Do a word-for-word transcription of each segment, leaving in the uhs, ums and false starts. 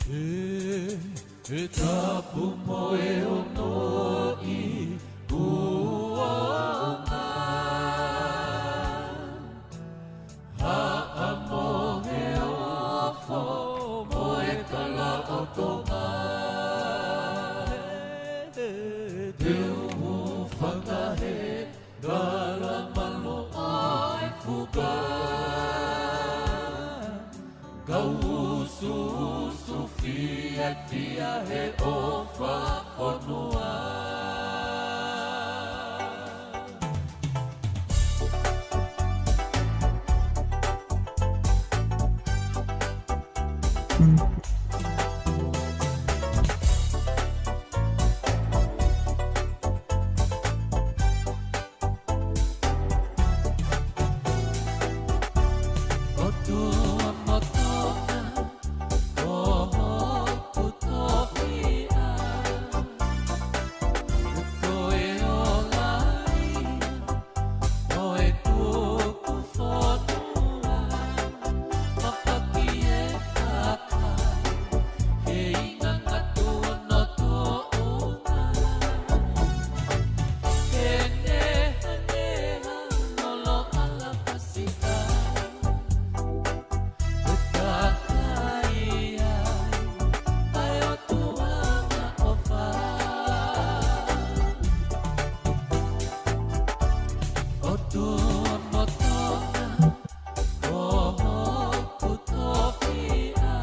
ʻE, ʻe tapu mo e ono ʻi kuonga. Haʻamo he ofo mo e kala ʻo Tonga. Te u fakahē kala malo ʻo e fuka. Kau usuusu fiefia he ʻofa fonua. ʻOtua mo Tonga, ko hoku tofiʻa. Ko e ola ia ʻo e tukufonua, mapaki e fakai, kei ngangatu no toʻunga. Ke nehaneha lolo ʻalapasita, ʻo takai ai ʻa e ʻOtua maʻofa. ʻOtua mo Tonga, ko hoku tofiʻa.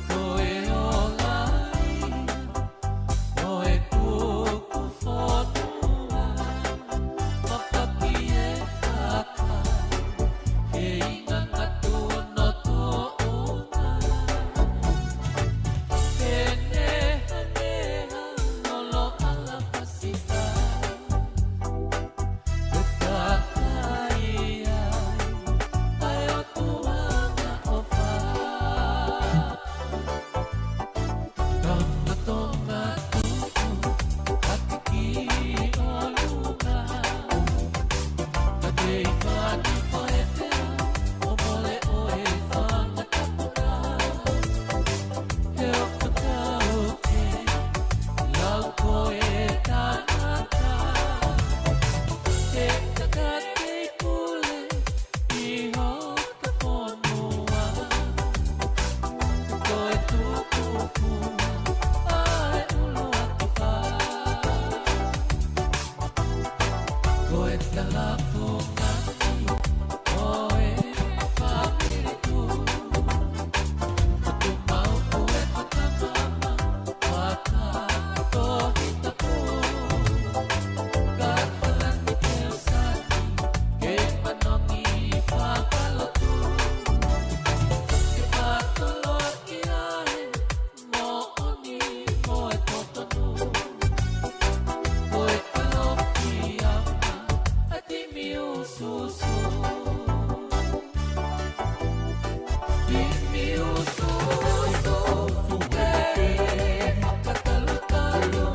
Ko e ola ia ʻo e tukufonua, mapaki e fakai, kei ngangatu no toʻunga. Ke nehaneha lolo ʻalapasita, ʻo takai ai ʻa e ʻOtua maʻofa. Tama Tonga tuʻu, ʻatiki ʻolunga. Ka tei fani faetea, ʻo mole ʻo e fanga tapunga. He ʻoku tau ke lau ko e tangata, he kakatei pule ʻi hota fonua. Ko e tukufua ʻa e ʻuluaki fā. Ko e talafungani ʻo e fāmili tuʻu. Ko Tumau ko e fakamama, fakatohitapu. Ka palani ke usani, ke manongi fakalotu. Ke patoloaki ai moʻoni mo e totonu. Ko e kalofiama ʻa e timi usuusu. Timi usuusu, ē, fakatalutalu.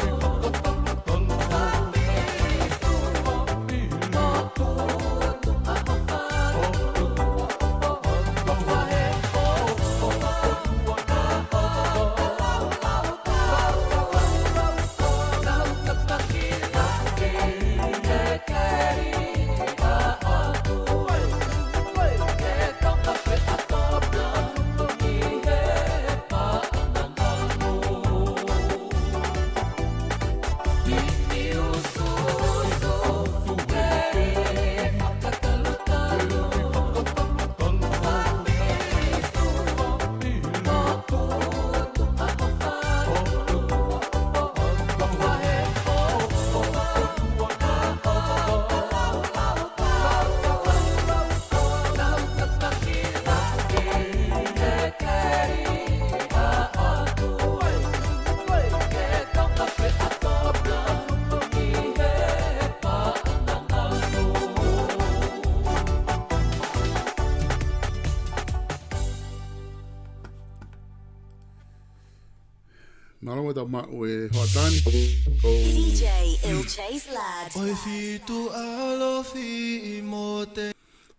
Mālō e tau maʻu e hoʻatā ni. ʻO D J L J's Lad. ʻOi fitu ʻalofi i mote.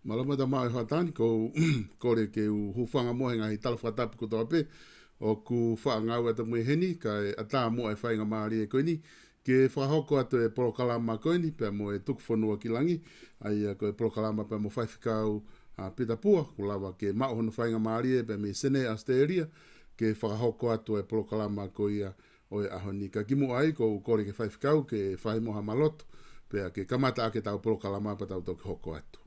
Mālō muʻa Tama e Hoatani, ko u kole ke u hūfanga muʻa he ngaahi tala fakatapu kotoa pē ʻoku faʻa ngāue atu mo heni, kae ʻatā muʻa e faingamālie ko eni ke fakahoko atu e polokalama ko eni pea mo e Tuku Fonua ki Langi, ʻa ia ko e polokalama pea mo Faifekau ʻa Pita Pua, kuo lava ke maʻu hono faingamālie pea mei Senē, Australia, ke fakahoko atu e polokalama ko ia ʻo e ʻaho ni. Ka kimuʻa ai, ko u kole ki he Faifekau ke fai mo ha maloto, pea ke kamata ʻaki ʻetau polokalama pea tau toki hoko atu.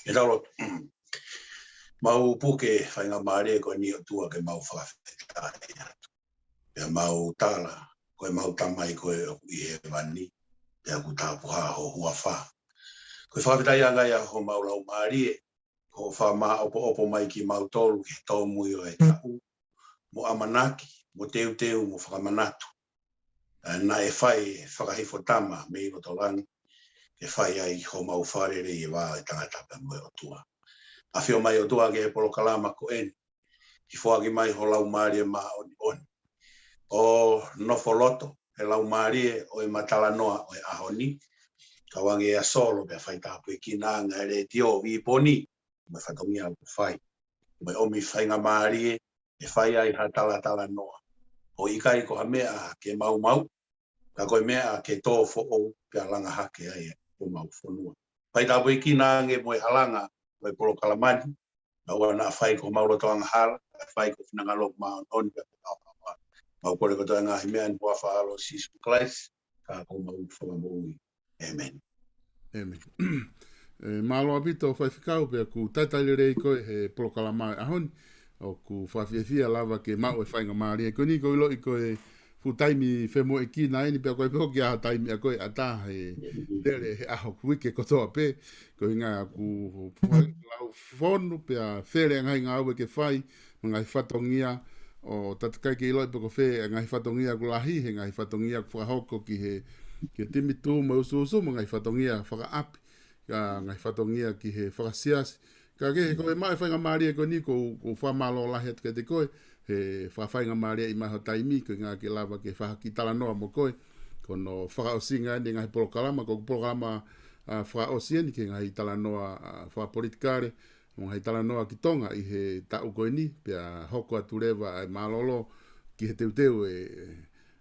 ʻE tau lotu. Mau puke faingamālie ko eni ʻOtua ke mau fakafetaʻi atu. Pea mau tala, ko e mau Tamai ko e ʻoku ʻi hēvani, pea ʻoku tāpuhā ho huafa. Ko e fakafetaʻi ange ia homau laumālie, ko hoʻo fakamāʻopoʻopo mai kimautolu ki he tōmui ʻo e taʻu, mo ʻamanaki, mo teuteu, mo fakamanatu. ʻA, naʻe fai fakahifo tama mei loto langi, ke fai ai homau fakalelei e vā ʻo e tangata pea mo e ʻOtua. ʻAfio mai ʻOtua ki he polokalama ko eni, ke foaki mai ho Laumālie Māʻoniʻoni ʻo nofo loto he laumālie ʻo e matalanoa ʻo e ʻaho ni, kau ange ʻa Solo pea fai tāpuekina ange e letiō, viponi, mo e fatongia ʻoku fai. Mo e ʻomi faingamālie, ʻe fai ai ha talatalanoa. ʻOku ʻikai ko ha meʻa ke maumau, ka ko e meʻa ke tō foʻou, pea langa hake ai ʻa homau fonua. Fai tāpuekina ange mo e halanga, mo e polokalama ni, naʻa ʻoua naʻa fai ko homau loto angahala, ka fai ko e finangalo māʻoniʻoni pea mo e ʻaoʻaoa. Mau kole kotoa e ngaahi meʻa ni ʻi he huafa ʻo Sīsū Kalaisi, ka ko homau Fakamoʻui. ʻĒmeni. ʻĒmeni. ʻE, mālō ʻaupito Faifekau pea ʻoku talitali lelei koe he polokalama e ʻaho ni, ʻoku fakafiefia lava ke maʻu e faingamālie ko eni, ko u ʻiloʻi ko e fuʻu taimi femoʻuekina eni pea ko e pē ʻoku ʻi ai ha taimi ʻa koe ʻatā he lele he ʻaho, uike kotoa pē, ko e ʻuhinga ʻoku lau fonu pea fele ngaahi ngāue ke fai, mo e ngaahi fatongia, ʻo tatakai ke ʻiloʻi pe ko fē e ngaahi fatongia ʻoku lahi, he ngaahi fatongia ʻoku fakahoko ki he, ki he timi tuʻu mo e ʻusuʻusu, mo e ngaahi fatongia fakaʻapi, ʻa e ngaahi fatongia ki he fakasiasi. Ka ke, ko e maʻu e faingamālie ko eni, ko u, ko u fakamālō lahi atu kiate koe he fakafaingamālieʻi mai ho taimi, ko e ʻuhinga ke lava ke fakahoko e talanoa mo koe, ko hono fakaʻosinga eni e ngaahi polokalama, ko e polokalama, ʻa, fakaʻosi eni ki he ngaahi talanoa, ʻa, fakapolitikale, mo e ngaahi talanoa ki Tonga ʻi he taʻu ko eni, pea hoko atu leva ʻa e mālōlō ki he teuteu e,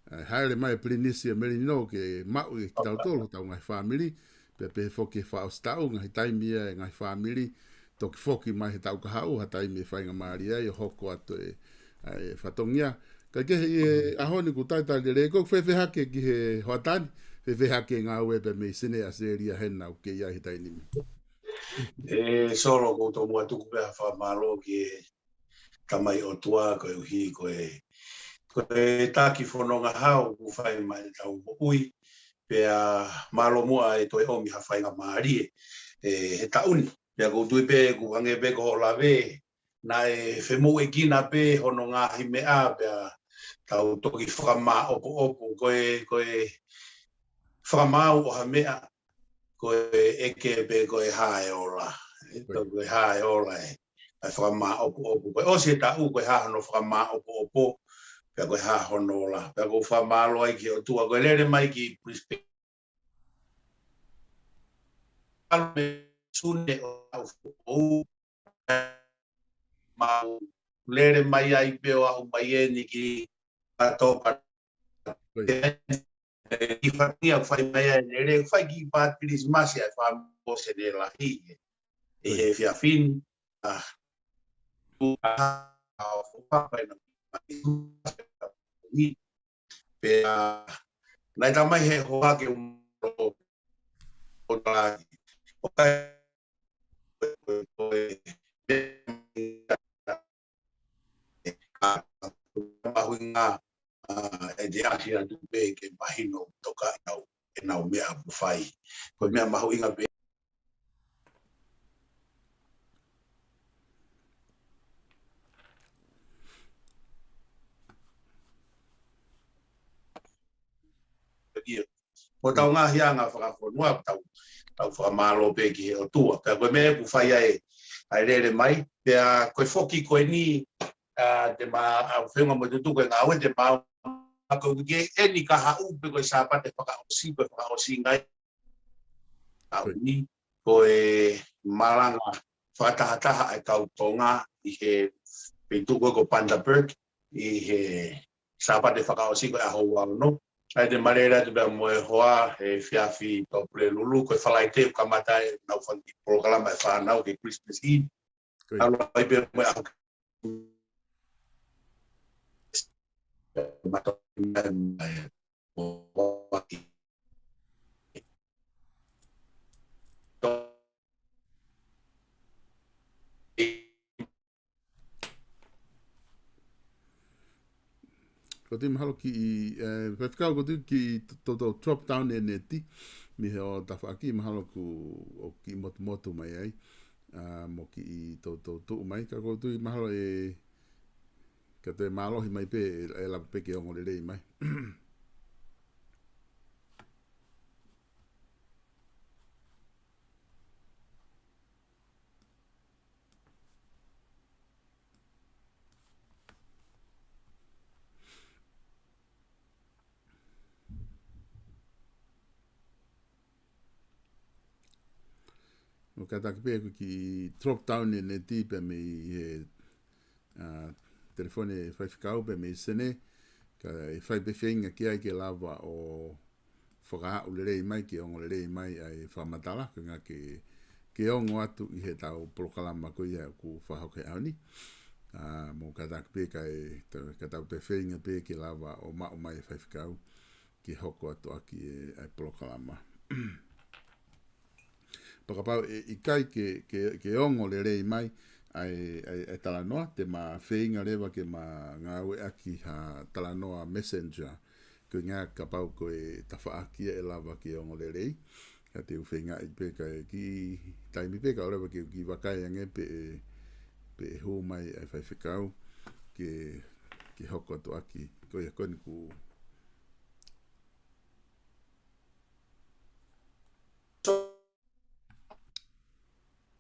e hāʻele mai e Pilinisi ʻo Melino ke maʻu ʻe kitautolu hotau ngaahi fāmili, pea pehē foki he fakaʻosi taʻu, ngaahi taimi ia e ngaahi fāmili, toki foki mai he taʻu kahaʻu, ha taimi ʻe faingamālie ai ʻo hoko atu e, ʻa e fatongia. Kae kehe ʻi he ʻaho ni ʻoku talitali lelei, ko u fefehake ki he Hoatani, fefehake ngāue pea mei Senē, Australia hena ʻoku ke ʻi ai he taimi ni. ʻE Solo, ko u tomuʻa tuku pē ha fakamālō ki he Tamai ʻOtua koeʻuhi ko e, ko e taki fononga hau ʻoku fai mai ʻetau moʻui, pea mālō muʻa e toe ʻomi ha faingamālie, ʻe, he taʻu ni. Pea ko u tui pē ʻoku hangē pē ko hoʻo lave, naʻe femoʻuekina pē hono ngaahi meʻa pea tau toki fakamāʻopoʻopo, ko e, ko e fakamaau ʻo ha meʻa, ko e ʻeke pe ko e hā e ola. ʻE, ko e hā e ola ē. ʻA e fakamāʻopoʻopo. Ko e ʻosi e taʻu, ko e hā hono fakamāʻopoʻopo, pea ko e hā hono ola. Pea ko u fakamālō ai ki he ʻOtua, ko e lele mai ki Brisbane. Alu me sune ʻo au foʻou, mau lele mai ai pē ʻo aʻu mai eni ki Patopa. ʻI faʻahinga fai mai ai lele, fai ki Pātilimasi ai fāmili ko Senē lahi. ʻI he efiafi ni, ʻa, tu a, ʻa, fai na, pea naʻe tamai he hoa ke u ʻo tala ʻo kai mahuʻinga, ʻa, ʻe te ʻasi atu pē ke mahino toka ʻenau, ʻenau meʻa ʻoku fai. Ko e meʻa mahuʻinga pē. Ko ʻetau ngaahi anga fakafonua, tau, tau fakamālō pē ki he ʻOtua. Pea ko e meʻa ʻoku fai ai, ʻa e lele mai, pea ko e foki ko eni, ʻa, te ma, ʻa, feʻunga mo e tutuku e ngāue te ma, ʻa, ko e ke eni kahaʻu pe ko e Sāpate fakaʻosi, ko e fakaʻosi ngai. ʻA, ni, ko e, malanga fakatahataha ʻa e kau Tonga ʻi he feituʻu ko Bundaberg ʻi he Sāpate fakaʻosi ko e ʻaho ua ono. ʻA ia te ma lele atu pea mo e hoa he efiafi Pulelulu, ko e Falaite ʻoku kamata ai ʻenau fanga kiʻi polokalama e fānau ki he Christmas Eve. Ko ia. Talu ai pē mo e ʻaho Ko tui mahalo kiʻi, eh, faifekau ko tui kiʻi to-, to-, to-, drop down e neti, mei he ʻo tafaʻaki mahalo kuo kiʻi motumotu mai ai, ah, mo kiʻi to-, to-, tuʻu mai, ka ko tui mahalo ʻe, ka toe mālohi mai pē, ʻe, ʻe lava pē ke ongo lelei mai. ʻOku kātaki pē ʻeku kiʻi drop down e neti pea mei he, ah, telefoni e faifekau pea mei Sene, kae fai pē feinga ki ai ke lava ʻo fakaaʻu lelei mai, ke ongo lelei mai ʻa e fakamatala, ko e ʻuhinga ke, ke ongo atu ʻi heʻetau polokalama ko ia ʻoku fakahoko he ʻaho ni. Ah, mo kātaki pē kae, ta-, ka tau toe feinga pē ke lava ʻo maʻu mai e faifekau, ke hoko atu ʻaki e, ʻa e polokalama. Pea kapau ʻe ʻikai ke, ke, ke ongo lelei mai ʻa e, ʻa e, ʻa e talanoa, te ma feinga leva ke ma ngāueʻaki ha talanoa Messenger. Ko e ʻuhinga kapau ko e tafaʻaki ʻe lava ke ongo lelei. Ka te u feingaʻi pē kae kiʻi taimi pē ka ʻoua leva ke u kiʻi vakai ange pe ʻe, pe ʻe hū mai ʻa e faifekau ke, ke hoko atu ʻaki. Ko ia ko eni ʻoku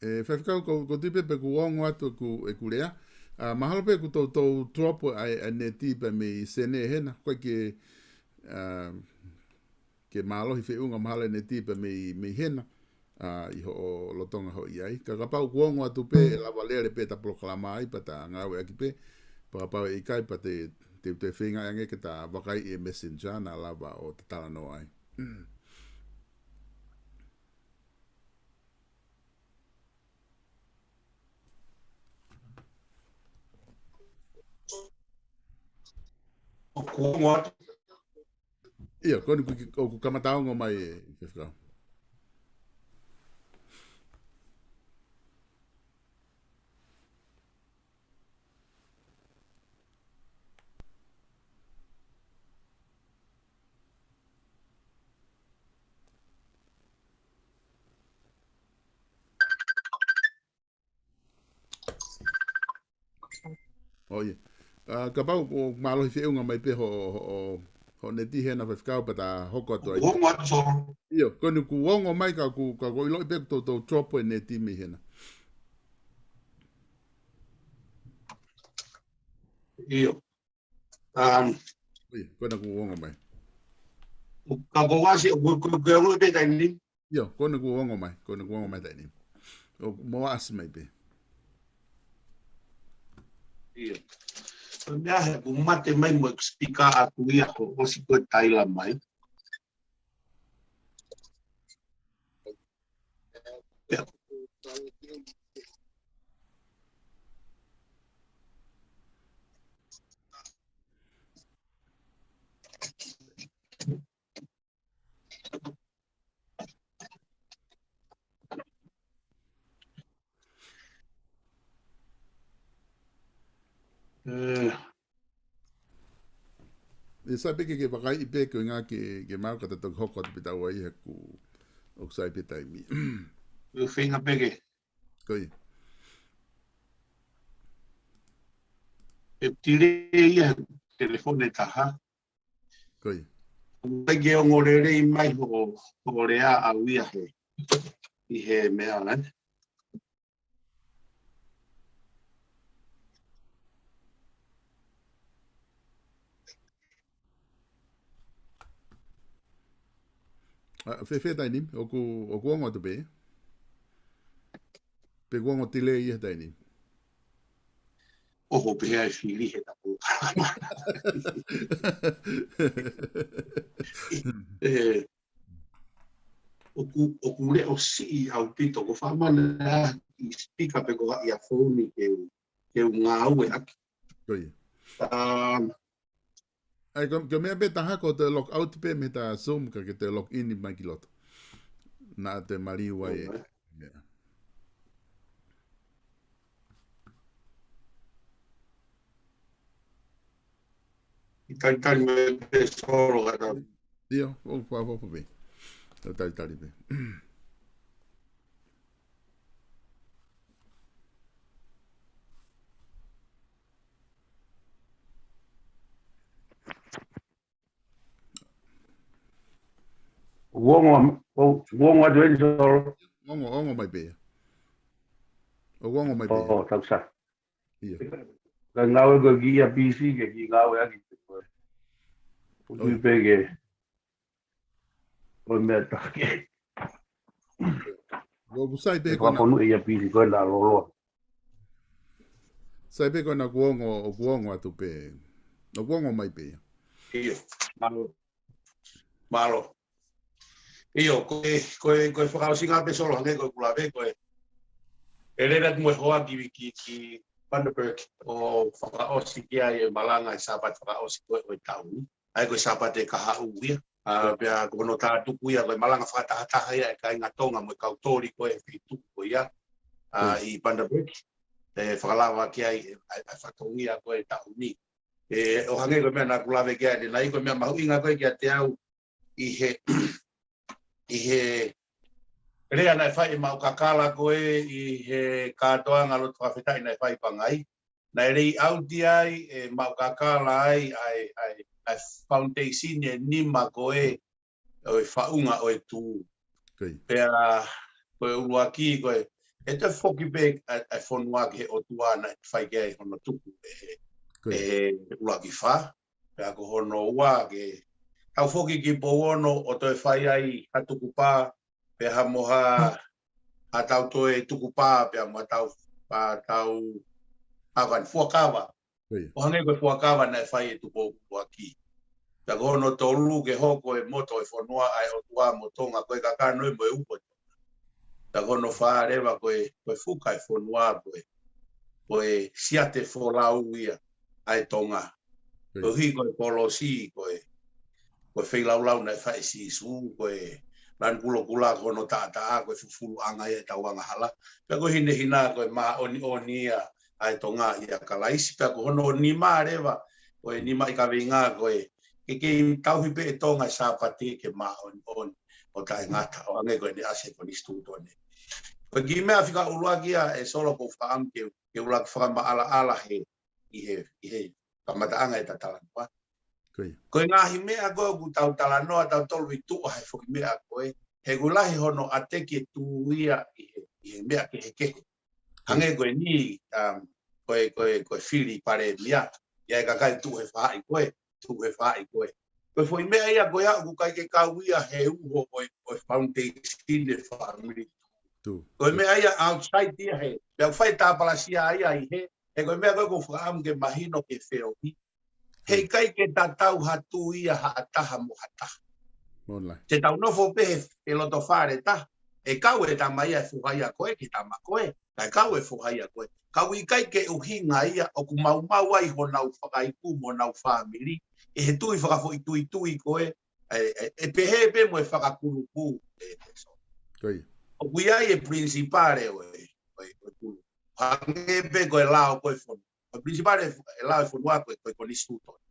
ʻE, faifekau, ko, ko tui pē pe ʻoku ongo atu ʻeku, ʻeku lea. Ah, mahalo pē ʻoku toutou drop ʻa e, ʻa e neti pē mei Sene hena. ʻOku ʻikai ke, ah, ke mālohi feʻunga mahalo e neti pē mei, mei hena. Ah, ʻi hoʻo lolotonga hoʻo ʻi ai. Ka kapau ʻoku ongo atu pē, ʻe lava lele pē ʻeta polokalama ai, pea ta ngāueʻaki pē. Pea kapau ʻe ʻikai pea te, te, te feinga ange ke ta vakai e Messenger naʻa lava ʻo ta talanoa ai. ʻOku ongo atu. ʻIo, ko eni ʻoku, ʻoku kamata ongo mai e, faifekau. ʻO ia. Ah, kapau ʻoku mālohi feʻunga mai pē hoʻo, hoʻo, hoʻo neti hena faifekau pea ta hoko atu ai. Ongo atu, Solo. ʻIo, ko eni ʻoku ongo mai ka ʻoku, ka ʻoku ʻiloʻi pē ʻoku toutou drop e neti mei hena. ʻIo. Um, ʻIo, ko ena ʻoku ongo mai. Ka ko ʻasi, ʻoku, ʻoku, ʻoku ongo pē taimi ni. ʻIo, ko ena ʻoku ongo mai, ko ena ʻoku ongo mai taimi ni. ʻO, mou ʻasi mai pē. ʻIo. Ko e meʻa he ʻoku mate mai mo e speaker ʻaku ia hoʻo ʻosi ko e taila mai. ʻE, sai pē ke, ke vakaiʻi pē ko e ʻuhinga ke, ke mau ka ta toki hoko atu pē taua ʻi heʻeku ʻoku sai pē taimi. ʻE feinga pē ke. Ko ia. ʻE tile ia he telefoni ʻe taha. Ko ia. ʻOku ʻikai ke ongo lelei mai hoʻo, hoʻo lea ʻaʻau ia he, ʻi he meʻa, ē? Ah, fēfē taimi ni, ʻoku, ʻoku ongo atu pē? Pe kuo ongo delay ia he taimi ni? ʻOku pehē ʻe fili he tapu. Eh, ʻoku, ʻoku leʻo siʻi ʻaupito, ko e faʻa mana ʻa e speaker pe ko ha ia founi ke u, ke u ngāueʻaki. Ko ia. Um, ʻAi, ko, ko e meʻa pē taha ko e te log out pē mei he Zoom ka ke te log in mai ki loto. Naʻa te maliu ai. All right. Yeah. ʻI talitali mai pē Solo ka tau. ʻIo, ʻo fa, fa, fa pē. ʻO talitali pē. Ongo, o-, ongo atu eni Solo. Ongo, ongo mai pē ia. ʻO ongo mai pē ia. ʻO, takusa. ʻIo. Ka ngāue ko e kiʻi ia pisi ke kiʻi ngāueʻaki pē ko e. ʻOi. Putui pē ke. Ko e meʻa taki. ʻOku sai pē ko ena. Fakafonua ia pisi ko ena loloa. Sai pē ko ena kuo ongo, ʻoku ongo atu pē. ʻOku ongo mai pē ia. ʻIo. Mālō. Mālō. ʻIo, ko e, ko e, ko e fakaʻosinga pē Solo hangē ko e kulave ko e. ʻE lele atu mo e hoa ki, ki, ki Bundaberg ʻo fakaʻosi ki ai e malanga e Sāpate fakaʻosi ko e ʻo e taʻu ni. ʻAi ko e Sāpate kahaʻu ia. ʻA, pea ko hono tātuku ia ko e malanga fakatahataha ia e kāinga Tonga mo e kau toli ko e he feituʻu ko ia. ʻA, ʻi Bundaberg. ʻE fakalava ki ai e, ʻa e, ʻa e fatongia ko e taʻu ni. ʻE, ʻo hangē ko e meʻa naʻa ku lave ki ai, naʻe ʻi ai ko e meʻa mahuʻinga ko e kiate au ʻi he, ʻi he lea naʻe fai ʻe Maʻu Kakala ko e ʻi he kātoanga lotu fakafetaʻi naʻe fai Pangai. Naʻe lay out ai ʻe Maʻu Kakala ai, ʻa e, ʻa e, ʻa e foundation ʻe nima ko e ʻo e faʻunga ʻo e tū. Pea, ko e ʻuluaki, ko e, ʻe toe foki pē ʻa, ʻa e fonua ki he ʻOtua naʻe fai ki ai hono tuku ʻe he, ʻe he ʻuluaki fā. Pea ko hono ua ke, tau foki ki Pouono ʻo toe fai ai ha tukupā, pea ha mo ha, ha tau toe tukupā, pea mo ha tau, ha tau, ha kan fuakava. ʻO hangē ko e fuakava naʻe fai ʻe Tupou ʻUluaki. Pea ko hono tolu ke hoko e moto e fonua ʻa e ʻOtua mo Tonga ko e kakano ē mo e upo e Tonga. Pea ko hono fā leva ko e, ko e fuka e fonua ko e, ko e siate folau ia ʻa e Tonga. Ko e hiko e polosi ko e, ko e feilaulau naʻe fai ʻe Sīsū, ko e lanu kulokula ko hono taʻataʻa, ko e fufuluʻanga ia ʻetau angahala. Pea ko e hinehina ko e māʻoniʻoni ia ʻa e Tonga ʻia Kalaisi, pea ko hono nima leva, ko e nima ʻi kaveinga ko e, ke kei tauhi pē ʻe Tonga e Sāpate ke māʻoniʻoni ʻo taʻengata, ʻo hangē ko ʻene ʻasi he konisitūtone. Ko e kiʻi meʻa fika ʻuluaki ia ʻe Solo ʻoku ou fakaʻamu ke, ke ʻuluaki fakamaʻalaʻala he, ʻi he, ʻi he kamataʻanga ʻeta talanoa. Ko e ngaahi meʻa ko ē ʻoku tau talanoa, tau tolu ʻi tuʻa he foki meʻa ko ē. He ʻoku lahi hono ʻateki e tū ia ʻi he, ʻi he meʻa kehekehe. Hangē ko eni, um, ko e, ko e, ko e fili palēmia. ʻI ai e kakai tuʻu he faʻahi ko ē, tuʻu he faʻahi ko ē. Ko e foʻi meʻa ia ko ia ʻoku ʻikai ke kau ia he uho ʻo e, ʻo e foundation e family. Ko e meʻa ia outside ia he. Pea ʻoku fai tāpalasia ia ʻi he, he ko e meʻa ko ē ʻoku ou fakaʻamu ke mahino ke feohi. He ʻikai ke tatau ha tui ia ha taha mo ha taha. Te tau nofo pē he, he loto fale taha. ʻE kau e tama ia e foha ia ko ē ki he tama ko ē. Kae kau e foha ia ko ē. Ka ʻoku ʻikai ke ʻuhinga ia ʻoku maumau ai honau fakaiku mo honau fāmili. ʻI he tui fakafoʻituitui ko ē. ʻE, ʻe, ʻe pehē pē mo e fakakulupu. ʻE, ʻe so. ʻOku ʻi ai e principal ʻo e, ʻo e, ʻo e kulupu. Hangē pē ko e lao ko e fonua. Ko e principal e, e lao e fonua ko e, ko e konisitūtone.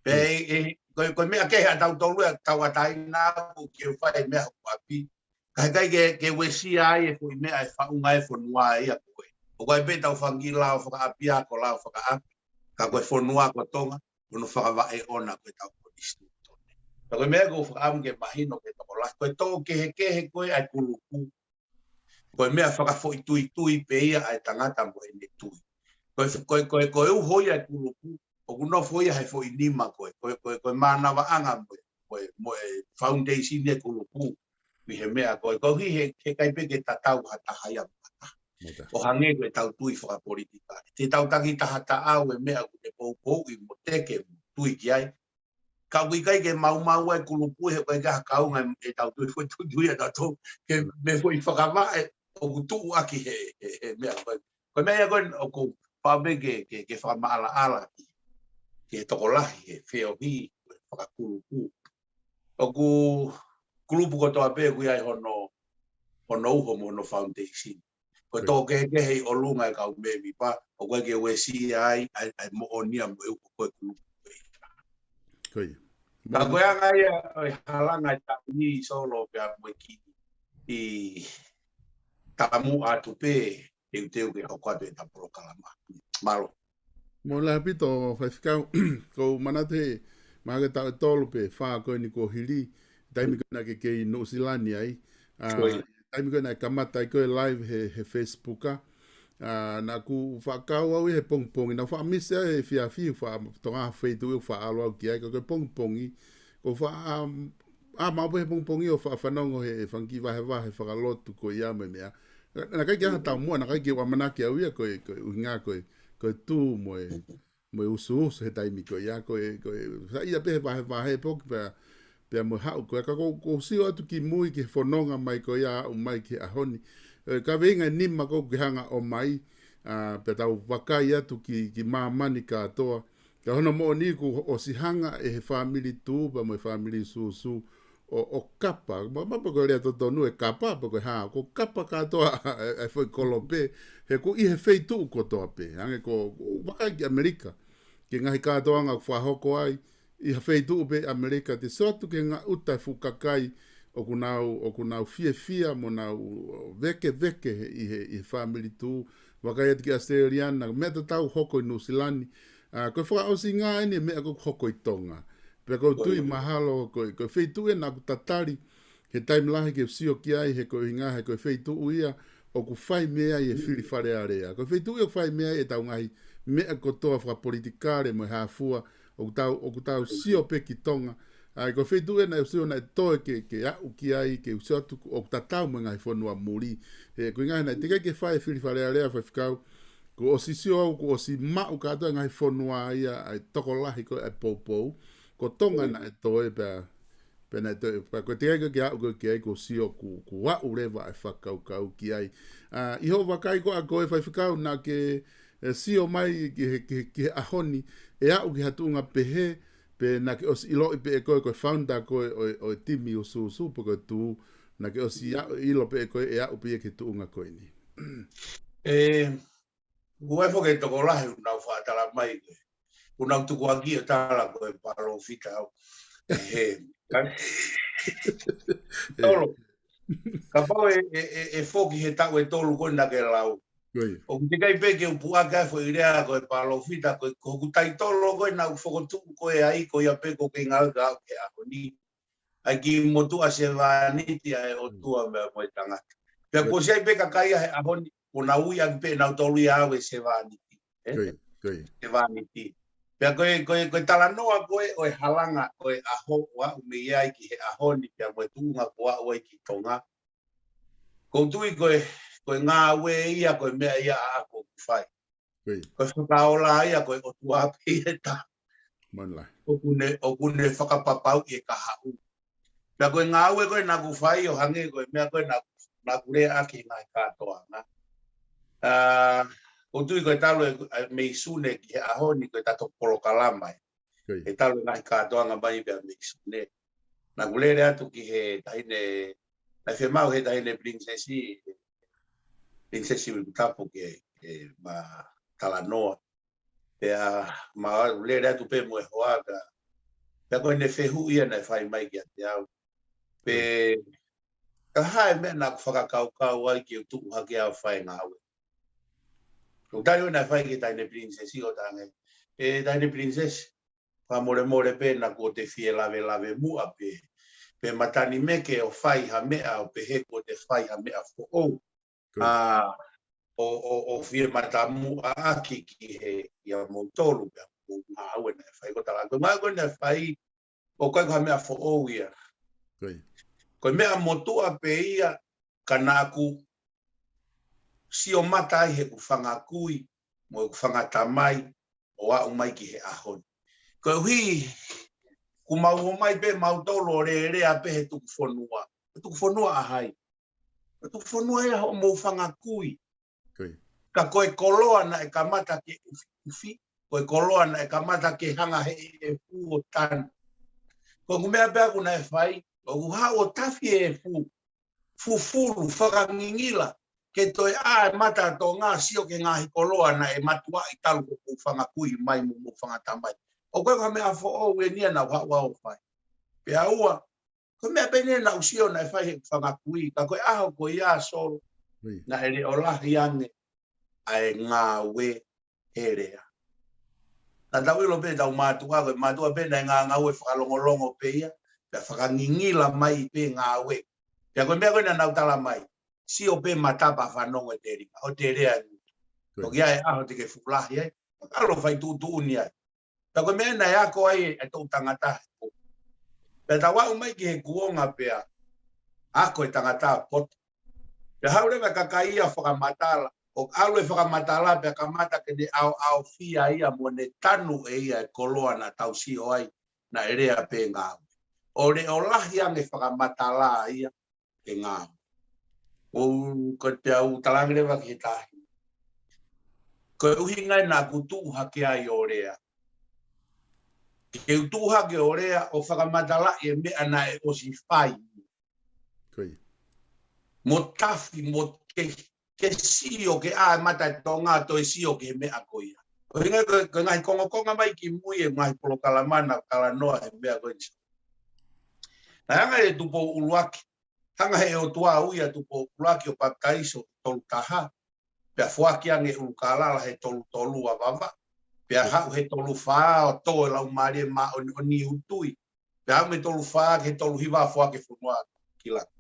Pea e, e, ko e, ko e meʻa kehe ʻa tautolu ʻa tauʻatāina ʻoku ke fai meʻa hoku ʻapi. Ka heʻikai ke, ke uesia ai e foʻi meʻa e faʻunga e fonua ia ko ē. ʻOku ʻi ai pē tau fanga kiʻi lao fakaʻapi ʻa ko lao fakaʻapi. Ka ko e fonua ko Tonga, ko hono fakavaʻe ʻona ko e tau konisitūtone. Ka ko e meʻa ʻoku ou fakaʻamu ke mahino ke tokolahi. Ko e tō kehekehe ko ē ʻa e kulupu. Ko e meʻa fakafoʻituitui pē ia ʻa e tangata mo ʻene tui. Ko e, ko e, ko e, ko e uho ia e kulupu, ʻoku nofo ia he foʻi nima ko ē, ko e, ko e, ko e mānavaʻanga mo e, mo e, mo e foundation e kulupu, ʻi he meʻa ko ē, koeʻuhi he, heʻikai pē ke tatau ha taha ia mo ha taha. ʻO hangē ko e tau tui fakapolitika. Te tau taki taha taʻau e meʻa ʻoku te poupouʻi mo teke mo tui ki ai. Ka ʻoku ʻikai ke maumau ai kulupu he ʻoku ʻikai ke ha kaunga e tau tui foʻi tui tui ʻa tautolu ke me foʻi fakavaʻe ʻoku tuʻu ʻaki he, he, he meʻa ko e. Ko e meʻa ia ko e ʻoku pau pē ke, ke, ke fakamaʻalaʻala ki, ki he tokolahi, he feohi, fakakulupu. ʻOku kulupu kotoa pē ʻoku ʻi ai hono, hono uho mo hono foundation. Ko e tō kehekehe ʻi ʻolunga e kau mēmipa, ʻoku ʻikai ke uesia ai, ʻa e, ʻa e moʻonia mo e uko ko e kulupu. Ka ko e anga ia ʻo e halanga e taʻu ni Solo pea mo e kiʻi tamu atu pē, teuteu ke hoko atu e ta polokalama. Mālō. Mālō ʻaupito Faifekau, ʻoku ou manatu he mahalo ko e taʻu ʻe tolu pe fā ko eni kuo hili, taimi ko ena ke kei Nuʻusila ni ai. ʻA, taimi ko ena ʻe kamata ai ko e live he, he Facebook ʻa. ʻA, naʻa ku fakakau au ʻi he pongipongi, naʻa ku faʻa misi ai he efiafi, faʻa tonga feituʻu ʻoku faʻa ʻalu au ki ai, ka ko e pongipongi, ʻoku faʻa, ʻa, ʻa maʻu pē he pongipongi ʻo faʻa fanongo he, he fanga kiʻi vahevahe fakalotu ko ia mo e meʻa. Naʻe ʻikai ke ʻi ai ha taumuʻa, naʻe ʻikai ke u ʻamanaki au ia ko e, ko e ʻuhinga ko e, ko e tū mo e, mo e usuusu he taimi ko ia, ko e, ko e, saiʻia pē he vahevahe poki pea, pea mo e haʻu ko ia, ka ʻoku, ʻoku ou sio atu ki mui ki he fononga mai ko ia, aʻu mai ki he ʻaho ni. ʻE, kaveinga ʻe nima ʻoku ke hanga ʻo ʻomai, ʻa, pea tau vakai atu ki, ki māmani kātoa. Ka hono moʻoni kuo ʻosi hanga ʻe he fāmili tū, pea mo e fāmili usuusu, ʻo, ʻo kapa, ma, ma pe ko e lea totonu e kapa, pe ko e hā, ʻoku kapa kātoa e, e foʻi kolope, he ʻoku ʻi he feituʻu kotoa pē, hangē ko, ʻoku vakai ki ʻAmelika, ki he ngaahi kātoanga ʻoku fakahoko ai, ʻi ha feituʻu pē ʻAmelika, te sio atu ki he ngaʻuta e fuʻu kakai, ʻoku nau, ʻoku nau fiefia mo nau vekeveke he, ʻi he, ʻi he fāmili tū, vakai atu ki ʻAositelēlia, meʻa tatau hoko ʻi Nuʻusila ni, ʻa, ko e fakaʻosinga eni e meʻa ʻoku hoko ʻi Tonga. Pea ʻoku ou tui mahalo ko e, ko e feituʻu ena ʻoku tatali, he taimi lahi ke sio ki ai, he ko e ʻuhinga, he ko e feituʻu ia ʻoku fai mei ai e fili Fale Alea. Ko e feituʻu ia ʻoku fai mei ai e tau ngaahi meʻa kotoa fakapolitikale mo e hā fua, ʻoku tau, ʻoku tau sio pē ki Tonga. ʻA ia ko e feituʻu ena ʻoku ou sio naʻe toe ke, ke aʻu ki ai, ke sio atu ʻoku tatau mo e ngaahi fonua muli. He ko e ʻuhinga naʻe teʻeki ai ke fai e fili Fale Alea Faifekau, kuo ʻosi sio au, kuo ʻosi maʻu kātoa e ngaahi fonua ia, ʻa e tokolahi ko e ʻa e poupou. Ko Tonga naʻe toe pea, pea naʻe toe, pea ko e teʻeki ai ke aʻu ko ē ki ai kuo sio ʻoku, ʻoku aʻu leva e fakakaukau ki ai. ʻA, ʻi hoʻo vakai ko ā ko e Faifekau naʻa ke, ʻe, sio mai ki he, ki he, ki he ʻaho ni, ʻe aʻu ki ha tuʻunga pehē, pe naʻa ke ʻosi ʻiloʻi pē ʻe koe ko e founder ko ē ʻo e, ʻo e timi usuusu pe ko e tū, naʻa ke ʻosi aʻu, ʻilo pē ʻe koe ʻe aʻu pē ia ki he tuʻunga ko eni. ʻE, ʻoku ʻi ai foki e tokolahi ʻoku nau faʻa tala mai ko e, ʻoku nau tukuakiʻi ʻo tala ko e palōfita au. He, ka, tolo. Kapau ʻe, ʻe, ʻe, ʻe foki he taʻu ʻe tolu ko ē naʻa ke lau. ʻOku teʻeki ai pē ke u puʻaki ʻa e foʻi lea ko e palōfita, ko e, ko hoku taitolo ko ē naʻa ku fokotuʻu ko ē ai, ko ia pē ʻoku ou kei ngāueʻaki he ʻaho ni. ʻA e kiʻi motuʻa sevāniti ʻa e ʻOtua mo e tangata. Pea kuo ʻosi ʻi ai pē kakai ia he ʻaho ni, ʻoku nau ui ʻaki pē ʻe nautolu ia au e sevāniti. ʻE? Sevāniti. Pea ko e, ko e, ko e talanoa ko ē ʻo e halanga ʻo e ʻaho ʻo aʻu mei ai ki he ʻaho ni pea mo e tuʻunga kuo aʻu ai ki Tonga. ʻOku ou tui ko e, ko e ngāue ia, ko e meʻa ia ʻa ʻaku ʻoku fai. Ko e fakaola ia, ko e ʻOtua pē ia ʻe taha. ʻOku ne, ʻoku ne fakapapauʻi e kahaʻu. Pea ko e ngāue ko ē naʻa ku fai ʻo hangē ko e meʻa ko ē naʻa, naʻa ku leaʻaki he ngaahi kātoanga. ʻA, ʻoku ou tui ko e talu e, ʻa, mei Sune ki he ʻaho ni ko e tato polokalama ē. ʻE talu e ngaahi kātoanga mai pea mei Sune. Naʻa ku lele atu ki he taʻahine, naʻe fiemaʻu he taʻahine pilinisesi, pilinisesi Uilukutapu ke, ke ma talanoa. Pea ma lele atu pē mo e hoa ka. Pea ko ʻene fehuʻi ia naʻe fai mai kiate au. Pe, ka hā e meʻa naʻa ku fakakaukau ai ke u tuʻu hake au ʻo fai e ngāue. ʻOku tali ʻo naʻe fai ki he taʻahine pilinisesi ʻo talaange, ʻE taʻahine pilinisesi, fakamolemole pē naʻa kuo te fie lavelavemuʻa pē. Pe matanimeke ʻo fai ha meʻa ʻo pehē kuo te fai ha meʻa foʻou. ʻA, ʻo, ʻo, ʻo fie matamuʻa ʻaki ki he, ia moutolu pea mo e ngāue naʻe fai ko e tala. Ko e ngāue ko ē naʻe fai, ʻoku ʻikai ko ha meʻa foʻou ia. Ko e meʻa motuʻa pē ia ka naʻa ku sio mata ai he ʻeku fanga kui, mo ʻeku fanga tamai, ʻo aʻu mai ki he ʻaho ni. Koeʻuhi, ʻoku mau ō mai pē mautolu ʻo lelea pē he tuku fonua. He tuku fonua ʻa hai? He tuku fonua ia hoʻomou fanga kui. Ka ko e koloa naʻe kamata ke ʻufiʻufi, ko e koloa naʻe kamata ke hanga he efu ʻo tanu. Ko e ʻū meʻa pē ʻoku naʻe fai, ʻoku haʻu ʻo tafi e efu, fufulu, fakangingila, ke toe ʻā e mata ʻo Tonga ʻo sio ki he ngaahi koloa naʻe matuaʻi talu ko hoʻomou fanga kui mai mo hoʻomou fanga tamai. ʻOku ʻikai ko ha meʻa foʻou eni ia naʻa ku haʻu au ʻo fai. Pea ua, ko e meʻa pē eni naʻa ku sio naʻe fai he fanga kui, ka ko e ʻaho ko ia Solo, naʻe leʻo lahi ange ʻa e ngāue he lea. Naʻa tau ʻilo pē ʻetau mātuʻa, ko e mātuʻa pē naʻe ngāue fakalongolongo pē ia, pea fakangingila mai pē ngāue. Pea ko e meʻa ko ē naʻa nau tala mai, sio pē mata pea fanongo e telinga, ʻo te lea ʻe ngutu. Toki ʻi ai e ʻaho te ke fuʻu lahi ai, ʻalu ʻo fai tuʻutuʻuni ai. Pea ko e meʻa naʻe ako ai e toʻu tangata he kuonga. Pea tau aʻu mai ki he kuonga pea ako e tangata poto. Pea haʻu leva e kakai ia ʻo fakamatala, ʻo ʻalu e fakamatala pea kamata ke ne ʻaoʻaofia ia mo ne tanu ʻe ia e koloa naʻa tau sio ai naʻe lea pē ngāue. ʻO leʻo lahi ange fakamatala ia he ngāue. ʻOku ou, ko e pea u talaange leva ki he tahi. Ko e ʻuhinga ia naʻa ku tuʻu hake ai ʻo lea. Ke u tuʻu hake ʻo lea ʻo fakamatalaʻi e meʻa naʻe ʻosi fai. Mo tafi, mo ke, ke sio ke ʻā e mata ʻo Tonga toe sio ki he meʻa ko ia. Ko e ʻuhinga ko e, ko e ngaahi kongokonga mai ki mui e ngaahi polokalama naʻa ku talanoa he meʻa ko eni. Naʻe hanga ʻe Tupou ʻUluaki, hanga he ʻOtua ʻo ui ʻa Tupou ʻUluaki ʻo papitaiso tolu taha, pea foaki ange ʻUlukālala he tolu tolu ʻa Vavaʻu, pea haʻu he tolu fā ʻo tō e Laumālie Māʻoniʻoni ʻi ʻUtui, pea haʻu mei he tolu fā ki he tolu hiva ʻo foaki e fonua ki langi.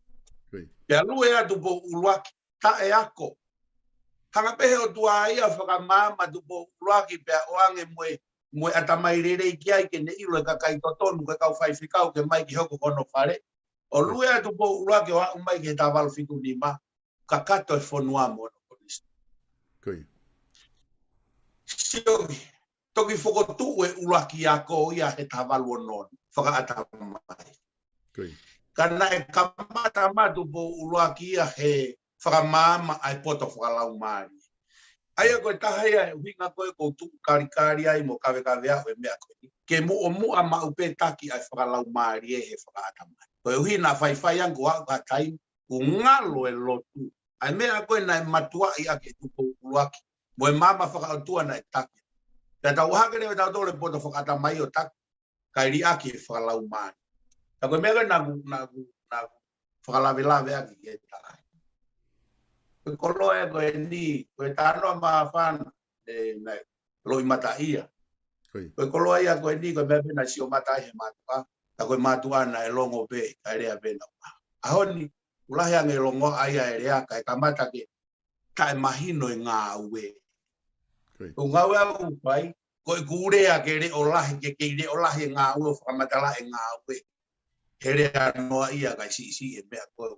Pea lue atu Tupou ʻUluaki, taʻeako. Hanga pē he ʻOtua ia ʻo fakamaama Tupou ʻUluaki pea ʻoange mo e, mo e ʻatamai lelei ki ai ke ne ʻilo e kakai totonu, ko e kau faifekau ke mai ke hoko ko hono fale. ʻO lue atu Tupou ʻUluaki ʻo aʻu mai ki he taha valu fitu nima, kakato e fonua mo hono kolisi. Sio ki, toki fokotuʻu e ʻuluaki ako ia he taha valu ono ono, fakaʻatamai. Ka naʻe kamata mai Tupou ʻUluaki ia he fakamaama ʻa e poto fakalaumālie. ʻA ia ko e taha ia e ʻuhinga ko ē ʻoku ou tuʻu kalikali ai mo kavekave ʻa e meʻa ko eni. Ke muʻomuʻa maʻu pē taki ʻa e fakalaumālie he fakaʻatamai. Koeʻuhi naʻa faifai ange ko e aʻu ki ha taimi, ʻoku ngalo e lotu. ʻA e meʻa ko ē naʻe matuaʻi ʻaki ʻe Tupou ʻUluaki. Mo e maama fakaʻotua naʻe taki. Pea tau ʻohake leva ʻe tautolu e poto fakaʻatamai ʻo taki, kae liʻaki e fakalaumālie. Ka ko e meʻa ko ē naʻa ku, naʻa ku, naʻa ku fakalavelave ʻaki ki he taha. Ko e koloa ē ko eni, ko e talanoa māfana, ē, naʻe loʻimataʻia. Ko e koloa ia ko eni, ko e meʻa pē naʻe sio mata ai he mātuʻa, ka ko e mātuʻa naʻe longo pē, kae lea pē naʻa. ʻAho ni, ʻoku lahi ange e longoaʻa ia e lea, kae kamata ke taʻemahino e ngāue. Ko e ngāue ʻoku fai, ko ʻeku lea ke leʻo lahi, ke kei leʻo lahi e ngāue ʻo fakamatala e ngāue. He lea noa ia kae siʻisiʻi e meʻa ko ē.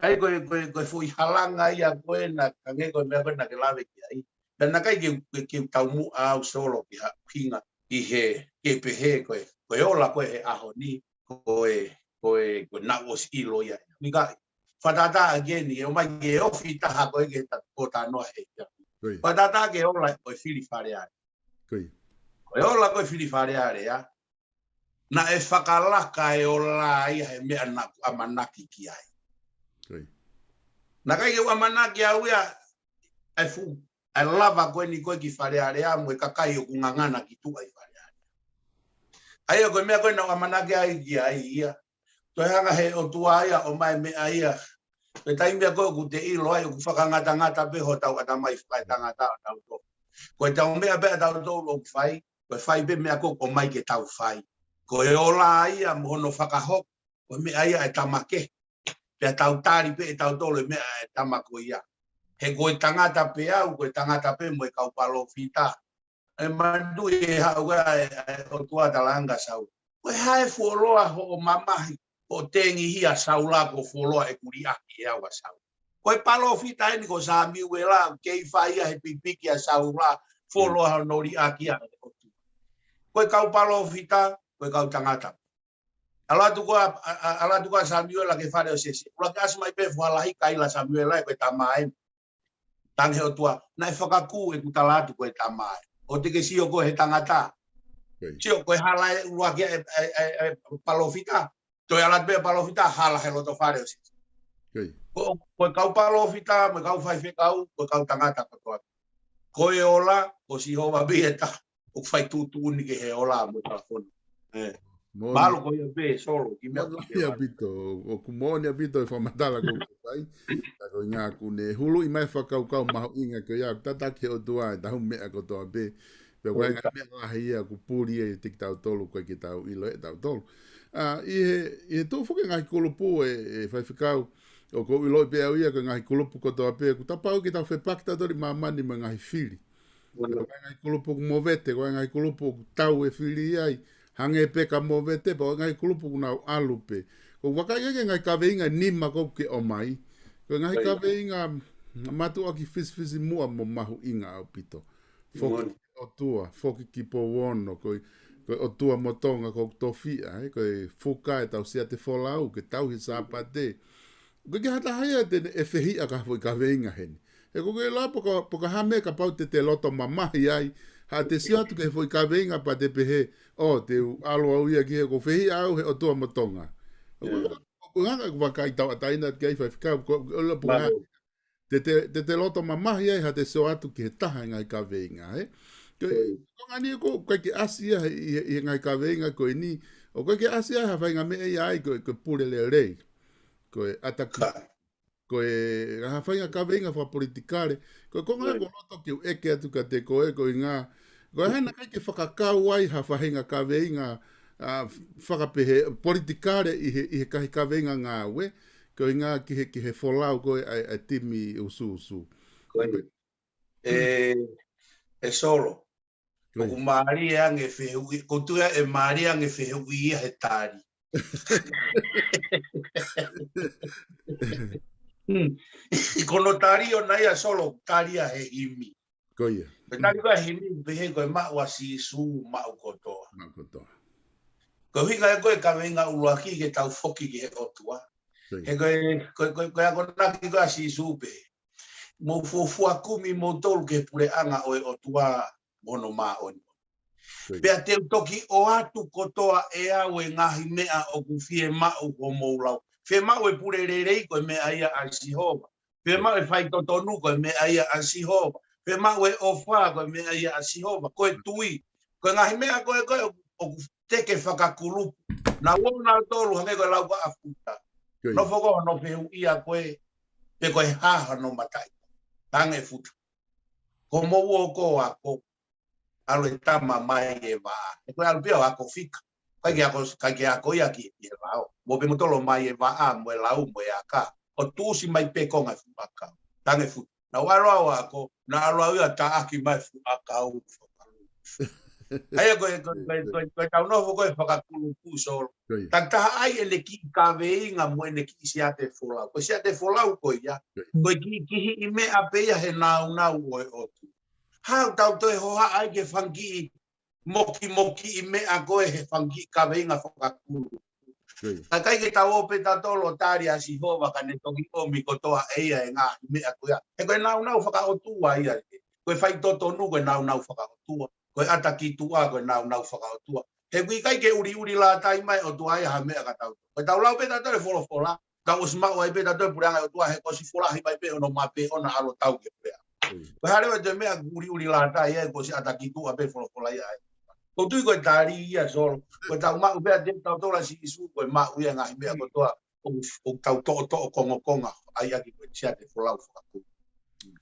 ʻA ia ko e, ko e, ko e foʻi halanga ia ko ē naʻa, hangē ko e meʻa ko ē naʻa ke lave ki ai. Pea naʻe ʻikai ke, ke, ke u taumuʻa au Solo ki ha ʻuhinga ʻi he, ke pehē ko e, ko e ola ko ē he ʻaho ni, ko e, ko e, ko e naʻa ku ʻosi ʻilo ia. Mika, fakatātā again, ʻe ʻomai ke ofi taha ko ē ke ta, ko ta noa he ia. Fakatātā ke ola ko e fili Fale Alea. Ko e ola ko e fili Fale Alea, naʻe fakalaka e ola ia he meʻa naʻa ku ʻamanaki ki ai. Naʻe ʻikai ke u ʻamanaki au ia, ʻa e fuʻu, ʻa e lava ko eni ko ē ki Fale Alea mo e kakai ʻoku ngangana ki tuʻa ʻi Fale Alea. ʻA ia ko e meʻa ko ē naʻa ku ʻamanaki ai ki ai ia. Toe hanga he ʻOtua ia ʻo ʻomai e meʻa ia. Ko e taimi ia ko ē ʻoku te ʻilo ai, ʻoku fakangatangata pē hotau ʻatamai fakaetangata ʻo tautolu. Ko ʻetau meʻa pē ʻa tautolu ʻoku fai, ko e fai pē meʻa ko ē ʻoku ʻomai ke tau fai. Ko e ola ia mo hono fakahoko, ko e meʻa ia ʻa e tama kehe. Pea tau tali pē ʻe tautolu e meʻa ʻa e tama ko ia. He ko e tangata pē au, ko e tangata pē mo e kau palōfita. ʻE manatuʻi ʻe haʻu ʻa e, ʻa e ʻOtua talaange kia Saula. Ko e hā e fuoloa hoʻo mamahi, hoʻo tengihia Saula, ko e fuoloa ʻeku liʻaki ʻe au ʻa Saula. Ko e palōfita eni ko Samiuela, kei fai ia he pipiki ʻa Saula, fuoloa hono liʻaki ʻa e ʻOtua. Ko e kau palōfita, ko e kau tangata. ʻAlu atu ko ā, ʻa, ʻa, ʻalu atu ko ā Samiuela ki he fale ʻo Sese. ʻUluaki ʻasi mai pē fualahi kaila Samiuela ē ko e tama ē. Tangi he ʻOtua, naʻe fakakū ʻeku tala atu ko e tama ē. ʻOua te ke sio koe he tangata. Sio ko e hala ē ʻuluaki ʻa e, ʻa e, ʻa e, ʻa e palōfita. Toe ʻalu atu pē palōfita, hala he loto fale ʻo Sese. Ko, ko e kau palōfita, mo e kau faifekau, ko e kau tangata kotoa. Ko e ola, ko Sihova pē ia ʻoku fai tuʻutuʻuni ki he ola mo e talafoni. ʻE. Moʻoni. Mālō ko ia pē, Solo, ki he meʻa. Moʻoni ʻaupito, ʻoku moʻoni ʻaupito e fakamatala ko ē ʻoku fai. Ka ko e ʻuhinga ʻoku ne huluʻi mai fakakaukau mahuʻinga ko ia, tataki he ʻOtua e taha meʻa kotoa pē. Pea ko e ngaahi meʻa lahi ia ʻoku puli ʻiate kitautolu, ʻoku ʻikai ke tau ʻilo ʻe tautolu. ʻA, ʻi he, ʻi he tuʻu foki e ngaahi kulupu ē, ʻe faifekau, ʻoku ou ʻiloʻi pē au ia ko e ngaahi kulupu kotoa pē, ʻoku tapau ke tau fepaki tautolu ʻi māmani mo e ngaahi fili. Ko e ngaahi kulupu ʻoku movete, ko e ngaahi kulupu ʻoku tau e fili ai, hangē pē ka movete, pea ko e ngaahi kulupu ʻoku nau ʻalu pē. ʻOku ou vakai ki he ngaahi kaveinga ʻe nima ʻoku ke ʻomai. Ko e ngaahi kaveinga mātuʻaki fisifisimuʻa mo mahuʻinga ʻaupito. Foki ki he ʻOtua, foki ki Pouono, ko e, ko e ʻOtua mo Tonga ʻoku tofiʻa, ē, ko e fuka ʻetau siate folau, ke tauhi Sāpate. ʻOku ʻikai ke ha taha ia te ne fehiʻa ki ha foʻi kaveinga heni. He ʻoku ke ʻilo pe ko, pe ko ha meʻa kapau te te loto mamahi ai, haʻate sio atu ki he foʻi kaveinga pea te pehē, ʻo, te u ʻalu au ia ki he ʻoku fehiʻa au he ʻOtua mo Tonga. ʻOku, ʻoku hanga ʻeku vakai tauʻatāina ki ai faifekau, ko, ko, ʻilo pe ko ha te, te, te, te loto mamahi ai haʻate sio atu ki he taha e ngaahi kaveinga, ē? Ko e, ko e ngaahi ʻoku ʻikai ke ʻasi ia he, ʻi he, ʻi he ngaahi kaveinga ko eni, ʻoku ʻikai ke ʻasi ia ha faʻahinga meʻa ia ai ko e, ko e pule lelei. Ko e ʻataki. Ko e ha faʻahinga kaveinga fakapolitikale. Ko e konga ʻoku ou loto ke u ʻeke atu kiate koe ko e ʻuhinga. Ko e hā naʻe ʻikai ke fakakau ai ha faʻahinga kaveinga, ʻa, fakapehē politikale ʻi he, ʻi he ngaahi kaveinga ngāue. Ko e ʻuhinga ki he, ki he folau ko ē ʻa e, ʻa e timi ʻusuʻusu. Ko e, ʻe, ʻe Solo. ʻOku mālie ange fehuʻi, ʻoku ou tui ʻe mālie ange fehuʻi ia he tali. Ko hono tali ʻoʻona ia Solo, tali ia he himi. Ko ia. Ko e tali ko ē himi, pehē ko e maʻu ʻa Sīsū, maʻu kotoa. Maʻu kotoa. Ko e ʻuhinga ia ko ē kaveinga ʻuluaki ke tau foki ki he ʻOtua. He ko e, ko e, ko e, ko e akonaki ko ē ʻa Sīsū pē. Mou fuofua kumi moutolu ki he puleʻanga ʻo e ʻOtua mo hono māʻoniʻoni. Pea te u toki ʻoatu kotoa ʻe au e ngaahi meʻa ʻoku fiemaʻu homou lau. Fiemaʻu e pule lelei ko e meʻa ia ʻa Sihova. Fiemaʻu e faitotonu ko e meʻa ia ʻa Sihova. Fiemaʻu e ʻofa ko e meʻa ia ʻa Sihova. Ko e tui. Ko e ngaahi meʻa ko ē ko ē ʻoku teke fakakulupu. Naʻa nau tolu hangē ko e lau ko ē ʻa Futa. Nofo ko hono fehuʻia ko ē, pe ko e hā hono mataʻi. Tangi Futa. Ko mou ō ko ako. ʻAlu e tama mai e vaʻa. ʻE ko e ʻalu pē ia ʻo ako fika. ʻIkai ke ako, ʻikai ke ako ia ki, ki he lao. Mou pē moutolu mai e vaʻa, mo e lau, mo e aka. ʻO tuʻusi mai pē konga e fuʻu ʻakau. Tangi Futa. Naʻa ku ʻalu au ako, naʻa ku ʻalu au ia ʻo taʻaki mai e fuʻu ʻakau. ʻA ia ko e, ko e, ko e, ko e, ko e tau nofo ko ē fakakulupu Solo. Takitaha ai ʻene kiʻi kaveinga mo ʻene kiʻi siate folau. Ko e siate folau ko ia. Ko e kiʻi, kiʻi meʻa pē ia he nāunau ʻo e ʻOtua. Hā ʻoku tau toe hohaʻa ai ki he fanga kiʻi mokimokiʻi meʻa ko ē he fanga kiʻi kaveinga fakakulupu. Ka ʻikai ke tau ō pē tautolu ʻo tali ʻa Sihova ka ne toki ʻomi kotoa ʻe ia e ngaahi meʻa ko ia. He ko e nāunau fakaʻotua ia. Ko e faitotonu ko e nāunau fakaʻotua. Ko e ʻata ki tuʻa ko e nāunau fakaʻotua. He ʻoku ʻikai ke ʻuliʻuli lātai mai ʻOtua ia ha meʻa kia tautolu. Ko e tau lau pē tautolu e folofola. Tau ʻosi maʻu ai pē tautolu e puleʻanga ʻo e ʻOtua he kuo ʻosi folahi mai pē hono mape ʻoʻona ʻalu ʻo tau ki he puleʻanga. Ko e hā leva e meʻa ʻoku ʻuliʻuli lātai ai kuo ʻosi ʻata ki tuʻa pē folofola ia ai. ʻOku ou tui ko e tali ia Solo. Ko e tau maʻu pē ʻa tautolu ʻa Sīsū ko e maʻu ia ngaahi meʻa kotoa ʻoku, ʻoku tau toʻotoʻo kongokonga ai ʻaki ko e siate folau fakakulupu.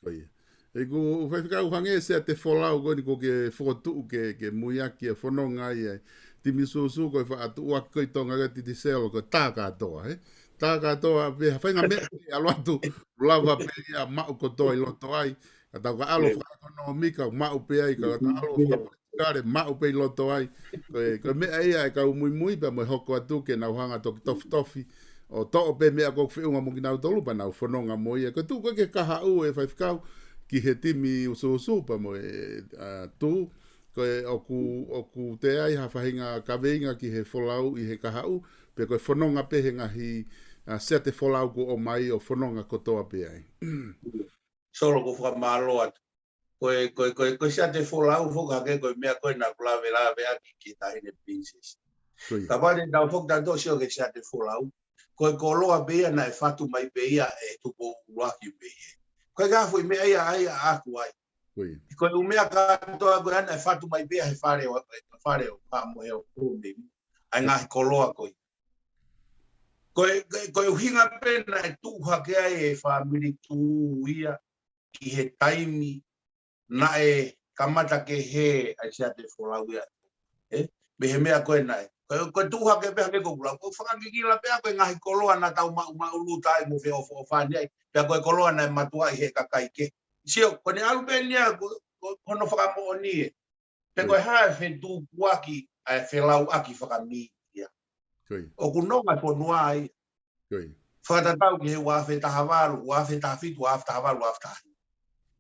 Ko ia. ʻE ku faifekau hangē siate folau ko eni ʻoku ke fokotuʻu ke, ke muiaki e fononga ia. Timi ʻusuʻusu ko e faʻa tuʻuaki ko ē ʻi Tonga ka Titi Selo ko e tā kātoa, he? Tā kātoa pē, ha faʻahinga meʻa pē ʻalu atu, lava pē ia maʻu kotoa ʻi loto ai. Ka tau ka ʻalu fakaʻekonōmika, maʻu pē ai, ka tau ʻalu fakapolitikale, maʻu pē ʻi loto ai. Ko e, ko e meʻa ia e kau muimui pea mo e hoko atu ke nau hanga toki tofitofi. ʻo toʻo pē meʻa ʻoku feʻunga mo kinautolu pea nau fononga mo ia. Ko e tuʻu ko ē ki he kahaʻu ʻe faifekau ki he timi usuusu pea mo e, ʻa, tuʻu. Ko e ʻoku, ʻoku toe ʻi ai ha faʻahinga kaveinga ki he folau ʻi he kahaʻu, pe ko e fononga pē he ngaahi, ʻa, siate folau kuo ʻomai ʻo fononga kotoa pē ai. Solo, ʻoku ou fakamālō atu. Ko e, ko e, ko e, ko e siate folau foki hake ko e meʻa ko ē naʻa ku lave lave ʻaki ki he Taʻahine Princess. Ko ia. Kapau te tau foki tautolu ʻo sio ki he siate folau. Ko e koloa pē ia naʻe fatu mai pē ia ʻe Tupou ʻUluaki pē ia. Ko e ka fui meʻa ia ai ʻaʻaku ai. Ko ia. Ko e ʻū meʻa kātoa ko ē naʻe fatu mai pē ia he fale ʻo, fale ʻo Faʻamoheofo mei. ʻA e ngaahi koloa ko ia. Ko e, ko e, ko e ʻuhinga pē naʻe tuʻu hake ai e fāmili Tū ia ki he taimi naʻe kamata ke hē ai siate folau ia. ʻE, mei he meʻa ko ē naʻe. Ko e, ko e tuʻu hake pē hake ko ʻUluaki. Ko e fakakikila pē ʻa ko e ngaahi koloa naʻa tau maʻu maʻuluta ai mo feʻofoʻofani ai. Pea ko e koloa naʻe matuaʻi he kakai kehe. Sio, ko ʻene ʻalu pē eni ia ko, ko, ko hono fakamoʻoni ē. Pe ko e hā e fetukuaki ʻa e felauʻaki fakamītia. Ko ia. ʻOku nonga e fonua ai. Ko ia. Fakatatau ki he ua afe taha valu, ua afe taha fitu, ua afe taha valu, ua afe taha hiva.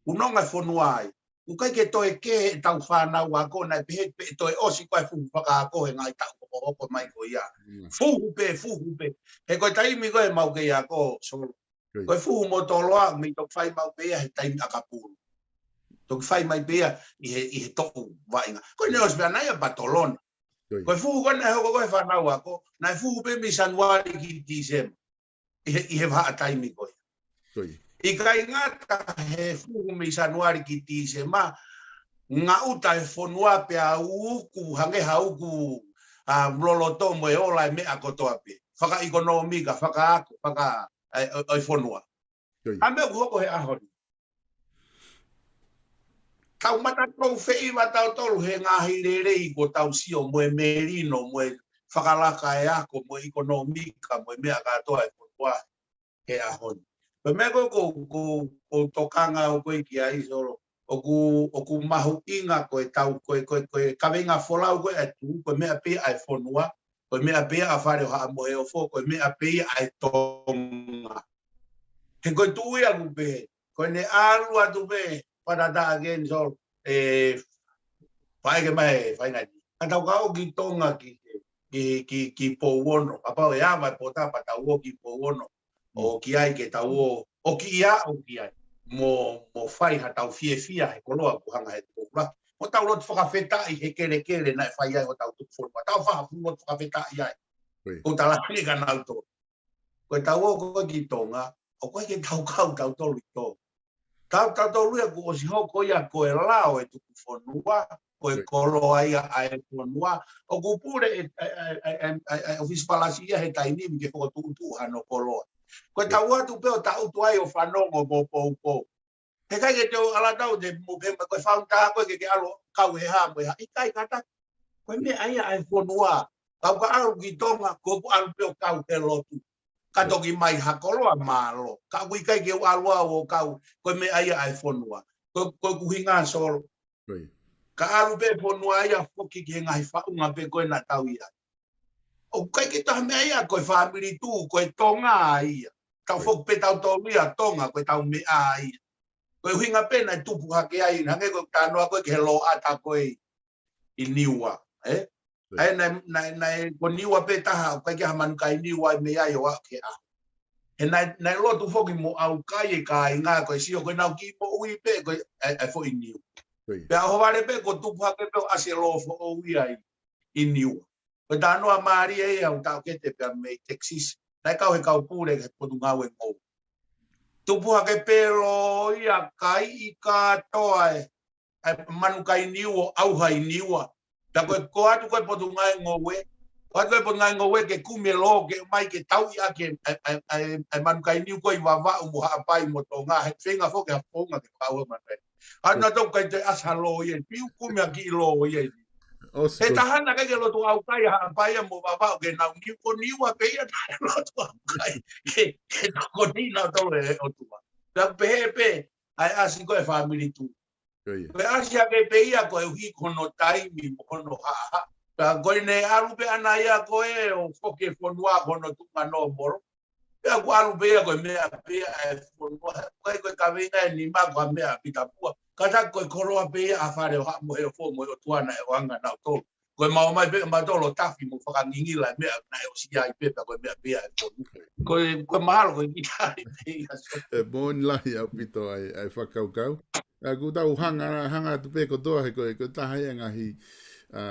ʻOku nonga e fonua ai. ʻOku ʻikai ke toe kehe ʻetau fānau ako naʻe pehē pē ʻe toe ʻosi ko e fuhu fakaako he ngaahi taʻu hokohoko mai ko ia. Mm. Fuhu pē, fuhu pē. He ko e taimi ko ē ʻemau kei ako, Solo. Ko ia. Ko e fuhu motoloa, mei toki fai maʻu pē ia he taimi ʻakapulu. Toki fai mai pē ia ʻi he, ʻi he toʻu vaʻinga. Ko ʻene ʻosi pē ʻana ia pea tolona. Ko ia. Ko e fuhu ko ē naʻe hoko ko ē he fānau ako, naʻe fuhu pē mei Sānuali ki Tīsema. ʻI he, ʻi he vahaʻa taimi ko ia. Ko ia. ʻIkai ngata he fuhu mei Sānuali ki Tīsema, ngaʻuta e fonua pea uku, hangē ha uku, ʻa, loloto mo e ola e meʻa kotoa pē. Fakaʻekonōmika, fakaako, faka, ʻa e, ʻo, ʻo e fonua. Ko ia. ʻA e meʻa ʻoku hoko he ʻaho ni. Tau mataʻitofe ʻi vā tautolu he ngaahi lelei kuo tau sio mo e melino, mo e fakalaka e ako, mo e ʻekonōmika, mo e meʻa kātoa e fonua he ʻaho ni. Ko e meʻa ko ē ʻoku, ʻoku, ʻoku tokanga ʻoku ʻi ai Solo. ʻOku, ʻoku mahuʻinga ko e tau, ko e, ko e, ko e kaveinga folau ko ē ʻa e Tū, ko e meʻa pē ia ʻa e fonua, ko e meʻa pē ia ʻa Fale ʻo Haʻa Moheofo, ko e meʻa pē ia ʻa e Tonga. He ko e Tū ia ʻoku pehē, ko ʻene ʻalu atu pē, patata again, Solo, ʻe, faʻeke mai, faingani. Ka tau ka ō ki Tonga ki, ki, ki, ki Pouono, kapau ʻe ava e pota pea tau ō ki Pouono, ʻo ki ai ke tau ō, ʻo ki ia, ʻo ki ai. Mo, mo fai ha tau fiefia he koloa ʻoku hanga he Tupou ʻUluaki. Mo tau lotu fakafetaʻi he kelekele naʻe fai ai hotau tuku fonua. Tau faʻa fuʻu lotu fakafetaʻi ai. Ko e tala ni ka nau tō. Ko e tau ō ko ē ki Tonga, ʻoku ʻikai ke tau kau tautolu ʻi Tonga. Tau, tautolu ia kuo ʻosi hoko ia ko e lao e tuku fonua, ko e koloa ia ʻa e fonua. ʻOku pule e, e, e ʻofisi palasi ia he taimi ni ke fokotuʻutuʻu hano koloa. Ko e tau atu pē ʻo taʻutu ai ʻo fanongo mo poupou. He ʻikai ke te u ala tau te mo pē ko e founder ko ē ke ke ʻalu kau he hā mo e hā. ʻIkai kātaki. Ko e meʻa ia ʻa e fonua. Kau ka ʻalu ki Tonga, ko ʻeku ʻalu pē ʻo kau he lotu. Ka toki mai ha koloa mālō. Ka ʻoku ʻikai ke u ʻalu au ʻo kau, ko e meʻa ia ʻa e fonua. Ko, ko ʻeku ʻuhinga Solo. Ka ʻalu pē fonua ia foki ki he ngaahi faʻunga pē ko ē naʻa tau ʻi ai. ʻOku ʻikai ke toe ha meʻa ia, ko e fāmili Tū, ko e Tonga ia. Tau foki pē tautolu ia Tonga, ko e tau meʻa ia. Ko e ʻuhinga pē naʻe tupu hake ai, hangē ko e talanoa ko ē ki he loʻata ko ē ʻi Niua, ē? ʻA ia naʻe, naʻe, naʻe ko Niua pē taha, ʻoku ʻikai ke ha manu kai Niua ʻi mei ai ʻo aʻu ki he ʻaho. He naʻe, naʻe lotu foki mo ʻaukai e kāinga ko e sio ko ʻenau kiʻi moʻui pē ko e, ʻa e, ʻa e foʻi niu. Pea ʻohovale pē ko e tupu hake pē ʻo ʻasi e lō foʻou ia ʻi, ʻi Niua. Ko e talanoa mālie ia ʻoku taʻokete pea mei Texas. Naʻe kau he kau pule he Potungāue Ngoue. Tupu hake pē lō ia kai ʻi kātoa e ʻa e manu kai Niua ʻo ʻauha ʻi Niua. Pea ko e, ko atu ko ē Potungāue Ngoue, ko atu ko ē Potungāue Ngoue ke kumi e lō ke mai ke tauʻi ʻaki e, ʻa e, ʻa e, ʻa e manu kai Niua ko ē ʻi Vavaʻu mo Haʻapai mo Tonga, he feinga foki ha founga ke fakaʻauha manu kai. ʻA ia naʻa tau kai te ʻasi ha lō ia, piu kumi ha kiʻi lō ia. He taha naʻe ʻikai ke lotu ʻaukai ʻa Haʻapai mo Vavaʻu ke nau Niua, ko Niua pē ia naʻe lotu ʻaukai. Ke, ke tokoni nautolu ʻe he ʻOtua. Pea pehē pē, ʻa e ʻasi ko ē fāmili Tū. Ko e ʻasi hake pē ia koeʻuhi ko hono taimi mo hono haʻahaʻa. Pea ko ʻene ʻalu pē ʻana ia ko ē ʻo foki e fonua ko hono tuʻunga nōmolo. Pea ʻoku ʻalu pē ia ko e meʻa pē ia ʻa e fonua. Ko e, ko e kaveinga ʻe nima ko e meʻa ʻa Pita Pua. Kātaki ko e koloa pē ia ʻa Fale ʻo Haʻa Moheofo mo e ʻOtua naʻe ʻoange ʻa nautolu. Ko e mau ō mai pē ʻa mautolu ʻo tafi mo fakangingila e meʻa naʻe ʻosi ʻi ai pē, pea ko e meʻa pē ia ʻa e fonua. Ko e, ko e mahalo ko e kiʻi tali pē ia, Solo. ʻE moʻoni lahi ʻaupito ʻa e, ʻa e fakakaukau. ʻA, ʻoku tau hanga, hanga atu pē kotoa he ko e, ko e taha ia e ngaahi, ʻa,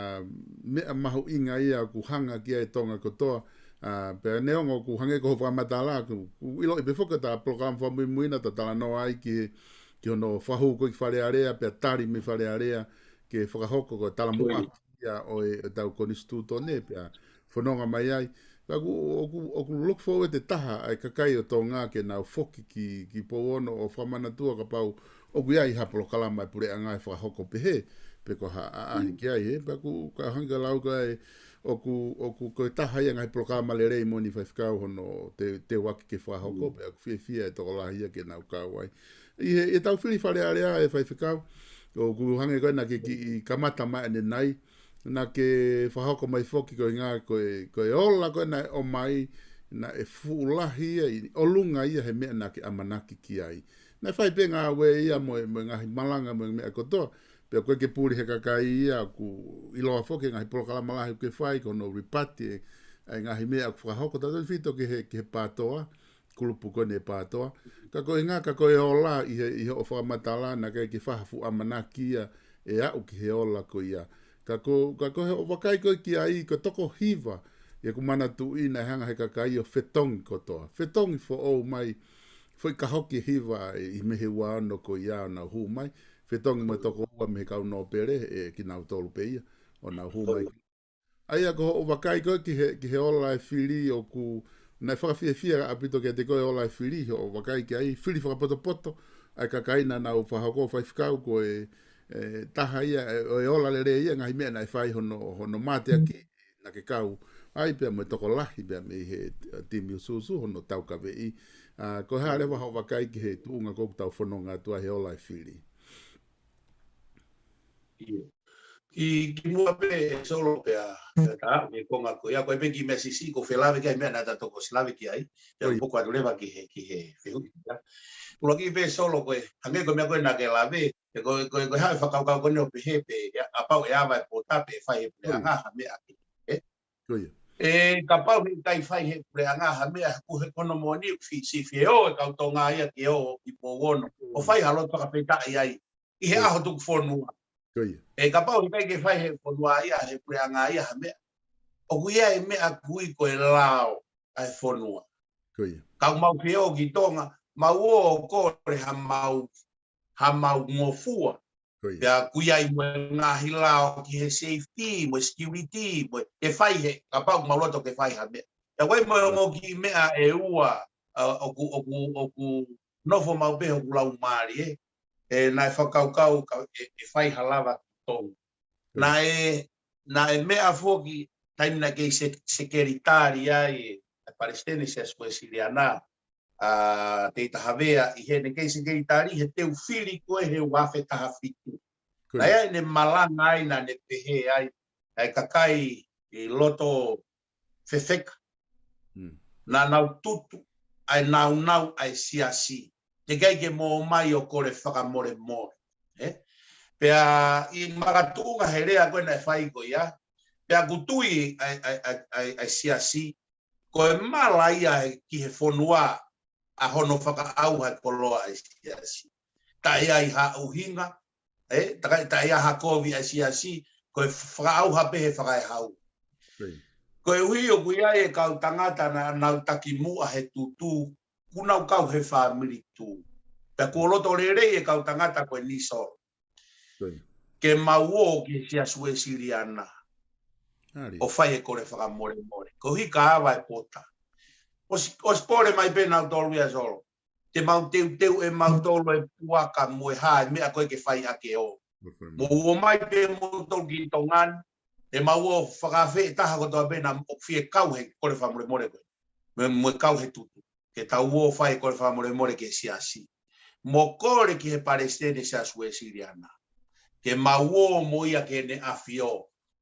meʻa mahuʻinga ia ʻoku hanga ki ai Tonga kotoa. ʻA, pea neongo ʻoku hangē ko hoʻo fakamatala, ʻoku, ʻoku ʻiloʻi pē foki ʻeta polokalama fakamuimuina, ta talanoa ai ki he, ki hono fakahū ko ē ki Fale Alea, pea tali mei Fale Alea ke fakahoko ko e talamuʻaki ia ʻo e, ʻetau konisitūtone pea fononga mai ai. Pea ʻoku, ʻoku, ʻoku look forward e taha ʻa e kakai ʻo Tonga ke nau foki ki, ki Pouono ʻo fakamanatua kapau ʻoku ʻi ai ha polokalama ʻa e puleʻanga ʻe fakahoko pehē, pe ko ha ʻaʻahi ki ai, ē. Pea ʻoku, ka hangē ko e lau ko ē, ʻoku, ʻoku ko e taha ia e ngaahi polokalama lelei moʻoni Faifekau hono te, teuaki ke fakahoko, pea ʻoku fiefia e tokolahi ia ke nau kau ai. ʻI he, ʻi heʻetau fili Fale Alea ē Faifekau, ʻoku hangē ko ē naʻa ke kiʻi kamata mai ʻanenai, naʻa ke fakahoko mai foki ko e ngaahi, ko e, ko e ola ko ē naʻe ʻomai, naʻe fuʻu lahi ia, ʻi ʻolunga ia he meʻa naʻa ke ʻamanaki ki ai. Naʻe fai pē ngāue ia mo e, mo e ngaahi malanga mo e meʻa kotoa, pea ko e ke puli he kakai ia ʻoku ʻiloa foki e ngaahi polokalama lahi ʻoku ke fai, ko hono ripati e, e ngaahi meʻa ʻoku fakahoko, tautefito ki he, ki he PATOA, kulupu ko eni PATOA. Ka ko e ngaahi, ka ko e ola ʻi he, ʻi hoʻo fakamatala, naʻa ke kiʻi fai ha fuʻu ʻamanaki ia ʻe aʻu ki he ola ko ia. Ka ko, ka ko hoʻo vakai ko ē ki ai, ko e toko hiva ia ʻoku manatuʻi naʻe hanga he kakai ʻo fetongi kotoa. Fetongi foʻou mai, foʻi kahoki hiva ʻi he mei he ua ono ko ia ʻo nau hū mai. Fetongi mo e toko ua mei he kau nōpele, ʻe kinautolu pē ia, ʻo nau hū mai. ʻA ia ko hoʻo vakai ko ē ki he, ki he ola e fili ʻoku, naʻe fakafiefia ʻaupito kiate koe e ola e fili, hoʻo vakai ki ai, fili fakapotopoto ʻa e kakai naʻa nau fakahoko Faifekau ko e, e, taha ia, e, ʻo e ola lelei ia e ngaahi meʻa naʻe fai hono, hono mateaki, naʻa ke kau ai pea mo e tokolahi pea mei he, e, timi ʻusuʻusu hono taukaveʻi. ʻA, ko e hā leva hoʻo vakai ki he tuʻunga ko ē ʻoku tau fononga atu ai he ola e fili. ʻIo. Ki, kimuʻa pē ē Solo pea, pea ta, ʻi he konga ko ia, ko e pē kiʻi meʻa siʻisiʻi ʻoku ou fie lave ki ai, meʻa naʻa ta toki ʻosi lave ki ai, pea ʻoku ou poko atu leva ki he, ki he fehuʻi ia. ʻUluaki pē Solo ko e, hangē ko e meʻa ko ē naʻa ke lave, ʻe ko e, ko e, ko e hā e fakakaukau ko eni ʻo pehē pē, ʻe, kapau ʻe ava e pota pe ʻe fai he puleʻanga ha meʻa ke, ē? ʻE, kapau he ʻikai fai he puleʻanga ha meʻa, ʻoku he kono moʻoni ʻoku fi, siʻi fie ō e kau Tonga ia ke ō ʻi Pouono ʻo fai ha lotu fakafetaʻi ai ʻi he ʻaho tuku fonua. ʻE, kapau he ʻikai ke fai he fonua ia, he puleʻanga ia ha meʻa, ʻoku ʻi ai e meʻa ʻoku ui ko e lao ʻa e fonua. Ka ʻoku mau fie ō ki Tonga, mau ō ʻo kole ha mau, ha mau ngofua. Pea ʻoku ʻi ai mo e ngaahi lao ki he safety, mo e security, mo e, ke fai he, kapau ʻoku mau loto ke fai ha meʻa. Pea ʻoku ʻi ai mo e ongo kiʻi meʻa ʻe ua, ʻa, ʻoku, ʻoku, ʻoku nofo maʻu pē hoku laumālie, ē. ʻE, naʻe fakakaukau ka, ʻe, ʻe fai ha lava ki Tonga. Naʻe, naʻe meʻa foki, taimi naʻa ke se, sekelitali ai, ʻa e Palesiteni Siasi Uēsiliana, ʻa Teita Havea ʻi heʻene kei sekelitali he teu fili ko ē he ua afe taha fitu. Naʻe ʻi ai ʻene malanga ai naʻa ne pehē ai, ʻa e kakai ʻi loto fefeka. Naʻa nau tutu ʻa e nāunau ʻa e siasi. Teʻeki ai ke mo ō mai ʻo kole fakamolemole. Ē? Pea ʻi makatuʻunga he lea ko ē naʻe fai ko ia. Pea ʻoku tui ʻa e, ʻa e, ʻa e, ʻa e, ʻa e siasi, ko e mala ia he, ki he fonua ʻa hono fakaʻauha e koloa ʻa e siasi. Taʻe ʻi ai ha ʻuhinga, ē, takai, taʻe ʻi ai ha kovi ʻa e siasi, ko e fakaʻauha pē he fakaʻehau. Koeʻuhi ʻoku ʻi ai e kau tangata naʻa nau takimuʻa he tutu, ʻoku nau kau he fāmili tu. Pea kuo loto lelei e kau tangata ko eni Solo ke mau ō ki he Siasi Uēsiliana ʻo fai e kole fakamolemole. Koeʻuhi ka ava e pota. ʻOsi, ʻosi pole mai pē nautolu ia Solo. Te mau teuteu ʻe mautolu e puaka mo e hā e meʻa ko ē ke fai ʻaki ʻo. Mou ō mai pē moutolu ki Tonga ni, te mau ō fakaafeʻi e taha kotoa pē naʻa ʻoku fie kau he kole fakamolemole ko ē. Mo e, mo e kau he tutu. Ke tau ō fai e kole fakamolemole ki he siasi. Mo kole ki he Palesiteni Siasi Uēsiliana ke mau ō mo ia ki heʻene ʻafio,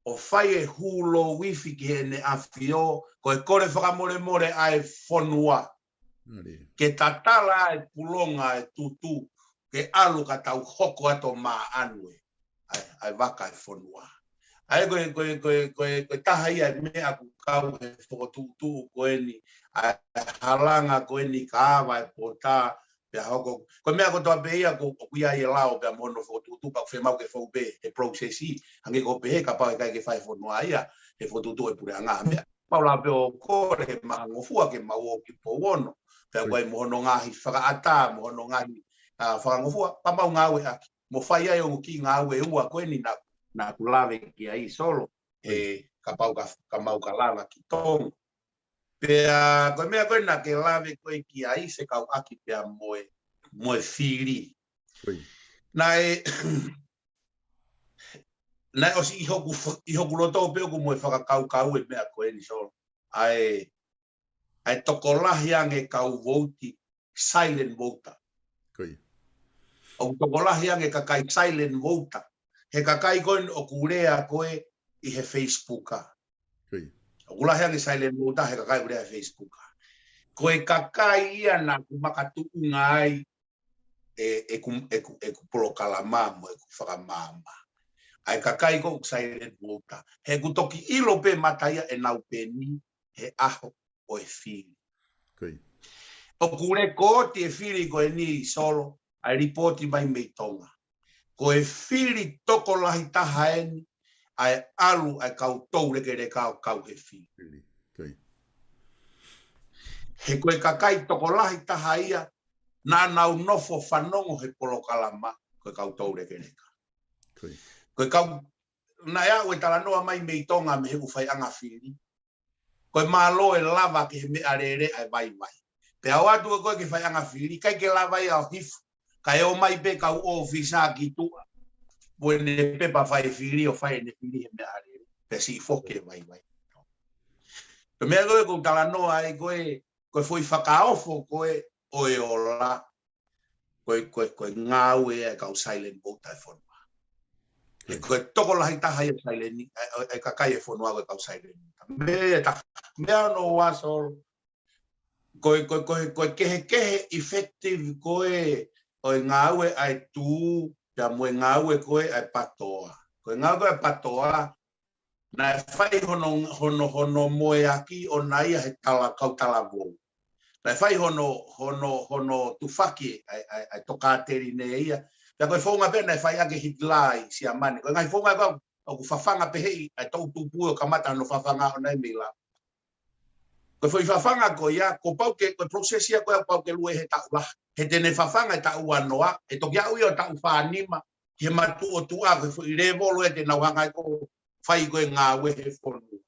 ʻo fai e hū louifi ki heʻene ʻafio, ko e kole fakamolemole ʻa e fonua. Ke tatala e pulonga e tutu, ke ʻalu ka tau hoko atu ʻo māʻanu ʻa e, ʻa e vaka e fonua. ʻA ia ko e, ko e, ko e, ko e, ko e taha ia e meʻa ʻoku kau he fokotuʻutuʻu ko eni, ʻa e halanga ko eni ka ava e pota, pea hoko. Ko e meʻa kotoa pē ia ko, ʻoku ʻi ai e lao pea mo hono fokotuʻutuʻu pea ʻoku fiemaʻu ke fou pē he process, hangē ko e pehē kapau ʻe ʻikai ke fai e fonua ia, he fokotuʻutuʻu e puleʻanga meʻa. Mau lava pē ʻo kole ke mau ngofua ke mau ō ki Pouono. Pea ko e mo hono ngaahi fakaʻatā, mo hono ngaahi, ʻa, fakangofua, pea mau ngāueʻaki. Mo fai ai ʻo ki ngāue ua ko eni naʻa, naʻa ku lave ki ai Solo. He kapau ka, ka mau ka lava ki Tonga. Pea ko e meʻa ko ē naʻa ke lave ko ē ki ai fekauʻaki pea mo e, mo e fili. Naʻe, naʻe ʻosi ʻi hoku fa-, ʻi hoku loto pē ʻoku mo e fakakaukau e meʻa ko eni Solo. ʻA e, ʻa e tokolahi ange kau vouti, silent voter. ʻOku tokolahi ange kakai silent voter. He kakai ko eni ʻoku lea ko ē ʻi he Facebook. ʻOku lahi ange silent voter he kakai ʻoku lea he Facebook. Ko e kakai ia naʻa ku makatuʻunga ai e, ʻeku, ʻeku, ʻeku polokalama mo ʻeku fakamaama. ʻA e kakai ko ē ʻoku silent voter. He ʻoku toki ʻilo pē mata ia ʻenau peni he ʻaho ʻo e fili. ʻOku lekooti e fili ko eni Solo, ʻa e lipooti mai mei Tonga. Ko e fili tokolahi taha eni, ʻa e ʻalu, ʻa e kau toulekeleka ʻo kau he fili. He ko e kakai tokolahi taha ia, naʻa nau nofo fanongo he polokalama, ko e kau toulekeleka. Ko e kau, naʻe aʻu e talanoa mai mei Tonga mei he ʻū faiʻanga fili. Ko e mālō e lava ki he meʻalele ʻa e vaivai. Pea ʻoatu ko ē ki he faiʻanga fili, ʻikai ke lava ia ʻo hifo. Kae ō mai pē kau ʻōfisa ki tuʻa. Mo ʻene pepa fai fili ʻo fai ʻene fili he meʻalele. Pea siʻi foki e vaivai. Ko e meʻa ko ē ʻoku ou talanoa ai ko e, ko e foʻi fakaofo ko ē ʻo e ola. Ko e, ko e, ko e ngāue ʻa e kau silent voter e fonua. He ko e tokolahi taha ia silent, ʻa e, ʻa e kakai e fonua ko e kau silent voter. Meʻa ʻe taha, meʻa hono ua Solo. Ko e, ko e, ko e, ko e kehekehe effective ko ē ʻo e ngāue ʻa e tū, pea mo e ngāue ko ē ʻa e patoa. Ko e ngāue ko ē ʻa e patoa, naʻe fai hono, hono, hono moeaki ʻona ia he tala, kau talavou. Naʻe fai hono, hono, hono tufaki ʻa e, ʻa e, ʻa e tokāteline ia. Pea ko e founga pē naʻe fai ʻaki Hitler ʻi Siamane. Ko e ngaahi founga ko ē ʻoku fafanga pehē ʻa e toʻu tupu ʻo kamata hono fafanga ʻona ia mei lalo. Ko e foʻi fafanga ko ia, kuo pau ke, ko e process ia ko ē kuo pau ke lue he taʻu lahi. He te ne fafanga he taʻu uanoa, he toki aʻu ia ʻo taʻu fānima, he matuʻotuʻa, ko e foʻi lēvolo ia te nau hanga ai ʻo fai ko ē ngāue he fonua.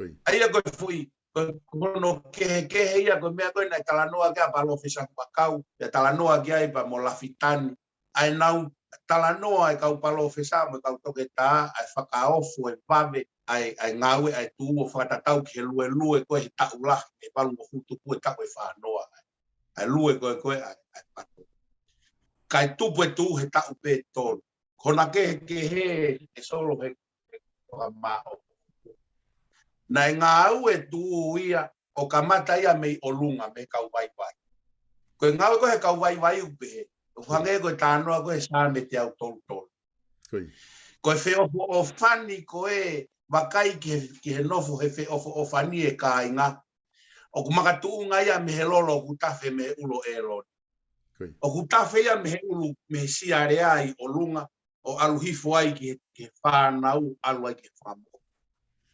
ʻA ia ko e foʻi, ko e, ko hono kehekehe ia, ko e meʻa ko ē naʻe talanoa ki ai ʻa Palōfesa Huʻakau, pea talanoa ki ai pea mo Lafitani, ʻa ʻenau talanoa e kau palōfesa mo e kau toketā, ʻa e fakaofo e vave, ʻa e, ʻa e ngāue ʻa e tū ʻo fakatatau ki he luelue ko ē he taʻu lahi, he valungofulu tupu e taʻu ʻe fānoa, ʻa e, ʻa e lue ko ē ko ē ʻa e, ʻa e pato. Kae tupu e tū he taʻu pē ʻe tolu. Ko hona kehekehe ē Solo he, he fakamaʻo. Naʻe ngāue tū ia ʻo kamata ia mei ʻolunga, mei he kau vaivai. Ko e ngāue ko ē he kau vaivai ʻoku pehē, ʻoku hangē ko e talanoa ko ē he Saame teau tolu tolu. Ko e feʻofoʻofani ko ē, vakai ki he, ki he nofo he feʻofoʻofani e kāinga. ʻOku makatuʻunga ia mei he lolo ʻoku tafe mei he ʻulu ʻo ʻĒlone. ʻOku tafe ia mei he ʻulu, mei he sialea ʻi ʻolunga, ʻo ʻalu hifo ai ki he, ki he fānau, ʻalu ai ki he fakamoʻoni.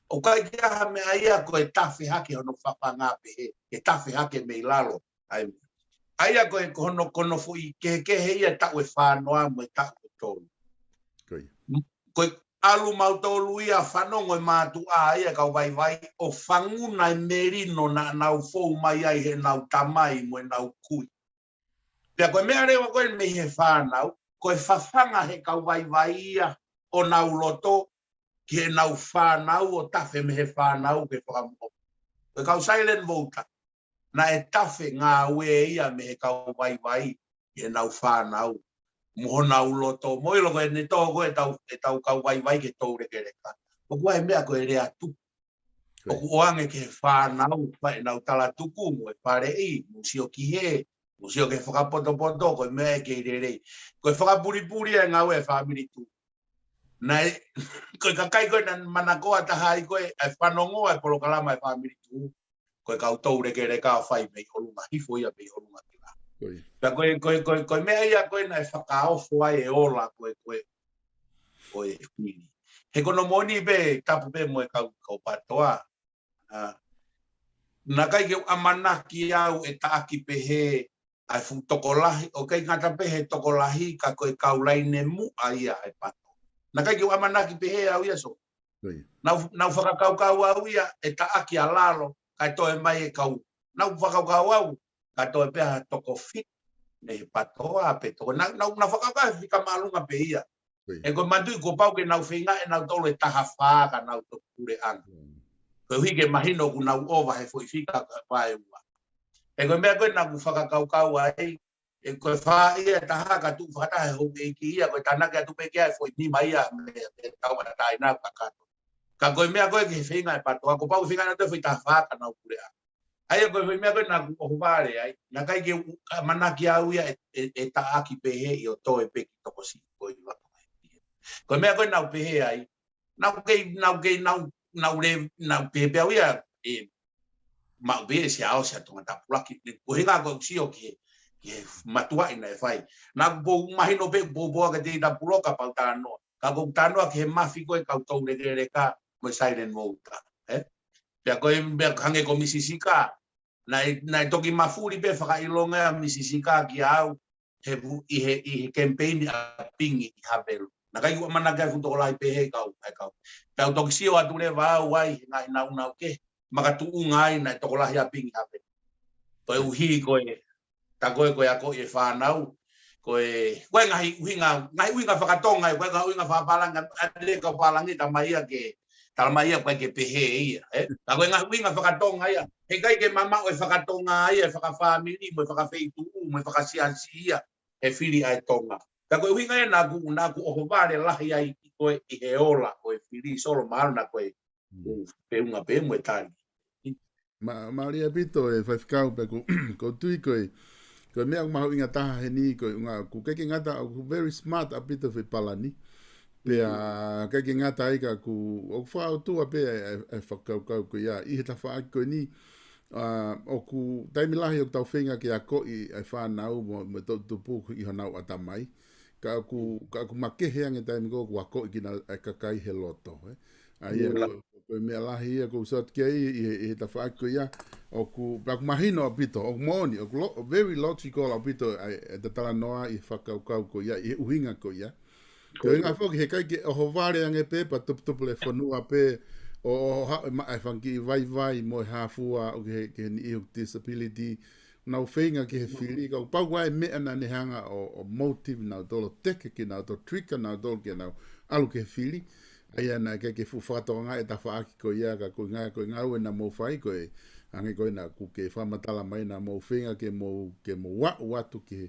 ʻOku ʻikai ke ʻi ai ha meʻa ia ko e tafe hake hono fafanga pehē, ke tafe hake mei lalo. ʻA ia, ʻa ia ko e, ko hono, ko hono foʻi kehekehe ia taʻu ʻe fānoa mo e taʻu ʻe tolu. Ko e ʻalu mautolu ia fanongo e mātuʻa ia kau vaivai ʻo fanguna e melino naʻa nau fou mai ai heʻenau tamai mo ʻenau kui. Pea ko e meʻa leva ko ē mei he fānau, ko e fafanga he kau vaivai ia ʻo nau loto ki heʻenau fānau ʻo tafe mei he fānau ke fakamoʻoni. Ko e kau silent voter, naʻe tafe ngāue ia mei he kau vaivai ki heʻenau fānau mo honau loto. Mo ʻilo ko ʻene tō ko ē ʻetau, ʻetau kau vaivai ke toulekeleka. ʻOku ʻi ai e meʻa ko e lea tupu. ʻOku ʻoange ki he fānau, pea ʻenau talatuku, mo e faleʻi, mo sio ki hē, mo sio ki he fakapotopoto, ko e meʻa ʻe kei lelei. Ko e fakapulipuli ʻa e ngāue ʻa e Family Tuʻu. Naʻe, ko e kakai ko ē naʻe manakoa taha ai ko ē, ʻa e fanongo ʻa e polokalama ʻa e Family Tuʻu, ko e kau toulekeleka ʻo fai mei ʻolunga, hifo ia mei ʻolunga ki lalo. Pea ko e, ko e, ko e, ko e meʻa ia ko ē naʻe fakaofo ai e ola ko ē, ko ē, ko e fili. He ko hono moʻoni pē, tapu pē mo e kau, kau PTOA. ʻA, naʻe ʻikai ke u ʻamanaki au ʻe taʻaki pehē ʻa e fuʻu tokolahi, ʻoku ʻikai ngata pē he tokolahi ka ko e kau laine muʻa ia ʻa e PTOA. Naʻe ʻikai ke u ʻamanaki pehē au ia, Sō. Nau, nau fakakaukau au ia ʻe taʻaki ʻa lalo, kae toe mai e kau. Nau fakakaukau au, kae toe pē ha toko fitu mei he PTOA pe toko. Nau, nau, nau fakakaukau he fika māʻolunga pē ia. He ko e manatuʻi kuo pau ke nau feinga ʻe nautolu ʻe taha fā ka nau toki puleʻanga. Koeʻuhi ke mahino ʻoku nau ʻova he foʻi fika ka vaeua. He ko e meʻa ko ē naʻa ku fakakaukau ai, ʻe ko e fā ia ʻe taha ka tuʻu fakataha he houʻeiki ia, ko e tānaki atu pē ki ai foʻi nima ia mei, mei he tauʻatāina kakato. Ka ko e meʻa ko ē ki he feinga ʻa e PTOA, kuo pau ke feinga nautolu foʻi taha fā ka nau puleʻanga. ʻA ia ko e foʻi meʻa ko ē naʻa ku ʻohovale ai, naʻe ʻikai ke u ʻamanaki au ia ʻe, ʻe, ʻe taʻaki pehē ʻo toe pē ki tokosiʻi ko ē ʻi Vatonga. Ko e meʻa ko ē naʻa ku pehē ai, naʻa ku kei, naʻa ku kei, naʻa ku, naʻa ku le, naʻa ku pehē pē au ia, ʻe, maʻu pē ʻe Siaosi ʻa Tonga Tapulaki, ne ko e ʻuhinga ko ʻeku sio ki he, ki he matuaʻi naʻe fai. Naʻa ku pou mahino pē, pou pou ake te i tapuloka pau talanoa. Ka ko ʻeku talanoa ki he mafi ko ē kau toulekeleka mo e silent voter, ē? Pea ko e, pea hangē ko Misi Sika, naʻe, naʻe toki mafuli pē fakaʻilonga ʻa Misi Sika kia au, he vu-, ʻi he, ʻi he kemipeini ʻa Pingi ʻi Havelu. Naʻe ʻikai ke u ʻamanaki ʻa e fuʻu tokolahi pehē kau, ʻa e kau. Pea u toki sio atu leva au ai, he ngaahi naunau kehe, makatuʻunga ai naʻe tokolahi ʻa Pingi ʻi Havelu. Koeʻuhi ko e, tā ko ē ko e akoʻi e fānau, ko e, ko e ngaahi ʻuhinga, ngaahi ʻuhinga fakatonga, ko e ngaahi ʻuhinga fakapālangi, ʻa e kau pālangi, tā mai ia ke, tā mai ia ko e ke pehē ia, ē? Ka ko e ngaahi ʻuhinga fakatonga ia, he ʻikai ke mamaʻo e fakatonga ia, e fakafāmili, mo e fakafeituʻu, mo e fakasiasi ia, he fili ʻa e Tonga. Ka ko e ʻuhinga ia naʻa ku, naʻa ku ʻohovale lahi ai ʻi ko ē ʻi he ola, ko e fili Solo mahalo naʻa ko e, ʻū feʻunga pē mo e tali. Ma, mālie ʻaupito e faifekau pea ʻoku, ʻoku ou tui ko e, ko e meʻa ʻoku mahuʻinga taha heni, ko e ʻuhinga ʻoku ʻikai ke ngata ʻoku very smart ʻaupito foʻi palani. Pea ʻikai ke ngata ai ka ʻoku, ʻoku fakaʻotua pē ʻa e, ʻa e, ʻa e fakakaukau ko ia. ʻI he tafaʻaki ko eni, ʻa, ʻoku taimi lahi ʻoku tau feinga ke akoʻi ʻa e fānau mo, mo e toʻutupu ʻi honau ʻatamai. Ka ʻoku, ka ʻoku makehe ange taimi ko ē ʻoku akoʻi kinaua ʻa e kakai he loto, ē. ʻA ia ko, ko e meʻa lahi ia ʻoku ou sio atu ki ai ʻi he, ʻi he tafaʻaki ko ia, ʻoku, pea ʻoku mahino ʻaupito, ʻoku moʻoni, ʻoku lo-, very logical ʻaupito ʻa e, ʻa e talanoa ʻi he fakakaukau ko ia, ʻi he ʻuhinga ko ia. Ko e ʻuhinga foki he ʻikai ke ʻohovale ange pē, pea tuputupu le fonua pē, ʻo, ʻo haʻu e ma-, e fanga kiʻi vaivai mo e hā fua ʻoku ke, ke niʻihi ʻoku disability, nau feinga ki he fili, ka ʻoku pau ʻa e meʻa naʻa ne hanga ʻo, ʻo motive nautolu, teke kinautolu, trigger nautolu ke nau ʻalu ki he fili. ʻA ia naʻe ʻikai ke fuʻu fakatokangaʻi e tafaʻaki ko ia ka ko e ngā, ko e ngāue naʻa mou fai ko e, hangē ko ē naʻa ku ke fakamatala mai naʻa mou feinga ke mou, ke mou aʻu atu ki he,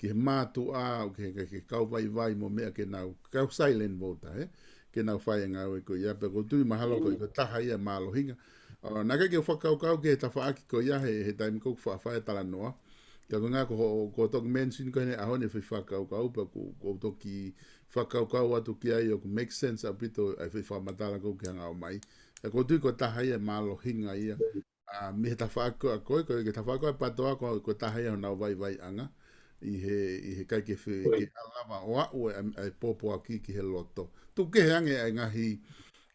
ki he mātuʻa, ʻo ki he, ki he, ki he kau vaivai mo meʻa ke nau, kau silent voter, ē? Ke nau fai e ngāue ko ia, pea ʻoku ou tui mahalo ko e, ko e taha ia mālohinga. ʻA, naʻe ʻikai ke u fakakaukau ki he tafaʻaki ko ia he, he taimi ko ē ʻoku faʻa fai e talanoa. Ka ko e ʻuhinga ko ho, ko e toki mention ko eni he ʻaho ni e foʻi fakakaukau, pea ʻoku, ʻoku ou toki fakakaukau atu ki ai ʻoku make sense ʻaupito ʻa e foʻi fakamatala ko ē ʻoku ke hanga ʻo ʻomai. Pea ʻoku ou tui ko e taha ia e mālohinga ia. ʻA, mei he tafaʻaki ko ē ʻa koe, ko e, ko e tafaʻaki ko ē ʻa e PTOA ko, ko e taha ia honau vaivaiʻanga. ʻI he, ʻi he ʻikai ke fe-, ke ʻalu lava ʻo aʻu e, e pōpoaki ki he loto. Tuku kehe ange ʻa e ngaahi,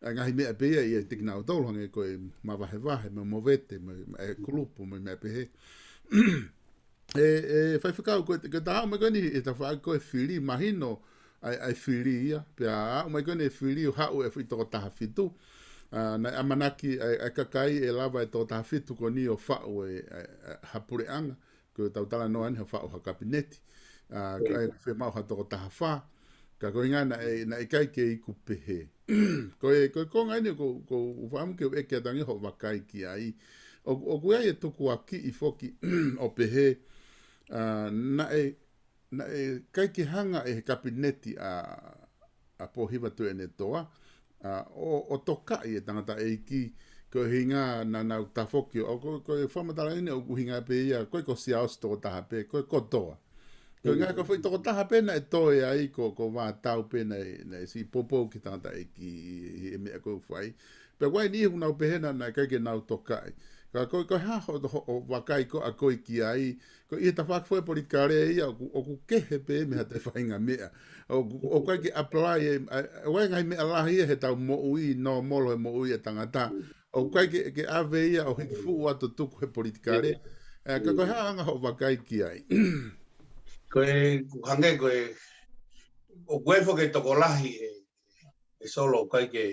ʻa e ngaahi meʻa pē ia ʻiate kinautolu hangē ko e mavahevahe, mo e movete, mo e, mo e kulupu, mo e meʻa pehē. ʻE, ʻe, faifekau ko e, ko e taha mai ko eni, e tafaʻaki ko e fili, mahino, ʻa e, ʻa e fili ia, pea aʻu mai ko eni e fili ʻo haʻu e foʻi toko taha fitu. ʻA, naʻe ʻamanaki ʻa e, ʻa e kakai ʻe lava e toko taha fitu ko eni ʻo faʻu e, ʻa e, ʻa e, ha puleʻanga, ko e tau talanoa ni ha faʻu ha kapineti. ʻA, ʻikai ke fiemaʻu ha toko taha fā. Ka ko e ʻuhinga naʻe, naʻe ʻikai ke iku pehē. Ko e, ko e konga eni ko, ʻoku ou fakaʻamu ke u ʻeke atu ange hoʻo vakai ki ai. ʻO, ʻoku ʻi ai e tukuakiʻi foki ʻo pehē, ʻa, naʻe, naʻe ʻikai ke hanga ʻe he kapineti ʻa, ʻa Pōhiva Tuʻiʻonetoa, ʻa, ʻo, ʻo tokaʻi e tangataʻeiki Ko e ʻuhinga naʻa nau tafoki, ʻo ko, ko e fakamatala eni ʻoku ʻuhinga pē ia, ko e ko Siaosi tokotaha pē, ko e kotoa. Ko e ngaahi ko e foʻi tokotaha pē naʻe toe ai ko, ko Vātau pē naʻe, naʻe siʻi poupou ki he tangataʻeiki ʻi, ʻi, ʻi he meʻa ko ē ʻoku fai. Pea ʻoku ʻi ai e niʻihi ʻoku nau pehē naʻe ʻikai ke nau tokaʻi. Ka ko, ko e hā hoʻo, hoʻo vakai ko ē ʻa koe ki ai, ko e ʻi he tafaʻaki foʻou e politikale ia, ʻoku, ʻoku kehe pē mei ha toe faʻahinga meʻa. ʻOku, ʻoku ʻikai ke apply ē, ʻa, ʻa, ʻoku ʻi ai e ngaahi meʻa lahi ia he tau moʻui, nōmolo he moʻui e tangata. ʻOku ʻikai ke, ke ʻave ia ʻo hiki fuʻu atu tuku he politikale. ʻE, ka ko e hā ʻa hoʻo vakai ki ai. Ko e, ʻoku hangē ko e, ʻoku ʻi ai foki e tokolahi ē, ē Solo, ʻoku ʻikai ke,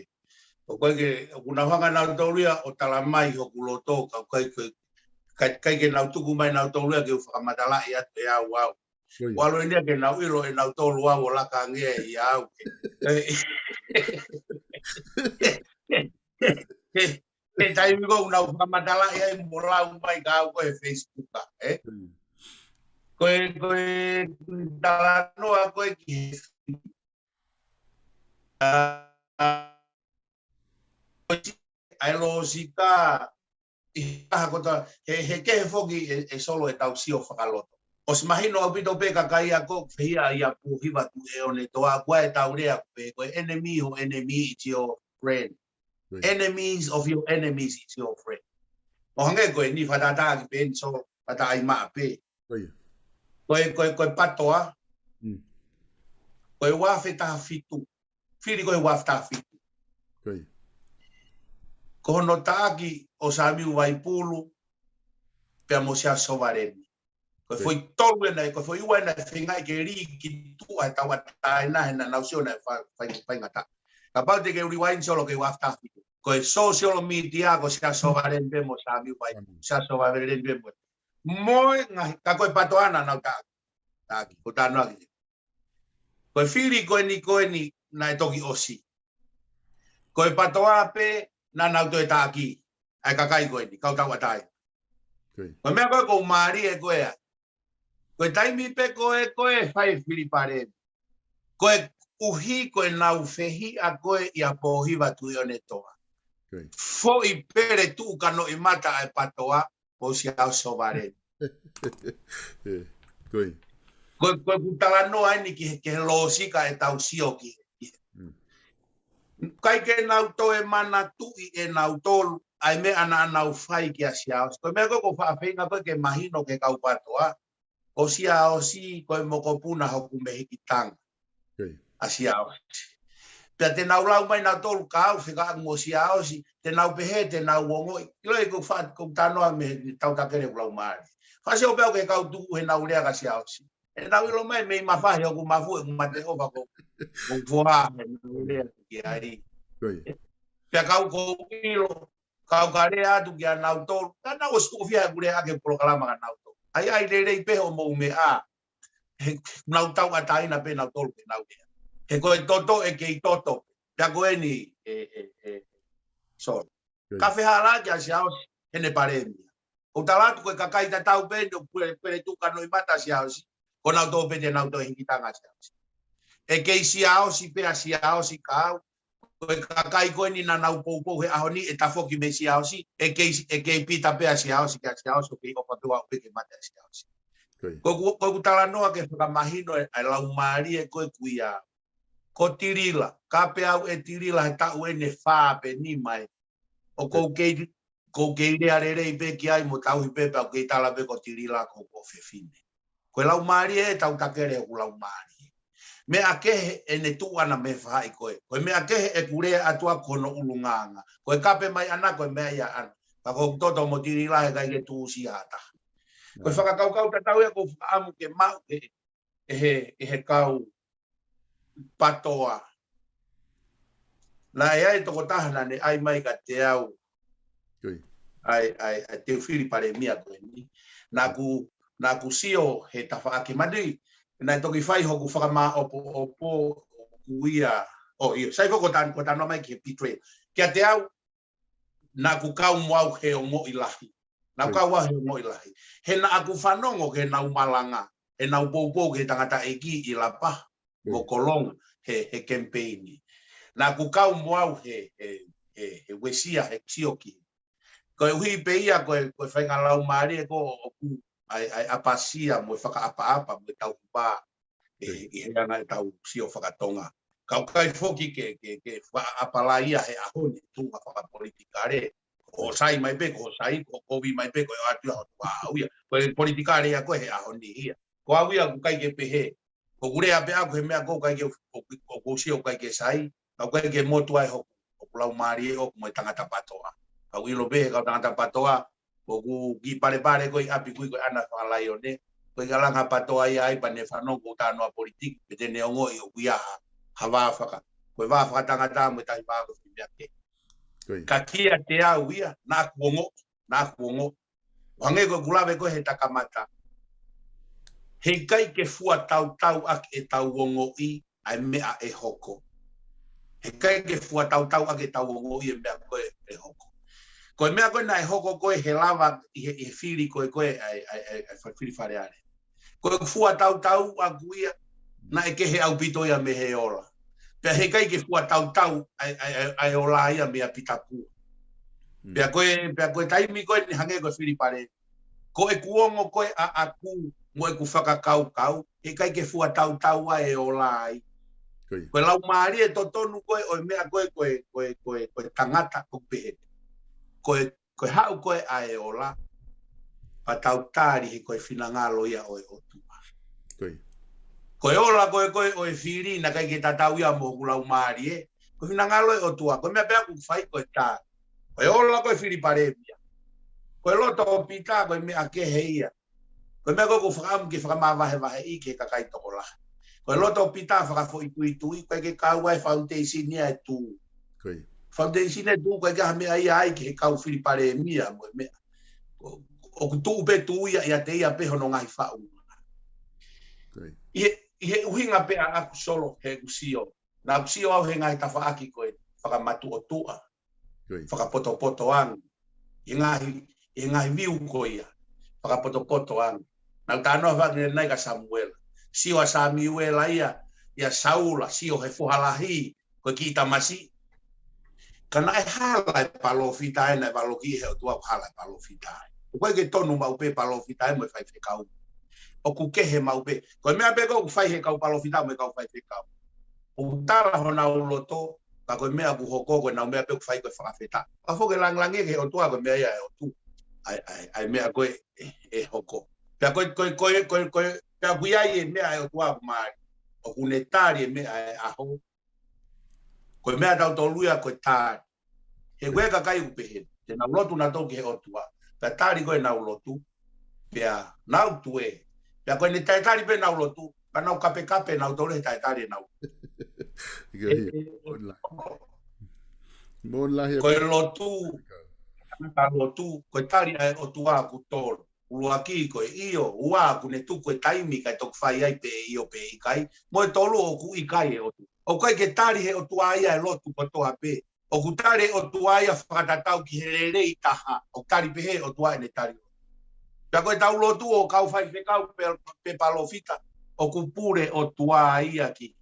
ʻoku ʻikai ke, ʻoku nau hanga nautolu ia ʻo tala mai hoku loto, ka ʻoku ʻikai ke, ka, ʻikai ke nau tuku mai nautolu ia ke u fakamatalaʻi atu ʻe au au. Ko ia. Kuo ʻalu eni ia ke nau ʻilo ʻe nautolu au ʻo laka ange ia au. Ē, he, he, he taimi ko ē ʻoku nau fakamatalaʻi ai mo lau mai kia au ko ē he Facebook, ē? Hmm. Ko e, ko e talanoa ko ē ki he, ʻa, ʻa, ʻa e lōsika ʻi he taha kotoa, he, he kehe foki ē, ē Solo e tau sio fakaloto. ʻOsi mahino ʻaupito pē kakai ia ko ē ʻoku fehiʻa ʻia Pōhiva Tuʻiʻonetoa, ʻoku ʻi ai e tau lea ʻoku pehē ko e enemy of enemy is your friend. Right. Enemies of your enemies is your friend. ʻO hangē ko eni fakatātā ki pē eni Solo, fakatātā ai maʻa pē. Ko ia. Ko e, ko e, ko e PATOA. Mm. Ko e ua afe taha fitu. Fili ko ē he ua afe taha fitu. Ko ia. Ko hono taʻaki ʻo Samiu Vaipulu, pea mo Siaosi Sovaleni. Ko e foʻi tolu ena, ko e foʻi ua ena ʻe feingaʻi ke lī ki tuʻa he tauʻatāina he naʻa nau sio naʻe fa-, fai-, faingataʻa. Kapau te ke rewind Solo ki he ua afe taha fitu. Ko e social media ko Siaosi Sovaleni pē mo Samiu Vai. Samiu. Siaosi Sovaleni pē mo. Mo e ngaahi, ka ko e PATOA naʻa nau taʻaki. Taʻaki, ko e talanoa ki ai. Ko e fili ko eni ko eni naʻe toki ʻosi. Ko e PATOA pē naʻa nau toe taʻaki ʻa e kakai ko eni, kau tauʻatāina. Ko ia. Ko e meʻa ko ē ʻoku ou mālie ko ē ai. Ko e taimi pē ko ē, ko ē fai e fili palēmia. Koeʻuhi ko ʻenau fehiʻa ko ē ʻia Pōhiva Tuʻiʻonetoa. Ko ia. Foʻi pele tuʻu kanoʻimata ʻa e PATOA, mo Siaosi Sovaleni. Ē, ko ia. Ko, ko ʻeku talanoa eni ki he, ki he lōsika e tau sio ki he, ki he. Mm. ʻIkai ke nau toe manatuʻi ʻe nautolu ʻa e meʻa naʻa nau fai kia Siaosi. Ko e meʻa ko ē ʻoku ou faʻa feinga ko ē ke mahino ki he kau PATOA, ko Siaosi ko e mokopuna hoku mehikitanga. Ko ia. ʻA Siaosi. Pea te nau lau mai nautolu ka au fekauʻaki mo Siaosi, te nau pehē, te nau ongoʻi. ʻIlo ē ko e faʻa, ko e talanoa mei he tautakele ʻoku lau mai. Faʻa sio pē au ki he kau tuʻu he nau lea kia Siaosi. ʻE nau ʻilo mai mei mafahi hoku mafu ʻeku mate ʻofa ko, ko e foha he nau lea ki ai. Ko ia. Pea ka u ʻilo, ka u ka lea atu kia nautolu, ka nau ʻosi tuʻu fiha ʻeku lea ʻaki e polokalama kia nautolu. ʻAi, ʻai lelei pē hoʻomou meʻa. He nau tauʻatāina pē nautolu ke nau lea. He ko e toto ʻe kei toto. Pea ko eni, ē, ē, ē, Solo. Ko ia. Ka fehālaaki ʻa Siaosi, heʻene palēmia. ʻOku tala atu ko e kakai tatau pē eni ʻoku pele, pele tuʻu kanoʻimata Siaosi, ko nautolu pē te nau toe hikitanga Siaosi. ʻE kei Siaosi pē ʻa Siaosi ka au, ko e kakai ko eni naʻa nau poupou he ʻaho ni ʻe tafoki mei Siaosi, ʻe kei, ʻe kei pita pē ʻa Siaosi, kia Siaosi ʻoku kei ʻofa pē au pē ke mate ʻa Siaosi. Ko ia. Ko ʻeku, ko ʻeku talanoa ke fakamahino e, e laumālie ko ē ʻoku ʻia. Ko Tilila, ka pehē au ʻe Tilila he taʻu eni ʻe fā pe nima ē. ʻOku ou kei, ʻoku ou kei lea lelei pē ki ai mo tauhi pē pea ʻoku ou kei tala pē ko Tilila ko, ko e fefine. Ko e laumālie ē tautakele ʻoku laumālie. Meʻa kehe ʻene tuʻu ʻana mei he faʻahi ko ē. Ko e meʻa kehe ʻeku lea atu ʻa ko hono ʻulungaanga. Ko e kape mai ʻana ko e meʻa ia ʻana. Ka ko e toto mo Tilila heʻikai ke tuʻusi ha taha. Ko e fakakaukau tatau ia ʻoku ou fakaʻamu ke maʻu ʻe, ʻe he, ʻe he kau PATOA. Naʻe ʻi ai e tokotaha naʻa ne ʻai mai kiate au. Ko ia. ʻAi, ʻai, ʻai, te u fili palēmia ko eni. Naʻa ku, naʻa ku sio he tafaʻaki mani. Naʻe toki fai hoku fakamāʻopoʻopo ʻoku ʻia. ʻO, ʻio, sai ko e tan-, ko e talanoa mai ki he betray. Kiate au, naʻa ku kau mo au he ongoʻi lahi. Naʻa ku kau au he ongoʻi lahi. He naʻa ku fanongo ki heʻenau malanga, heʻenau poupou ki he tangataʻeiki ʻi Lapaha mo Kolonga he, he kemipeini. Naʻa ku kau mo au he, he, he, he uesia he sio ki he Koeʻuhi pē ia ko e, ko e faʻahinga laumālie ko ē ʻoku ʻai, ʻai ʻapasia mo e fakaʻapaʻapa mo e tauhi vā ʻi he, ʻi he anga ʻetau sio fakatonga. Ka ʻoku ʻikai foki ke, ke, ke fakaʻapalaia he ʻaho ni tuʻunga fakapolitikale. Ko hoʻo sai mai pē, ko hoʻo sai, ko hoʻo kovi mai pē, ko e ʻoatu ia hoʻo tuʻu ʻau ia. Ko e politikale ia ko ē he ʻaho ni ia. Ko au ia ʻoku ʻikai ke pehē. ʻOku ou lea pē ʻaku he meʻa ko ē ʻikai ke, ʻoku, ʻoku ou sio ʻikai ke sai. Ka ʻoku ʻikai ke motu ai hoku, hoku laumālie ʻoku mo e tangata PATOA. Ka ʻoku ou ʻilo pē he kau tangata PATOA, ʻoku kiʻi palepale ko ē ʻi ʻapi kui ko e ʻana fakalaione, ko e kalanga PATOA ia ai pea ne fanongo ʻoku ou talanoa politiki, pe te ne ongoʻi ʻoku ʻi ai ha, ha vā faka, ko e vā fakatangata mo e tauhi vā ko e foʻi meʻa kehe. Ka kiate au ia, naʻa ku ongoʻi, naʻa ku ongoʻi. ʻO hangē ko ʻeku lave ko ē he takamata. He ʻikai ke fua tautau ʻaki ʻetau ongoʻi ʻa e meʻa ʻe hoko. He ʻikai ke fua tautau ʻaki ʻetau ongoʻi e meʻa ko ē ʻe hoko. Ko e meʻa ko ē naʻe hoko ko ē he lava ʻi he, ʻi he fili ko ē, ko ē ʻa e, ʻa e, ʻa e, ʻa e fili Fale Alea. Ko e fua tautau ʻaku ia, naʻe kehe ʻaupito ia mei he ola. Pea he ʻikai ke fua tautau ʻa e, ʻa e, ʻa e, ʻa e ola ia meia Pita Pua. Pea ko e, pea ko e taimi ko ē ni hangē ko e fili Palēmia. Ko ʻeku ongo ko ē ʻaʻaku mo ʻeku fakakaukau, he ʻikai ke fua tautau ʻa e ola ai. Ko e laumālie totonu ko ē ʻo e meʻa ko ē, ko e, ko e, ko e, ko e tangata ʻoku pehē. Ko e, ko e haʻu ko ē ʻa e ola, pea tau tali he ko e finangalo ia ʻo e ʻOtua. Ko e ola ko ē ko ē ʻo e fili naʻe ʻikai ke tatau ia mo hoku laumālie. Ko e finangalo e ʻOtua, ko e meʻa pē ʻoku fai ko e tali. Ko e ola ko ē fili Palēmia. Ko e loto ʻo Pita, ko e meʻa kehe ia. Ko e meʻa ko ē ʻoku fakaʻamu ke fakamavahevaheʻi ki he kakai tokolahi. Ko e loto ʻo Pita fakafoʻituitui, ko e ke kau ai foundation ia e tuʻu. Foundation e tuʻu, ko e ke ha meʻa ia ai ki he kau fili Palēmia mo e meʻa. ʻOku tuʻu pē tuʻu ia, ʻiate ia pē hono ngaahi faʻunga. ʻI he, ʻi he ʻuhinga pē ʻaʻaku Solo, he ʻoku sio. Naʻa ku sio au he ngaahi tafaʻaki ko ē, fakamatuʻotuʻa, fakapotopoto ange. ʻI he ngaahi, ʻi he ngaahi viu ko ia, fakapotopoto ange. Naʻa ku talanoa faki nai ka Samuela. Sio ʻa Samuela ia, ʻia Saula, sio he foha lahi, ko e kiʻi tamasiʻi. Ka naʻe hala e palōfita ē, naʻe valoki he ʻOtua ʻoku hala e palōfita ē. ʻOku ʻikai ke tonu maʻu pē palōfita ē mo e faifekau. ʻOku kehe maʻu pē. Ko e meʻa pē ko ē ʻoku fai he kau palōfita mo e kau faifekau. ʻOku tala honau loto, ka ko e meʻa ʻoku hoko, ko ʻenau meʻa pē ʻoku fai ko e fakafetaʻi. Ka foki langilangi ki he ʻOtua, ko e meʻa ia ʻa e ʻOtua. ʻAi, ʻai, ʻai meʻa ko ē, ʻe, ʻe hoko. Pea ko e, ko e, ko e, ko e, ko e, pea ʻoku ʻi ai e meʻa ʻa e ʻOtua ʻoku mali. ʻOku ne tali e meʻa ʻa e ʻaho. Ko e meʻa ʻatautolu ia ko e tali. He ko e kakai ʻoku pehē. Te nau lotu nautolu ki he ʻOtua. Pea tali ko ē ʻenau lotu. Pea nau tue. Pea ko ʻene taʻetali pē ʻenau lotu. Pea nau kapekape nautolu he taʻetali ʻenau. Ko e lotu. Ka lotu. Ko e tali ʻa e ʻOtua ʻoku tolu. ʻUluaki ko e ʻio, ua ʻoku ne tuku e taimi kae toki fai ai pe ʻio pe ʻikai. Mo e tolu ʻoku ʻikai e ʻOtua. ʻOku ʻikai ke tali he ʻOtua ia e lotu kotoa pē. ʻOku tali e ʻOtua ia fakatatau ki he lelei taha. ʻOku tali pē he ʻOtua ʻene tali. Pea ko ʻetau lotu ʻo kau faifekau pe, pe palōfita. ʻOku pule ʻOtua ia ki,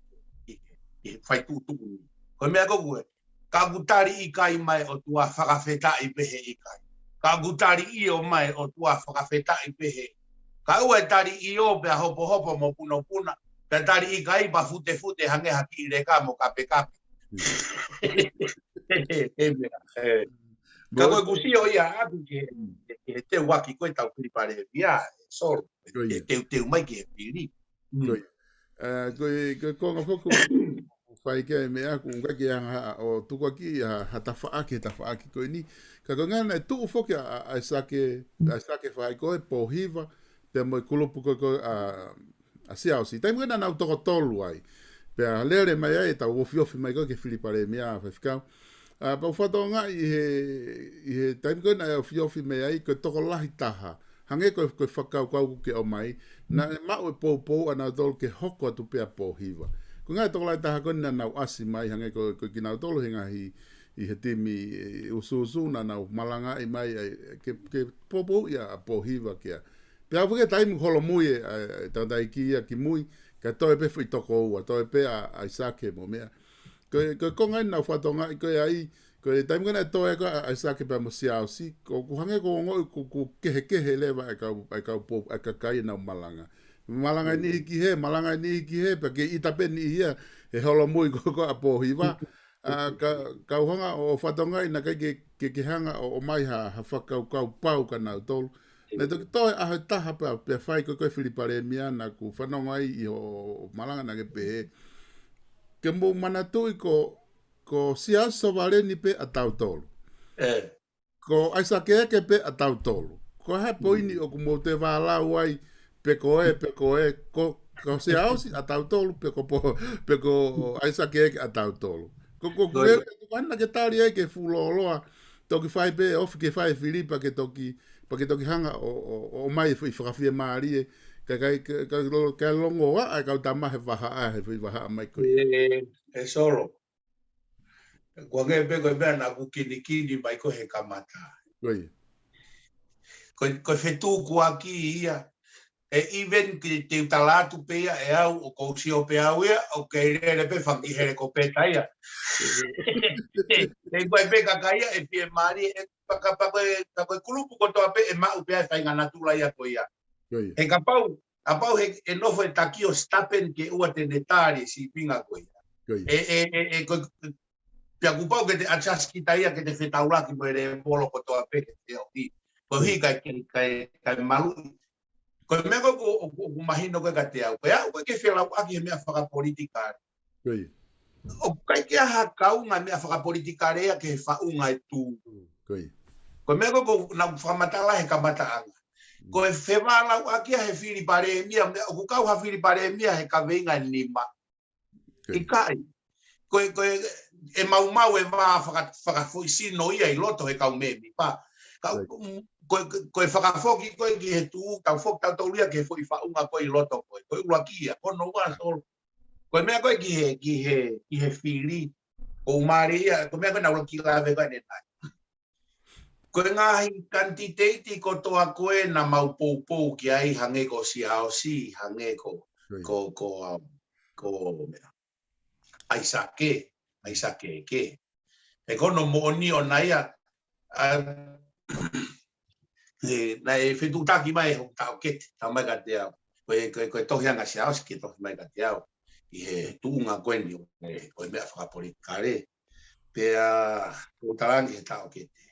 ki, ki fai tuʻutuʻuni. Ko e meʻa ko ē, ka ʻoku tali ʻikai mai ʻOtua fakafetaʻi pē he ʻikai. Ka ʻoku tali ʻio mai ʻOtua fakafetaʻi pē he. Ka ʻoua e tali ʻio pea hopohopo mo punopuna. Pea tali ʻikai pea futefute hangē ha kiʻi leka mo kapekape. He meʻa. Ka ko ʻeku sio ia ʻaku ki he, ki he teuaki ko ē ʻetau fili Palēmia, Solo. He teuteu mai ki he fili. Ko e, ko e konga foki ʻoku fai ki ai e meʻa ʻoku ʻikai ke anga ʻo tukuakiʻi ha, ha tafaʻaki, tafaʻaki ko eni. Ka ko e ngana e tuʻu foki ʻa, ʻa, ʻa ʻAisake, ʻAisake Faʻahi ko ē, Pōhiva, pea mo e kulupu ko ē ko ē ʻa, ʻa Siaosi. Taimi ko ē naʻa nau toko tolu ai. Pea lele mai ai ʻetau ofiofi mai ko ē ki he fili Palēmia faifekau. ʻA, pea u fakatokangaʻi ʻi he, ʻi he taimi ko ē naʻe ofiofi mai ai, ko e tokolahi taha. Hangē ko e, ko e fakakaukau ʻoku ke ʻomai, naʻe maʻu e poupou ʻanautolu ke hoko atu pē ʻa Pōhiva. Ko e ngaahi tokolahi taha ko ē naʻa nau ʻasi mai, hangē ko, ko kinautolu he ngaahi ʻi he timi, e, ʻusuʻusu naʻa nau malangaʻi mai, ai, ke, ke poupouʻi ʻa Pōhiva kia. Pea ʻoku ke taimi holomui e, ai, ai, tangataʻeiki ia ki mui, ka toe pē foʻi toko ua, toe pē ʻa, ʻa ʻAisake mo meʻa. Ko e, ko e konga eni naʻa ku fakatokangaʻi ko ē ai, Ko e taimi ko ē naʻe toe ko ē ʻa ʻAisake pea mo Siaosi, ko, ʻoku hangē ko e ongoʻi ko, ko e kehekehe leva e kau, e kau po, e kakai naʻa nau malanga. Malanga e niʻihi ki hē, malanga e niʻihi ki hē, pea ke ʻita pē niʻihi ia he holomui ko, ko ē ʻa Pōhiva. ʻA, ka, kau hanga ʻo fatongia naʻe ʻikai ke, ke, ke hanga ʻo, ʻomai ha, ha fakakaukau pau kia nautolu. Naʻe toki toe ʻaho ʻe taha pea, pea fai ko ē ko e fili palēmia naʻa ku fanongo ai ʻi hoʻo malanga naʻa ke pehē. Ke mou manatuʻi ko, ko Siaosi Sovaleni pē ʻa tautolu. Ko ʻAisake Eke pē ʻa tautolu. Ko e hā e poini ʻoku mou toe vālau ai pe ko ē, pe ko ē, ko, ko Siaosi ʻa tautolu, pe ko po, pe ko ʻAisake Eke ʻa tautolu. Ko, ko, ko e, ko e hā naʻa ke tali ai ke fuʻu lōloa, toki fai pē, ofi ke fai fili pea ke toki, pea ke toki hanga ʻo, ʻo, ʻo ʻomai e foʻi fakafiemālie, ka, ka, ka, ka, ka longoaʻa e kau tama he vahaʻa, he foʻi vahaʻa mai ko ē. ʻE, ʻe Solo. Ko e hangē pē ko e meʻa naʻa ku kinikini mai ko ē he kamata. Ko ia. Ko, ko e fetukuaki ia. ʻE even ke te u tala atu pē ia ʻe au ʻoku ou sio pē au ia, ʻoku kei lele pē fanga kiʻi helikopeta ia. ʻE, ʻe, ko e pē kakai ia, ʻe fiemālie, ʻe paka, paka, paka, ko e kulupu kotoa pē, ʻe maʻu pē ʻa e faʻahinga natula ia ko ia. Ko ia. He kapau, kapau he, ʻe nofo e taki ʻo Stappen ke ʻoua te ne tali e sīpinga ko ia. Ko ia. ʻE, ʻe, ʻe, ʻe, ko, pea kuo pau ke te adjust kita ia ke te fetaulaki mo e lēvolo kotoa pē ke te ohi. Ko e hā, kae, kae, kae, kae maluʻi. Ko e meʻa ko ē ʻoku, ʻoku, ʻoku mahino ko ē kiate au. Ko e aʻu ko ē ke felauʻaki he meʻa fakapolitikale. Ko ia. ʻOku ʻikai ke ʻi ai ha kaunga meʻa fakapolitikale ia ki he faʻunga e tuʻu. Ko ia. Ko e meʻa ko ē ʻoku, naʻa ku fakamatala he kamataʻanga. Ko e fevālauʻaki ia he fili palēmia, meʻa ʻoku kau ha fili palēmia he kaveinga ʻe nima. Ko ia. ʻIkai. Ko e, ko e, ʻe maumau e vā faka-, fakafoʻisino ia ʻi loto he kau mēmipa. Ka, ko ia. Ko e, ko e fakafoki ko ē ki he tuʻu, tau foki tautolu ia ki he foʻi faʻunga ko ē ʻi loto ko ē. Ko e ʻuluaki ia, ko hono ua Solo. Ko e meʻa ko ē ki he, ki he, ki he fili, ʻoku mālie ia, ko e meʻa ko ē naʻa ku ʻuluaki lave ko ē ʻanenai. Ko e ngaahi kanititeiti kotoa ko ē naʻa mau poupou ki ai hangē ko Siaosi, hangē ko, ko ia, ko, ko, um, ko meʻa. ʻAisake, ʻAisake Eke. He ko hono moʻoni ʻona ia, ʻa, ʻe, naʻe fetuʻutaki mai hoku taʻokete, talamai kiate au. Ko e, ko e, ko e tohi ange ʻa Siaosi ke tohi mai kiate au. ʻI he tuʻunga ko eni ʻo e, ʻo e meʻa fakapolitikale. Pea, ʻoku ou tala ange he taʻokete.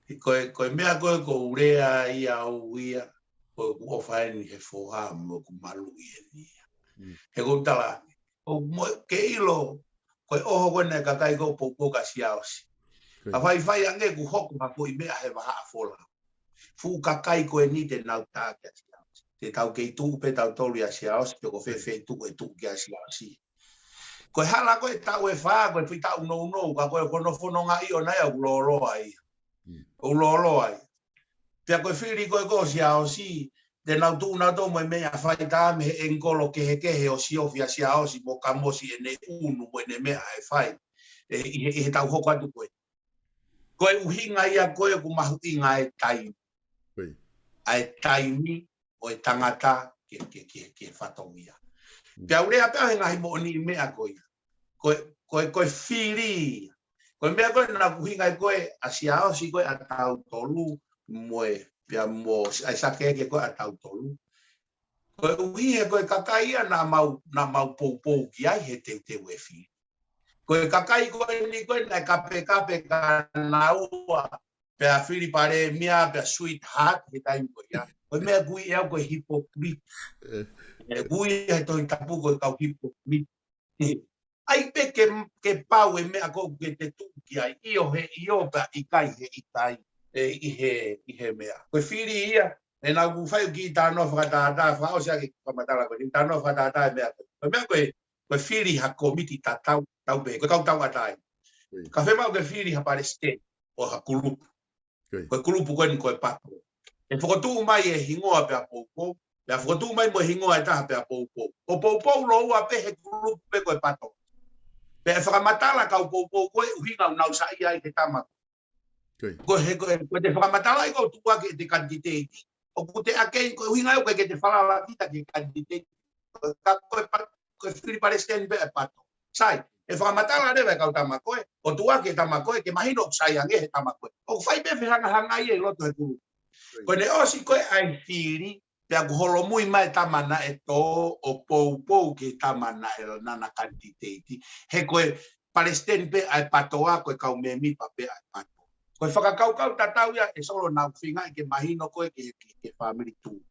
He ko e, ko e meʻa ko ē ʻoku ou lea ai au ia, ko ʻeku ʻofa eni he foha mo ʻeku maluʻi eni ia. Mm. He ʻoku ou tala ange. ʻOku mo ke ʻilo, ko e ʻoho ko ē ʻa e kakai ko ē ʻoku poupou kia Siaosi. Ko ia. Ka faifai ange kuo hoko ha foʻi meʻa he vahaʻa folau. Fuʻu kakai ko eni te nau tā kia Siaosi. Te tau kei tuʻu pē tautolu ʻia Siaosi, pe ko fē feituʻu ʻe tuʻu kia Siaosi. Ko e hala ko ē taʻu ʻe fā, ko e foʻi taʻu nounou, ka ko e fono, fononga ʻi ʻona ia ʻoku lōloa ia. Mm. ʻOku lōloa ia. Pea ko e fili ko ē ko Siaosi, te nau tuʻu nautolu mo e meʻa fai tā mei he ʻengikolo kehekehe ʻo siofi ʻa Siaosi mo Kamosi ʻene ʻunu mo ʻene meʻa ʻe fai. ʻE, ʻi he, ʻi he taʻu hoko atu ko ē. Ko e ʻuhinga ia ko ē ʻoku mahuʻinga ʻa e taimi. Ko ia. ʻA e taimi ʻo e tangata ke, ke, ke, ke fatongia. Mm. Pea u lea pē au he ngaahi moʻoniʻi meʻa ko ia. Ko e, ko e, ko e fili ia. Ko e meʻa ko ē naʻa ku ʻuhinga ai ko ē ʻa Siaosi ko ē ʻa tautolu mo e, pea mo ʻAisake Eke ko ē ʻa tautolu. Koeʻuhi he ko e kakai ia naʻa mau, naʻa mau poupou ki ai he teuteu e fili. Ko e kakai ko eni ko ē naʻe kapekape kia naua, pea fili palēmia, pea sweetheart he taimi ko ia. Ko e meʻa ʻoku ui ʻe au ko e hypocrite. ʻE. ʻOku ui he Tohi Tapu ko e kau hypocrite. ʻAi pē ke, ke pau e meʻa ko ē ke te tuʻu ki ai, ʻio he ʻio, pea ʻikai he ʻikai, ʻe, ʻi he, ʻi he meʻa. Ko e fili ia, ʻe naʻa ku fai ʻeku kiʻi talanoa fakatātā, fakaʻosi ʻaki e fakamatala ko eni, talanoa fakatātā e meʻa ko ē. Ko e meʻa ko ē, ko e fili ha kōmiti tatau, tau pē, ko e kau tauʻatāina. Mm. Ka fiemaʻu ke fili ha palesiteni ʻo ha kulupu. Ko ia. Ko e kulupu ko eni ko e pato. ʻE fokotuʻu mai e hingoa pea poupou, pea fokotuʻu mai mo e hingoa ʻe taha pea poupou. ʻO poupou lōua pē he kulupu pē ko e pato. Pea ʻe fakamatala kau poupou ko ē ʻuhinga ʻoku nau saiʻia ai he tama. Ko ia. Ko e he, ko e, ko e te fakamatala ai ko e tuʻuaki e te kanititeiti. ʻOku te ʻakei ko e ʻuhinga ʻoku ʻikai ke te falala kita ki he kanititeiti. Ka ko e pa-, ko e fili palesiteni pē e pato. Sai, ʻE fakamatala leva e kau tama ko ē, ʻo tuʻu ʻa e tama ko ē, ke mahino ʻoku sai ange he tama ko ē. ʻOku fai pē fehangahangai ʻi loto he kulupu. Ko ʻene ʻosi ko ē ʻa e fili, pea kuo holomui mai e tama naʻe tō ʻo poupou ki he tama naʻe naʻa na kanititeiti. He ko e palesiteni pē ʻa e PATOA, ko e kau mēmipa pē ʻa e PATOA. Ko e fakakaukau tatau ia ʻe Solo naʻa ku feinga ke mahino ko ē ki he, ki he, ki he fāmili tuʻi.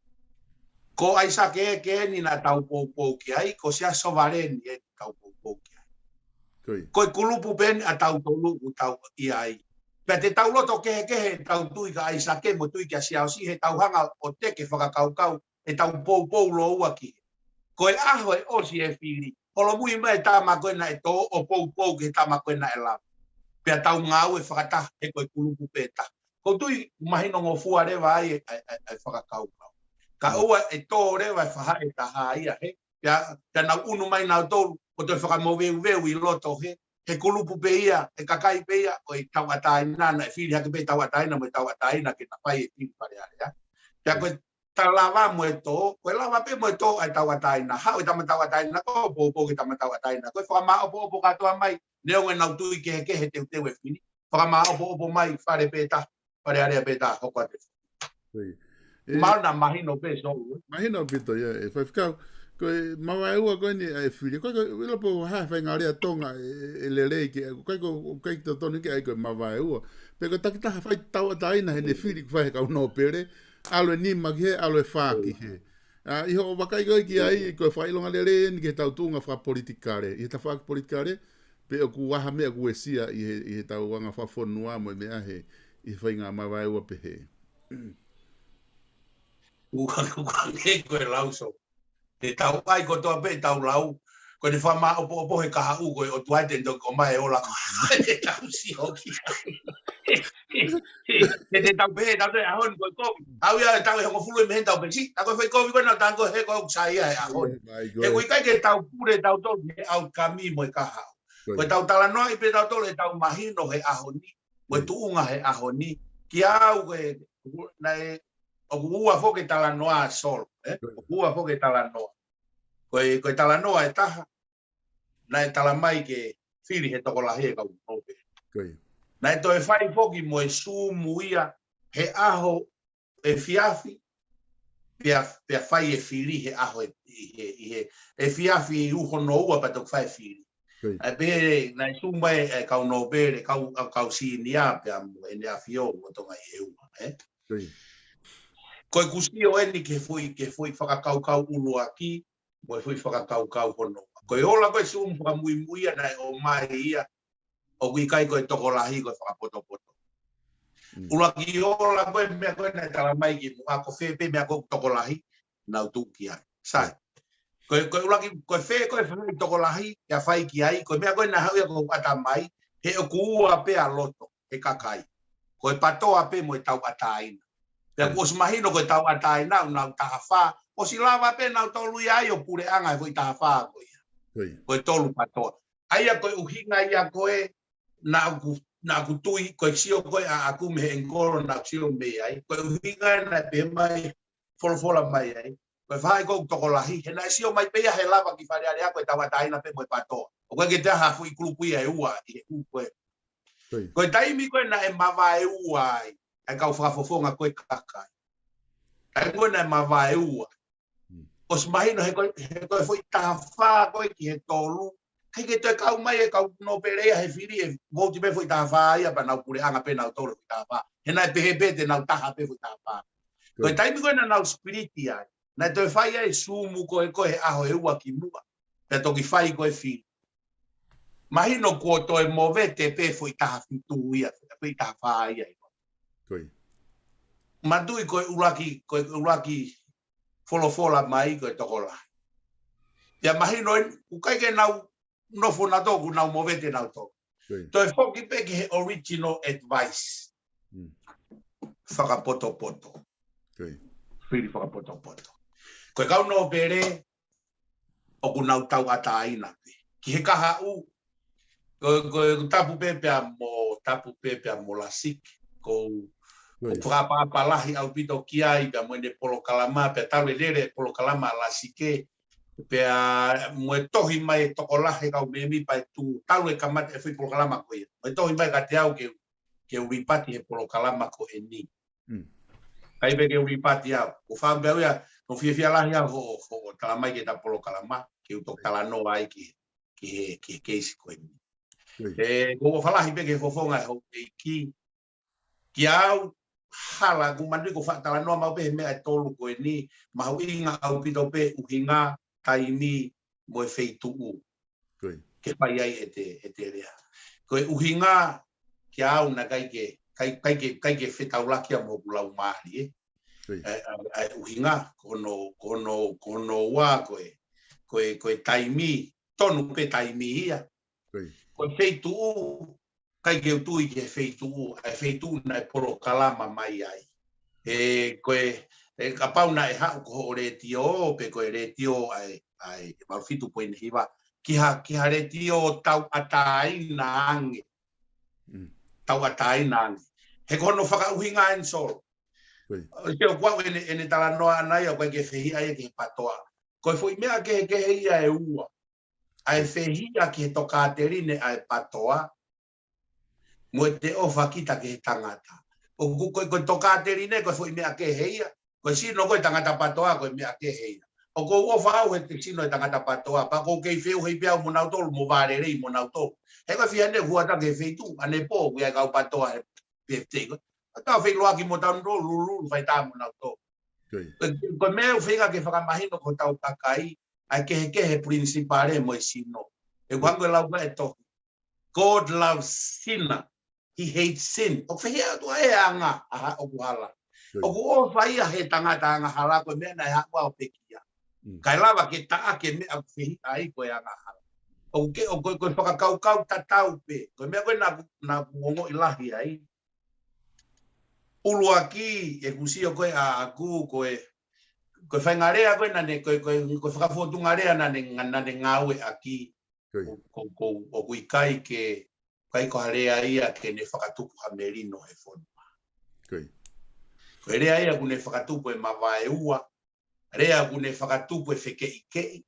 Ko ʻAisake ē ko eni naʻa tau poupou ki ai, ko Siaosi Sovaleni ē naʻa tau poupou ki ai. Ko e kulupu pē eni ʻa tautolu ʻoku tau ʻi ai. Pea te tau loto kehekehe ʻetau tui kia ʻAisake mo e tui kia Siaosi he tau hanga ʻo teke fakakaukau ʻetau poupou lōua ki he. Ko e ʻaho ʻe ʻosi e fili, holomui mai e tama ko ē naʻe tō ʻo poupou ki he tama ko ē naʻe lava. Pea tau ngāue fakataha he ko e kulupu pē taha. Ko e tui mahino ngofua leva ai e, e, e, e fakakaukau. Ka ʻoua ʻe tō leva e faʻahi ʻe taha ia he, pea, pea nau ʻunu mai nautolu, ʻo toe fakamoveuveu ʻi loto he, he kulupu pē ia, he kakai pē ia, ʻo e tauʻatāina, naʻe fili hake pē tauʻatāina mo e tauʻatāina ke na fai e fili Fale Alea. Pea ko e ta lava mo e tō, ko e lava pē mo e tō ʻa e tauʻatāina, haʻu e tama tauʻatāina ko ē, poupou ki he tama tauʻatāina ko ē, fakamāʻopoʻopo kātoa mai, neongo ʻenau tui kehekehe he teuteu e fili, fakamāʻopoʻopo mai, fale pē taha, Fale Alea pē taha, hoko atu. Mau na mahino pē Solo. Mahino ʻaupito ia, ʻe Faifekau. Ko e mavaeua ko eni ʻa e fili. Ko e, ko e, ʻilo pē ha faʻahinga lea Tonga ʻe, ʻe, ʻe lelei ke, ko e, ko e, ko e totonu ke ʻai ko e mavaeua. Pe ko e takitaha fai tauʻatāina heʻene fili kuo fai he kau nōpele. ʻAlu e nima ki hē, ʻalu e fā ki hē. ʻA, ʻi hoʻo vakai ko ē ki ai, ko e fakaʻilonga lelei eni ki he tau tuʻunga fakapolitikale. ʻI he tafaʻaki politikale, pe ʻoku ʻi ai ha meʻa ʻoku uesia ʻi he, ʻi he tau anga fakafonua mo e meʻa he, ʻi he faʻahinga mavaeua pehē. Ua, ua, ke ko e lau Solo. Te tau ʻai kotoa pē ʻetau lau. Ko ʻene fakamāʻopoʻopo he kahaʻu ko e ʻOtua te ne toki ʻomai e ola ko ē te tau sio ki ai. Te, te tau pehē, tau te ʻaho ni ko e kovi. Tau ia, tau ʻe hongofulu mei heni tau pehē, siʻi, tā ko e foʻi kovi ko ē naʻa tau ko ē he ko ē ʻoku sai ia he ʻaho ni. He ʻoku ʻikai ke tau pule tautolu he ʻaukami mo e kahaʻu. Ko e tau talanoaʻi pē tautolu ʻetau mahino he ʻaho ni, mo e tuʻunga he ʻaho ni, kia au ko e, naʻe, ʻoku ua foki e talanoa Solo, ē? ʻOku ua foki e talanoa. Ko e, ko e talanoa ʻe taha, naʻe tala mai ke fili he tokolahi e kau nōpele. Naʻe toe fai foki mo e Zoom ia he ʻaho efiafi, pea, pea fai e fili he ʻaho e, ʻi he, ʻi he efiafi ʻi hono ua pea toki fai e fili. ʻA e pehē, naʻe Zoom mai e kau nōpele, kau, kau, kau senior pea mo ʻEne ʻAfio ʻo Tonga ʻi he ua, ē? Ko e kusio eni ke foʻi, ke foʻi fakakaukau ʻuluaki, mo e foʻi fakakaukau hono ua. Ko e ola ko ē Zoom fakamuimui ia naʻe ʻomai ia, ʻoku ʻikai ko e tokolahi ko e fakapotopoto. ʻUluaki ola ko ē meʻa ko ē naʻe tala mai kimuʻa ko fē pē meʻa ko ē tokolahi, nau tuʻu ki ai. Sai. Ko e, ko e ʻuluaki, ko e fē ko ē faʻahi tokolahi, ʻe fai ki ai, ko e meʻa ko ē naʻe haʻu ia ko ʻata mai, he ʻoku ua pē ʻa loto, he kakai. Ko e PATOA pē mo e tauʻatāina. Pea kuo ʻosi mahino ko e tauʻatāina, ʻoku nau taha fā, ʻosi lava pē nautolu ia ai ʻo puleʻanga he foʻi taha fā ko ia. Ko e tolu PATOA. ʻA ia ko e ʻuhinga ia ko ē, naʻa ku, naʻa ku tui, ko e sio ko ē ʻaʻaku mei he ʻengikolo naʻa ku sio mei ai. Ko e ʻuhinga naʻe pehē mai, folofola mai ai. Ko e faʻahi ko ē tokolahi, he naʻe sio mai pē ia he lava ki Fale Alea ko e tauʻatāina pē mo e PATOA. ʻOku ʻikai ke toe ʻi ai ha foʻi kulupu ia ʻe ua, ʻi he ʻū ko ē. Ko e taimi ko ē naʻe mavaeua ai, ʻa e kau fakafofonga ko ē kakai. Taimi ko ē naʻe mavaeua ai. ʻOsi mahino he ko e, he ko e foʻi taha fā ko ē ki he tolu. ʻIkai ke toe kau mai e kau nōpele ia he fili ʻe vouti pē foʻi taha fā ia pea nau puleʻanga pē nautolu foʻi taha fā. He naʻe pehē pē te nau taha pē foʻi taha fā. Ko e taimi ko ē naʻa nau split ai, naʻe toe fai ai e Zoom ko ē ko ē he ʻaho ʻe ua kimuʻa. Pea toki fai ko ē fili. Mahino kuo toe movete pē foʻi taha fitu ia, foʻi taha fā ia. Manatuʻi ko e ʻuluaki, ko e ʻuluaki folofola mai ko e tokolahi. Pea mahino eni, ʻoku ʻikai ke nau nofo nautolu, ʻoku nau movete nautolu. Toe foki pē ki he original advice. Fakapotopoto. Fili fakapotopoto. Ko e kau nōpele, ʻoku nau tauʻatāina pē. Ki he kahaʻu, ko, ko, ko Tapu pē pea mo, Tapu pē pea mo Lasike. Ko, ko e fakaʻapaʻapa lahi ʻaupito ki ai, pea mo ʻene polokalama, pea talu e lele e polokalama ʻa Lasike, Pea mo e tohi mai e tokolahi e kau mēmipa e Tuʻu, talu e kamata e foʻi polokalama ko ia. Mo e tohi mai kiate au ke, ke u lipati he polokalama ko eni. ʻIkai pē ke u lipati au. ʻOku ou faʻa pē au ia, ʻoku ou fiefia lahi au hoʻo, hoʻo tala mai ki heʻeta polokalama, ke u toki talanoa ai ki, ki he, ki he keisi ko eni. ʻIo. ʻE, ʻoku ou ʻofa lahi pē ki he fofonga ʻo e houʻeiki, kia au, hala, ʻoku ou manatuʻi ʻoku ou faʻa talanoa maʻu pē he meʻa ʻe tolu ko eni, mahuʻinga ʻaupito pē ʻuhinga, taimi, mo e feituʻu. ʻIo. Ke fai ai ʻete, ʻete lea. Ko e ʻuhinga, kia au naʻe ʻikai ke, ʻikai, ʻikai ke, ʻikai ke fetaulaki ia mo hoku laumālie, ʻe? ʻIo. ʻA e, ʻa e, ʻa e ʻuhinga, ko hono, ko hono, ko hono ua ko e, ko e, ko e taimi, tonu pē taimi ia. ʻIo. Ko e feituʻu, ʻikai ke u tui ki he feituʻu, ʻa e feituʻu naʻe polokalama mai ai. ʻE, ko e, ʻe kapau naʻe haʻu ko hoʻo letiō, pe ko e letiō ʻa e, ʻa e valu fitu poini hiva, ki ha, ki ha letiō tauʻatāina ange. Mm. Tauʻatāina ange. He ko hono fakaʻuhinga ʻeni Solo. ʻIo. ʻIo, ʻoku ou ʻene, ʻene talanoa ʻana ia, ʻoku ʻikai ke fehiʻa ia ki he PTOA. Ko e foʻi meʻa kehekehe ia ʻe ua. ʻA e fehiʻa ki he tokāteline ʻa e PTOA, mo ʻete ʻofa kita ki he tangata. ʻOku, ko e, ko e tokāteline, ko e foʻi meʻa kehe ia. Ko e sino ko e tangata PTOA, ko e meʻa kehe ia. ʻOku ou ʻofa au he te sino e tangata PTOA, pea ʻoku ou kei feohi pē au mo nautolu, mo vālelei mo nautolu. He ko e fiha ʻene huata ki he feituʻu, ʻanepō, ʻoku ʻi ai e kau PTOA he pēpē ko ē. ʻA tau feʻiloaki mo tautolu, lulululu, fai tā mo nautolu. ʻIo. Ko e, ko e meʻa ʻoku ou feinga ke fakamahino ki hotau kakai, ʻa e kehekehe e principal mo e sino. ʻE, ʻoku hangē ko e lau ko ē ʻa e tohi. God loves sinner. He hates sin. ʻOku fehiʻa atu ʻa e anga, ʻa ha, ʻoku hala. ʻIo. ʻOku ʻofa ia he tangata angahala ko e meʻa naʻe haʻu ʻo pekia. Mm. ʻIkai lava ke taʻaki e meʻa ʻoku fehiʻa ai ko e angahala. ʻOku ke, ʻoku, ko e fakakaukau tatau pē. Ko e meʻa ko ē naʻa ku, naʻa ku ongoʻi lahi ai. ʻUluaki, ʻeku sio ko ē ʻaʻaku, ko e, ko e faʻahinga lea ko ē naʻa ne, ko e, ko e, ko e fakafotunga lea naʻa ne, naʻa ne ngāueʻaki. ʻIo. Ko, ko, ko, ʻoku ʻikai ke, ʻikai ko ha lea ia ke ne fakatupu ha melino he fonua. ʻIo. Ko e lea ia ʻoku ne fakatupu e mavaeua, lea ʻoku ne fakatupu e fekeʻikeʻi,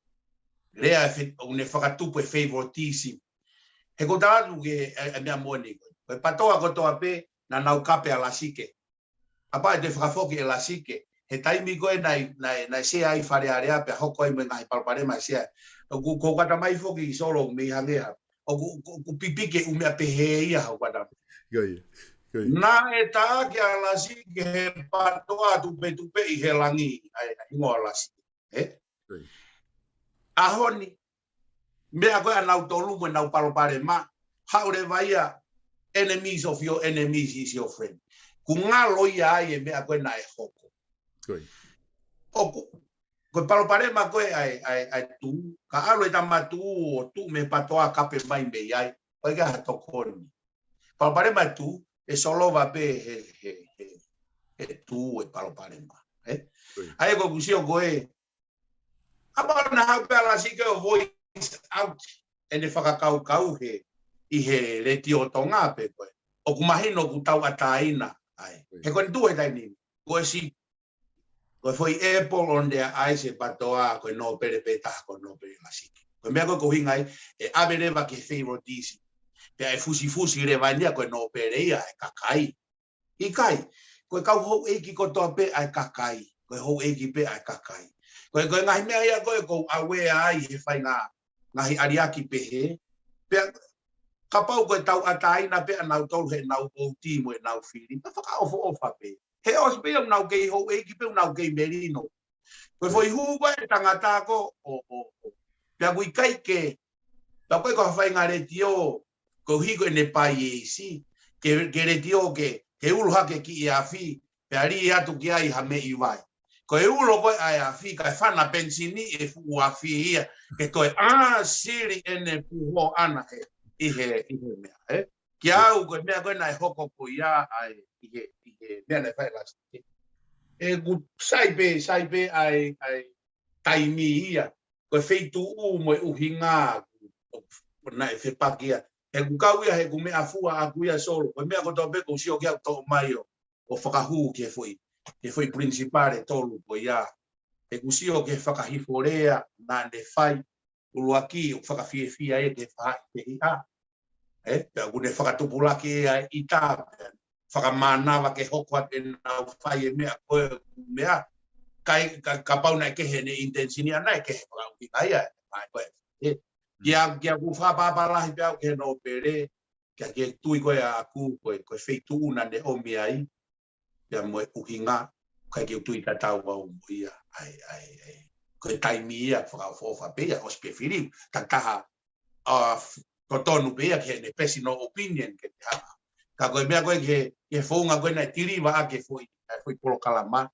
lea e fe-, ʻoku ne fakatupu e favoritism. He ʻoku ou tala atu ki he, e, e meʻa moʻoni ko ē. Ko e PTOA kotoa pē, naʻa nau kape ʻa Lasike. Kapau ʻe toe fakafoki ʻe Lasike, he taimi ko ē naʻe, naʻe, naʻe sea ai Fale Alea pea hoko ai mo e ngaahi palopalema ʻe sea. ʻOku, ʻoku ou kata mai foki Solo mei hangē ha. ʻOku, ʻoku, ʻoku pipiki e ʻū meʻa pehē ia hoku kata mai. ʻIo, ʻio. ʻIo, ʻio. Naʻe taʻaki ʻa Lasike he PTOA tupetupeʻi he langi, ʻa e, ʻa e hingoa ʻo Lasike. ʻE? ʻIo. ʻAho ni, meʻa ko ē ʻa nautolu mo ʻenau palopalema, haʻu leva ia, enemies of your enemies is your friend. ʻOku ngalo ia ai e meʻa ko ē naʻe hoko. ʻIo. ʻOku, ko e palopalema ko ē ʻa e, ʻa e, ʻa e Tuʻu, ka ʻalu e tama Tuʻu ʻo tuʻu mei he PTOA kape mai mei ai, ʻoku ʻikai ha tokoni. Palopalema e Tuʻu, ʻe solova pē he, he, he, he Tuʻu e palopalema. ʻE? ʻIo. ʻA ia ko ʻeku sio ko ē, kapau naʻe haʻu pē ʻa Lasike ʻo voice out ʻene fakakaukau he, ʻi he Letiō Tonga pē ko ē. ʻOku mahino ʻoku tauʻatāina ai. ʻIo. He ko ʻene tuʻu he taimi ni, ko e si-, ko e foʻi apple on their eyes e PTOA, ko e nōpele pē taha ko e nōpele ʻa Lasike. Ko e meʻa ko ē ʻoku ʻuhinga ai, ʻe ʻave leva ki he favoritism. Pea ʻe fusifusi leva eni ia ko e nōpele ia ʻa e kakai. ʻIkai, ko e kau houʻeiki kotoa pē ʻa e kakai, ko e houʻeiki pē ʻa e kakai. Ko e, ko e ngaahi meʻa ia ko ē ʻoku ou aware ai he faʻahinga ngaahi ʻaliaki pehē. Pea kapau ko e tauʻatāina pē ʻa nautolu heʻenau vote mo ʻenau fili, pea fakaʻofoʻofa pē. He ʻosi pē ia ʻoku nau kei houʻeiki pē ʻoku nau kei melino. Ko e foʻi hū ko ē tangata ko ē, ʻo, ʻo, ʻo. Pea ʻoku ʻikai ke, pea ko e ko ha faʻahinga letiō, koeʻuhi ko ʻene paiesi, ke, ke letiō ke, ke ulo hake ki he afi, pea lī atu ki ai ha meʻi vai. Ko e ulo ko ē ʻa e afi, kae fana penisini e fuʻu afi ia, ke toe ʻāsili ʻene puho ʻana ʻe, ʻi he, ʻi he meʻa, ʻe? Kiate au, ko e meʻa ko ē naʻe hoko ko ia ʻa e, ʻi he, ʻi he meʻa naʻe fai ʻe Lasike. ʻE, ʻoku sai pē, sai pē ʻa e, ʻa e taimi ia. Ko e feituʻu mo e ʻuhinga, ʻoku, ʻoku naʻe fepaki ia. He ʻoku kau ia, he ʻoku meʻafua ʻaku ia Solo. Ko e meʻa kotoa pē ʻoku ou sio ki ai ʻoku toʻo mai ʻo, ʻo fakahū ki he foʻi, ki he foʻi principal ʻe tolu ko ia. ʻeku sio ki he fakahifo lea naʻa ne fai, ʻuluaki ʻoku fakafiefia ia ki he faʻahi pehiʻa. ʻE, pea ʻoku ne fakatupulaki ia ʻi tā, pea fakamānava ke hoko atu ʻenau fai e meʻa ko e meʻa. Kai, ka, kapau naʻe kehe ʻene intention ia naʻe kehe fakaʻuhinga ia, mai ko e. ʻE, kia, kia ku fakapapalahi pea au ki he nōpele, kia ke tui ko e ʻaku, ko e, ko e feituʻu naʻa ne ʻomi ai, pea mo e ʻuhinga, kai ke u tui tatau au mo ia, ai, ai, ai. Ko e taimi ia, fakaʻofoʻofa pē ia, ʻosi pē fili, tataha, a, f-, totonu pē ia, ki heʻene personal opinion, ke te hanga. Ka ko e meʻa ko e, ki he, ki he founga ko e naʻe tiliva ʻa ke foʻi, ʻa e foʻi polokalama,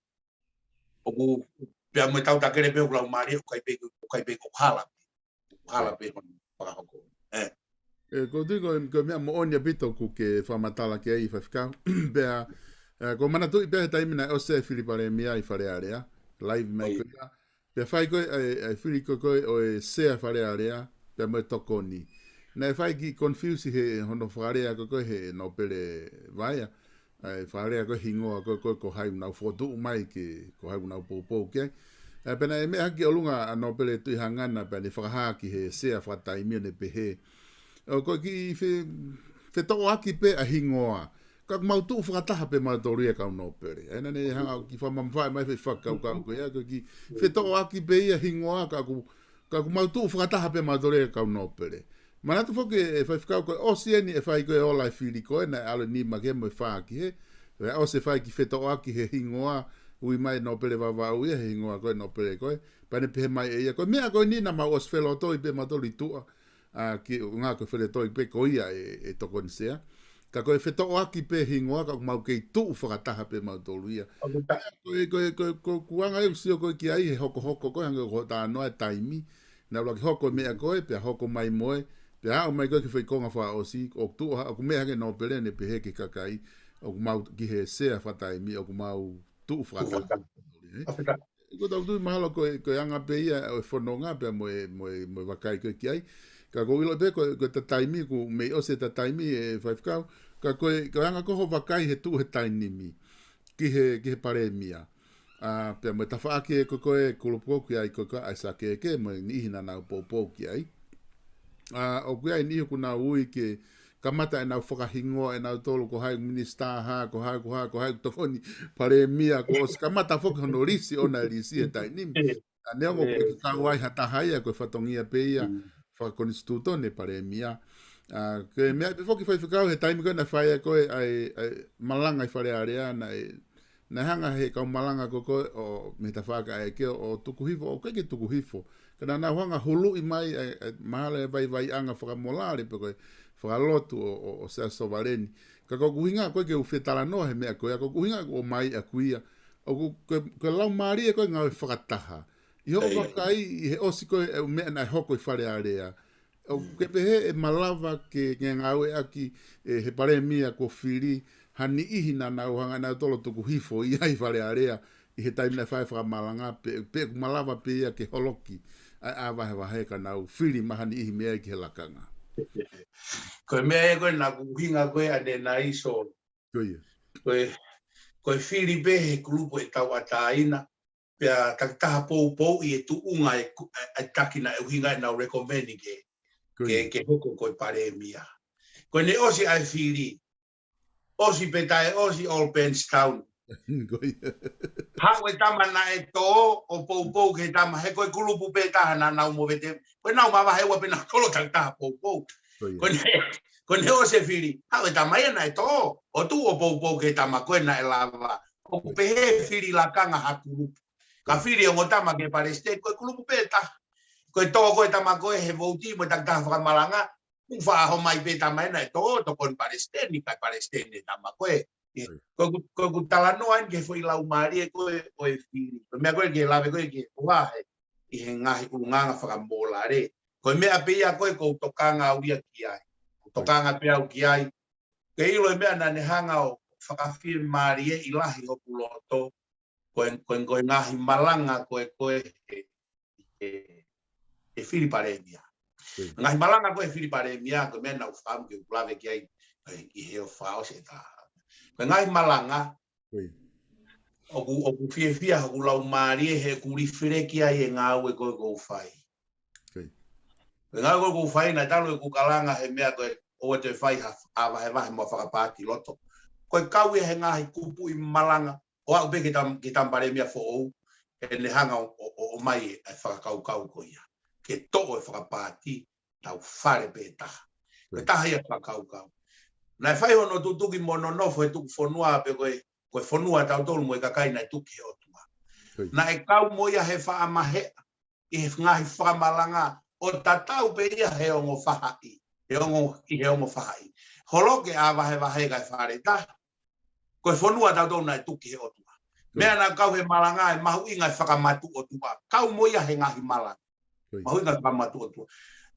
ʻoku, pea mo e tau takele pē ʻoku lau mali, ʻoku kai pē, ʻoku kai pē ʻoku hala pē. ʻOku hala pē hono fakahoko. ʻE. ʻE, ko tui ko, ko e meʻa moʻoni ʻaupito ʻoku ke fakamatala ki ai faifekau. Pea, ʻe, ko manatuʻi pē he taimi naʻe ʻosi e fili palēmia ʻi Fale Alea. Live mai ko ia. Pea fai ko e, ʻa e, ʻa e fili ko e, ko e ʻo e sea Fale Alea, pea mo e tokoni. Naʻe fai ki confuse he hono fakalea ko e, ko e he nōpele vaea. ʻA e fakalea ko e hingoa ko e, ko e, ko hai ʻoku nau fokotuʻu mai ke, ko hai ʻoku nau poupou ki ai. ʻE, pea naʻe meʻa hake ʻolunga ʻa nōpele Tuʻihangana pea ne fakahā ki he sea fakataimi ʻo ne pehē. ʻO ko e kiʻi fe-, fetoʻoaki pē ʻa e hingoa. Ka ʻoku mau tuʻu fakataha pē mautolu ia kau nōpele. ʻE, naʻa ne hanga ʻo kiʻi fakamamafaʻi mai foʻi fakakaukau ko ia, ko e kiʻi fetoʻoaki pē ia hingoa, ka ʻoku, ka ʻoku mau tuʻu fakataha pē mautolu ia kau nōpele. Manatu foki ʻe faifekau ko e ʻosi eni e fai ko e ola e fili ko e naʻe ʻalu e nima ki he mo e fā ki he. Pea ʻosi e fai kiʻi fetoʻoaki he hingoa, ui mai nōpele Vavaʻu ia he hingoa ko e nōpele ko e. Pea ne pehē mai ʻe ia, ko e meʻa ko eni naʻa mau ʻosi felotoi pē mautolu ʻi tuʻa. ʻA, ki ʻuhinga ko e felotoi pē ko ia e, e tokoni sea. Ka ko e fetoʻoaki pē hingoa, ka ʻoku mau kei tuʻu fakataha pē mautolu ia. ʻOku ta- Ko e, ko e, ko e, ko e kuanga e usio ko e ki ai, he hokohoko ko e hangē ko e tānoa e taimi. Naʻa ʻuluaki hoko e meʻa ko e, pea hoko mai mo e, pea aʻu mai ko e ki he foʻi konga fakaʻosi, ʻoku tuʻu ha-, ʻoku meʻa hake nōpele ne pehē ki he kakai, ʻoku mau ki he sea fakataimi, ʻoku mau tuʻu fakataha. Fakataha. ʻE? ʻOku tau tui mahalo ko e, ko e anga pē ia ʻo e fononga pea mo e, mo e, mo e vakai ko e ki ai. Ka ʻoku ou ʻilo pē ko e, ko e ta taimi, ʻoku mei ʻosi e ta taimi ʻe faifekau. Ka ko e, ko e anga ko hoʻo vakai he tuʻu he taimi ni. Ki he, ki he palēmia. ʻA, pea mo e tafaʻaki ʻe ko e, ko e kulupu ko e ki ai ko e ka ai sa ke ke, mo e niʻihi naʻa nau poupou ki ai. ʻA, ʻoku ʻi ai e niʻihi ʻoku nau ui ke kamata ʻenau fakahingoa ʻenautolu ko hai minisitā hā, ko hai, ko hai, ko hai tokoni palēmia, kuo ʻosi kamata foki hono lisi ʻona e lisi he taimi ni. ʻA, neongo ko e ʻIo. Ke kau ai ha taha ia, ko e fatongia pē ia, Mm. fakakonisitūtone palēmia. ʻA, ko e meʻa pē foki faifekau he taimi ko e naʻe fai ai ko e ʻa e, ʻa e malanga ʻi Fale Alea naʻe, naʻe hanga he kau malanga ko e ko e ʻo mei he tafaʻaki ʻa e ke ʻo, ʻo tuku hifo, ʻo ʻikai ke tuku hifo. Ka naʻa nau hanga huluʻi mai ʻa e, ʻa e mahalo e vaivaiʻanga fakamolale pe ko e fakalotu ʻo, ʻo, ʻo Sea Sovaleni. Ka ko ʻeku ʻuhinga ko e ke u fetalanoa he meʻa ko ia, ko ʻeku ʻuhinga ʻoku ʻomai ʻaku ia. ʻOku, ko e, ko e laumālie ko e ngāue fakataha. ʻI hoʻo ʻEi. Vakai ʻi he ʻosi ko e ʻū meʻa naʻe hoko ʻi Fale Alea. ʻOku ke pehē ʻe malava ke, ke ngāueʻaki ʻe he palēmia kuo fili ha niʻihi naʻa nau hanga ʻenautolu ʻo tuku hifo ʻi ai Fale Alea ʻi he taimi naʻe fai fakamalanga pe, pe ʻoku malava pē ia ke holoki ʻa e ʻā vahevahe ka nau fili mai ha niʻihi mei ai ki he lakanga. Ko e meʻa ia ko e naʻa ku ʻuhinga ko e ʻanenai Solo. Ko ia. Ko e, ko e fili pē he kulupu ʻe tauʻatāina, pea takitaha poupouʻi e tuʻunga e ku-, e, e taki naʻe ʻuhinga ʻenau recommend ke, Ko ke, ia. Ke hoko ko e palēmia. Ko ʻene ʻosi ʻa e fili. ʻOsi pe taʻe ʻosi Albans Town. Ko ia. Haʻu e tama naʻe tō, ʻo poupou ki he tama, he ko e kulupu pē taha naʻa nau movete. Ko ʻenau mavahe ua pē naʻa kolo takitaha poupou. Ko ia. Ko ʻene, ko ʻene ʻosi e fili. Haʻu e tama ia naʻe tō, ʻo tuʻu ʻo poupou ki he tama ko ē naʻe lava. ʻOku Ko ia. Pehē fili lakanga ha kulupu. Ka Ko ia. Fili ongo tama ki he palesiteni, ko e kulupu pē taha. Ko e tō ko e tama ko ē he vouti mo e takitaha fakamalanga, ʻoku faʻa ʻomai pē tama ena ʻe tō, tokoni palesiteni, kai palesiteni e tama ko ē. Ko ia. Ko ʻeku, ko ʻeku talanoa eni ki he foʻi laumālie ko ē ʻo e fili. Ko e meʻa ko ē ke lave ko ē ki he ʻuha he, ʻi he ngaahi ʻulungaanga fakamolale. Ko e meʻa pē ia ko ē ʻoku ou tokanga au ia ki ai. ʻOku ou Ko ia. Tokanga pē au ki ai. Ke ʻilo e meʻa naʻa ne hanga ʻo fakafiemālieʻi lahi hoku loto. Ko e, ko e, ko e ngaahi malanga ko ē, ko ē he, he, he fili palēmia. Ko ia. Ngaahi malanga ko ē he fili palēmia, ko e meʻa naʻa ku fakaʻamu ke u lave ki ai, ʻi he ʻofa ʻosi e taha. Ko e ngaahi malanga, Ko ia. ʻOku, ʻoku fiefia hoku laumālie he ʻoku lifeleki ai e ngāue ko ē ʻoku ou fai. Ko e ngāue ko ē ʻoku ou fai naʻe talu ʻeku kalanga he meʻa ko ē ʻoua te u fai ha ʻā vahevahe mo e fakapaati loto. Ko e kau ia he ngaahi kupuʻi malanga ʻo aʻu pē ki he tam-, ki he Tama Palēmia foʻou, ʻe ne hanga ʻo, ʻo, ʻo, ʻomai e fakakaukau ko ia. Ke toʻo e fakapaati, tau fale pē taha. Ko e taha ia fakakaukau. Naʻe fai hono tutuki mo hono nofo he tuku fonua pē ko e, ko e fonua tautolu mo e kakai naʻe tuki he ʻOtua. Naʻe kau mo ia he faʻa maheʻa, ʻi he ngaahi fakamalanga ʻo tatau pē ia he ongo fahaʻi, he ongo, ʻi he ongo fahaʻi. Holoki e ʻā vahevahe kae fale taha. Ko e fonua tautolu naʻe tuki he ʻOtua. Meʻa naʻa kau he malanga ʻe mahuʻinga e fakamatuʻotuʻa. Kau mo ia he ngaahi malanga. Mahuʻinga e fakamatuʻotuʻa.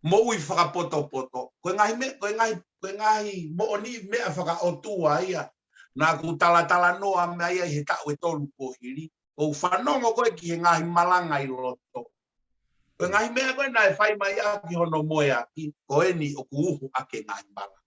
Moʻui fakapotopoto. Ko e ngaahi me-, ko e ngaahi, ko e ngaahi moʻoni meʻa fakaʻotua ia. Naʻa ku talatalanoa mai ai he taʻu ʻe tolu kuo hili. ʻOku ou fanongo ko ē ki he ngaahi malanga ʻi loto. Ko e ngaahi meʻa ko ē naʻe fai mai ʻaki hono moeaki, ko eni ʻoku uhu ʻaki e ngaahi malanga.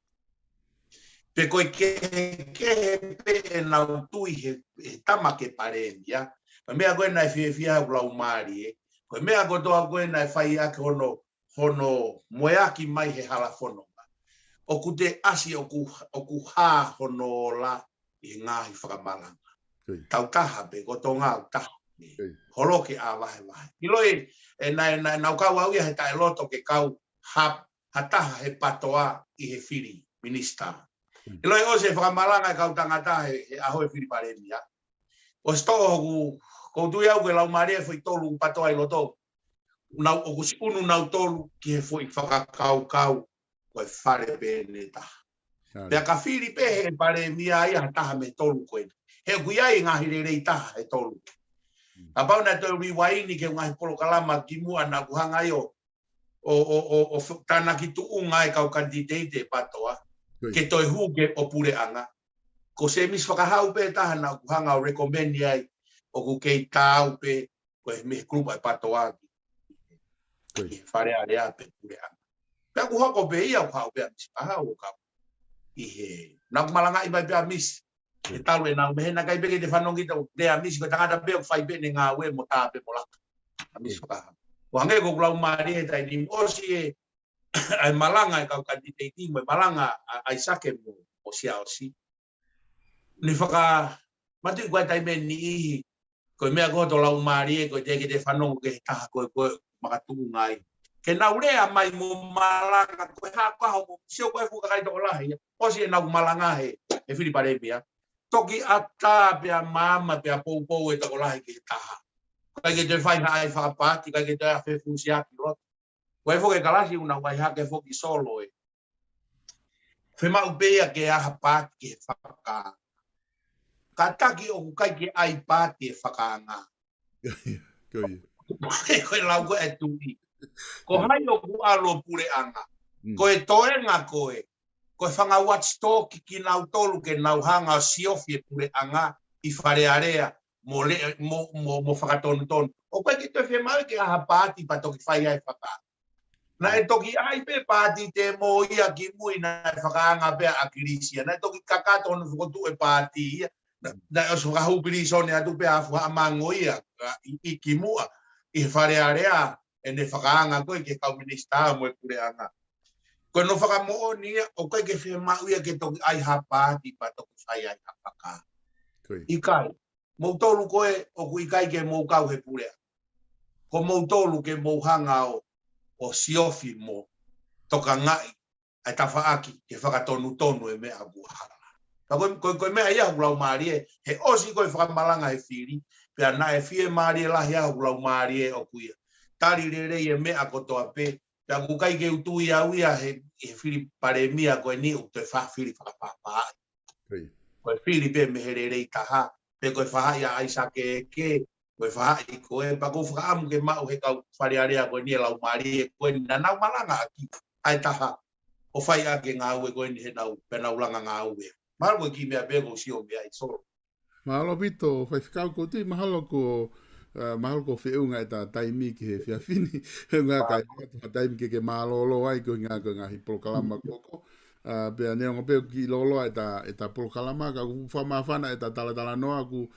Pe ko e kehekehe pē ʻenau tui he, he tama ke palēmia. Ko e meʻa ko ē naʻe fiefia ai hoku laumālie. Ko e meʻa kotoa ko ē naʻe fai ʻaki hono, hono moeaki mai he hala fononga. ʻOku te ʻasi ʻoku, ʻoku hā hono ola ʻi he ngaahi fakamalanga. Tau taha pē, ko Tonga ʻoku taha pē. Holoki e ʻā vahevahe. ʻIloʻi, ʻe naʻe, naʻe, naʻa ku kau au ia he taʻeloto ke kau ha, ha taha he PATOA ʻi he fili minisitā. ʻIloʻi ʻosi e fakamalanga e kau tangata he, he ʻaho e fili palēmia. ʻOsi toʻo hoku, ʻoku ou tui au ko e laumālie foʻi tolu PATOA ʻi loto. Nau ʻoku siʻunu nautolu ki he foʻi fakakaukau ko e fale pē ʻe taha. Pea ka fili pē he palēmia ia ha taha mei he tolu ko ē. He ʻoku ʻi ai e ngaahi lelei taha he tolu. Kapau naʻe toe rewind ki he ngaahi polokalama kimuʻa naʻa ku hanga ai ʻo, ʻo, ʻo, ʻo, ʻo f-, tānaki tuʻunga e kau kanititeiti e PATOA. Ke toe hū ki he puleʻanga. Ko Semisi Fakahau pē taha naʻa ku hanga ʻo recommend ai ʻoku kei taau pē ko e mei he kulupu ʻa e PATOA ki he Fale Alea pe puleʻanga. Pea ʻoku hoko pē ia ʻoku haʻu pē ʻa Misi Fakahau ʻo kau. ʻI he, naʻa ku malangaʻi mai pē ʻa Misi. He talu ʻenau meʻa he naʻe ʻikai pē ke te fanongo ki he lea ʻa Misi ko e tangata pē ʻoku fai pē ʻene ngāue mo tā pē mo laka. ʻA Misi Fakahau. ʻO hangē ko hoku laumālie he taimi ni ʻosi e, ʻa e malanga e kau kanititeiti mo e malanga ʻa, ʻa ʻAisake mo, mo Siaosi. Ne faka-, matuʻi ko e taimi ʻe niʻihi, ko e meʻa ko hoto laumālie, ko e teʻeki te fanongo ki he taha ko ē, ko ē makatuʻunga ai. Ke nau lea mai mo malanga, ko e hā ko ā hoʻomo sio ko e fuʻu kakai tokolahi ia. ʻOsi ʻenau malanga he, he fili palēmia. Toki ʻatā pea maama pea poupou e tokolahi ki he taha. ʻIkai ke toe fai ha ʻai fakapaati, ʻikai ke toe ʻai fefusiaki loto. Ko e foki e kalasi ʻoku nau ʻai hake foki solo e. Fiemaʻu pē ia ke ʻai ha paati ki he fakaanga. Kātaki ʻoku ʻikai ke ʻai paati e fakaanga. Ko ia. Ko e lau ko ē e tuʻi. Ko hai ʻoku ʻalu ʻo puleʻanga. Ko e toenga ko ē. Ko e fanga watchdog kinautolu ke nau hanga ʻo siofi e puleʻanga ʻi Fale Alea mo le-, mo, mo, mo fakatonutonu. ʻOku ʻikai ke toe fiemaʻu ke ʻai ha paati pea toki fai ai e fakaanga. Naʻe toki ʻai pē paati te mo ia kimui naʻe fakaanga pē ʻa ʻAkilisi ia. Naʻe toki kakato hono fokotuʻu e paati ia. Naʻe, naʻe ʻosi fakahū pilīsone atu pē ʻa Fuhaʻamango ia, ʻa, ʻi, ʻi kimuʻa, ʻi he Fale Alea, ʻene fakaanga ko ē ki he kau minisitā mo e puleʻanga. Ko hono fakamoʻoni ia, ʻoku ʻikai ke fiemaʻu ia ke toki ʻai ha paati pea toki fai ai ha fakaanga. ʻIkai. Moutolu ko ē ʻoku ʻikai ke mou kau he puleʻanga. Ko moutolu ke mou hanga ʻo, ʻo siofi mo tokangaʻi ʻa e tafaʻaki ke fakatonutonu e meʻa ʻoku hala. Ka ko e, ko e, ko e meʻa ia hoku laumālie, he ʻosi ko e fakamalanga he fili, pea naʻe fiemālie lahi ʻa hoku laumālie ʻoku ia. Tali lelei e meʻa kotoa pē, pea ʻoku ʻikai ke u tui au ia he, he fili palēmia ko eni ʻoku toe fai ha fili fakapapauʻi. Ko e fili pē mei he lelei taha, pe ko e fahaʻi ʻa ʻAisake ke, ko e fahaʻi ko ē, pea ʻoku ou fakaʻamu ke maʻu he kau Fale Alea ko eni e laumālie ko eni naʻa nau malangaʻaki ʻa e taha ʻo fai ʻaki e ngāue ko eni heʻenau, pea nau langa ngāue. Mahalo ko e kiʻi meʻa pē ʻoku ou sio mei ai solo. Mahalo ʻaupito, Faifekau, ʻoku ou tui mahalo ko, ʻa, mahalo kuo feʻunga ʻeta taimi ki he efiafi ni. He ʻoku ʻikai ke ʻi ai ha taimi ke ke mālōlō ai koeʻuhi ko e ngaahi polokalama ko ē. ʻA, pea neongo pē ʻoku kiʻi lōloa ʻeta, ʻeta polokalama, ka ʻoku fakamāfana ʻeta talatalanoa, ʻoku,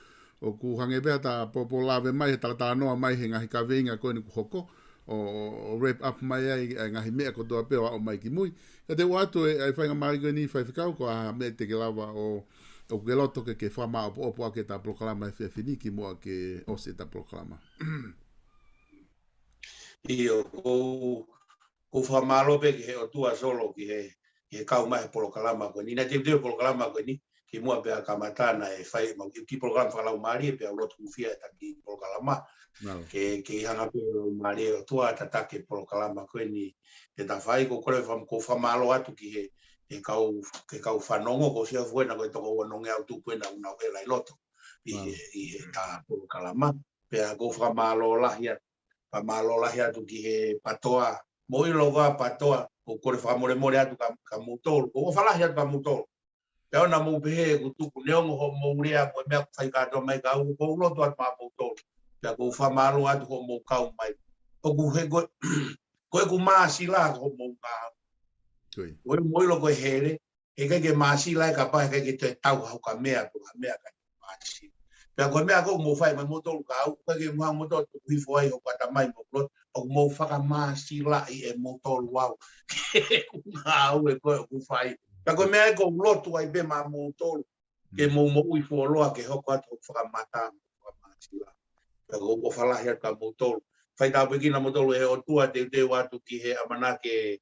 ʻoku hangē pē ha ta popo lave mai, he talatalanoa mai he ngaahi kaveinga ko eni kuo hoko, ʻo, ʻo wrap up mai ai e ngaahi meʻa kotoa pē ʻo aʻu mai ki mui. Ka te u ʻoatu e, e faingamālie ko eni Faifekau, ko e hā e meʻa te ke lava ʻo, ʻoku ke loto ke, ke fakamāʻopoʻopo ʻaki ʻeta polokalama he efiafi ni kimuʻa ke ʻosi ʻeta polokalama. ʻIo, ʻoku ou, ʻoku ou fakamālō pē ki he ʻOtua Solo, ki he, ki he kau mai he polokalama ko eni. Naʻe teuteu e polokalama ko eni, kimuʻa pea kamata naʻe fai, mau ki, ki polokalama fakalaumālie, pea u lotu hūfia ʻeta kiʻi polokalama. Mālō. Ke, ke ʻi he hanga pē ʻe he Laumālie ʻo e ʻOtua ʻo tataki e polokalama ko eni. Ke ta fai, ʻoku ou kole fam-, ʻoku ou fakamālō atu ki he, he kau, he kau fanongo, ʻoku ou sio hifo ena ko e toko uanongeau tupu ena ʻoku nau ʻi loto ʻi he, Mālō. ʻI he ta polokalama. Pea ʻoku ou fakamālō lahi atu, fakamālō lahi atu ki he PATOA. Mou ʻilo ko e PATOA, ʻoku ou kole fakamolemole atu kia, kia moutolu. ʻOku ou ʻofa lahi atu kia moutolu. Pea ʻoua naʻa mou pehē ʻoku tuku neongo hoʻomou lea mo e meʻa ʻoku fai kātoa mai kia au, ʻoku ou lotu atu maʻamoutolu. Pea ʻoku ou fakamālō atu hoʻomou kau mai. ʻOku he ko, ko ʻeku māsila ko hoʻomou ngāue. Ko ia. Ko e mou ʻilo ko e hele, heʻikai ke māsila ʻe kapau heʻikai ke toe tau ha ukamea pe ha meʻa kae māsila. Pea ko e meʻa ʻoku mou fai mai moutolu kia au, ʻikai ke mou hanga moutolu ʻo tuku hifo ai hoku ʻatamai mo hoku loto, ʻoku mou fakamāsilaʻi ʻe moutolu au. Ko e ngāue ko ē ʻoku fai. Pea ko e meʻa ia ʻoku ou lotu ai pē maʻamoutolu. Ke Mm. mou moʻui fuoloa ke hoko atu hoku fakamata, fakamāsila. Pea ʻoku ou ʻofa lahi atu kia moutolu. Fai tāpuekina moutolu ʻe he ʻOtua, teuteu atu ki he ʻamanaki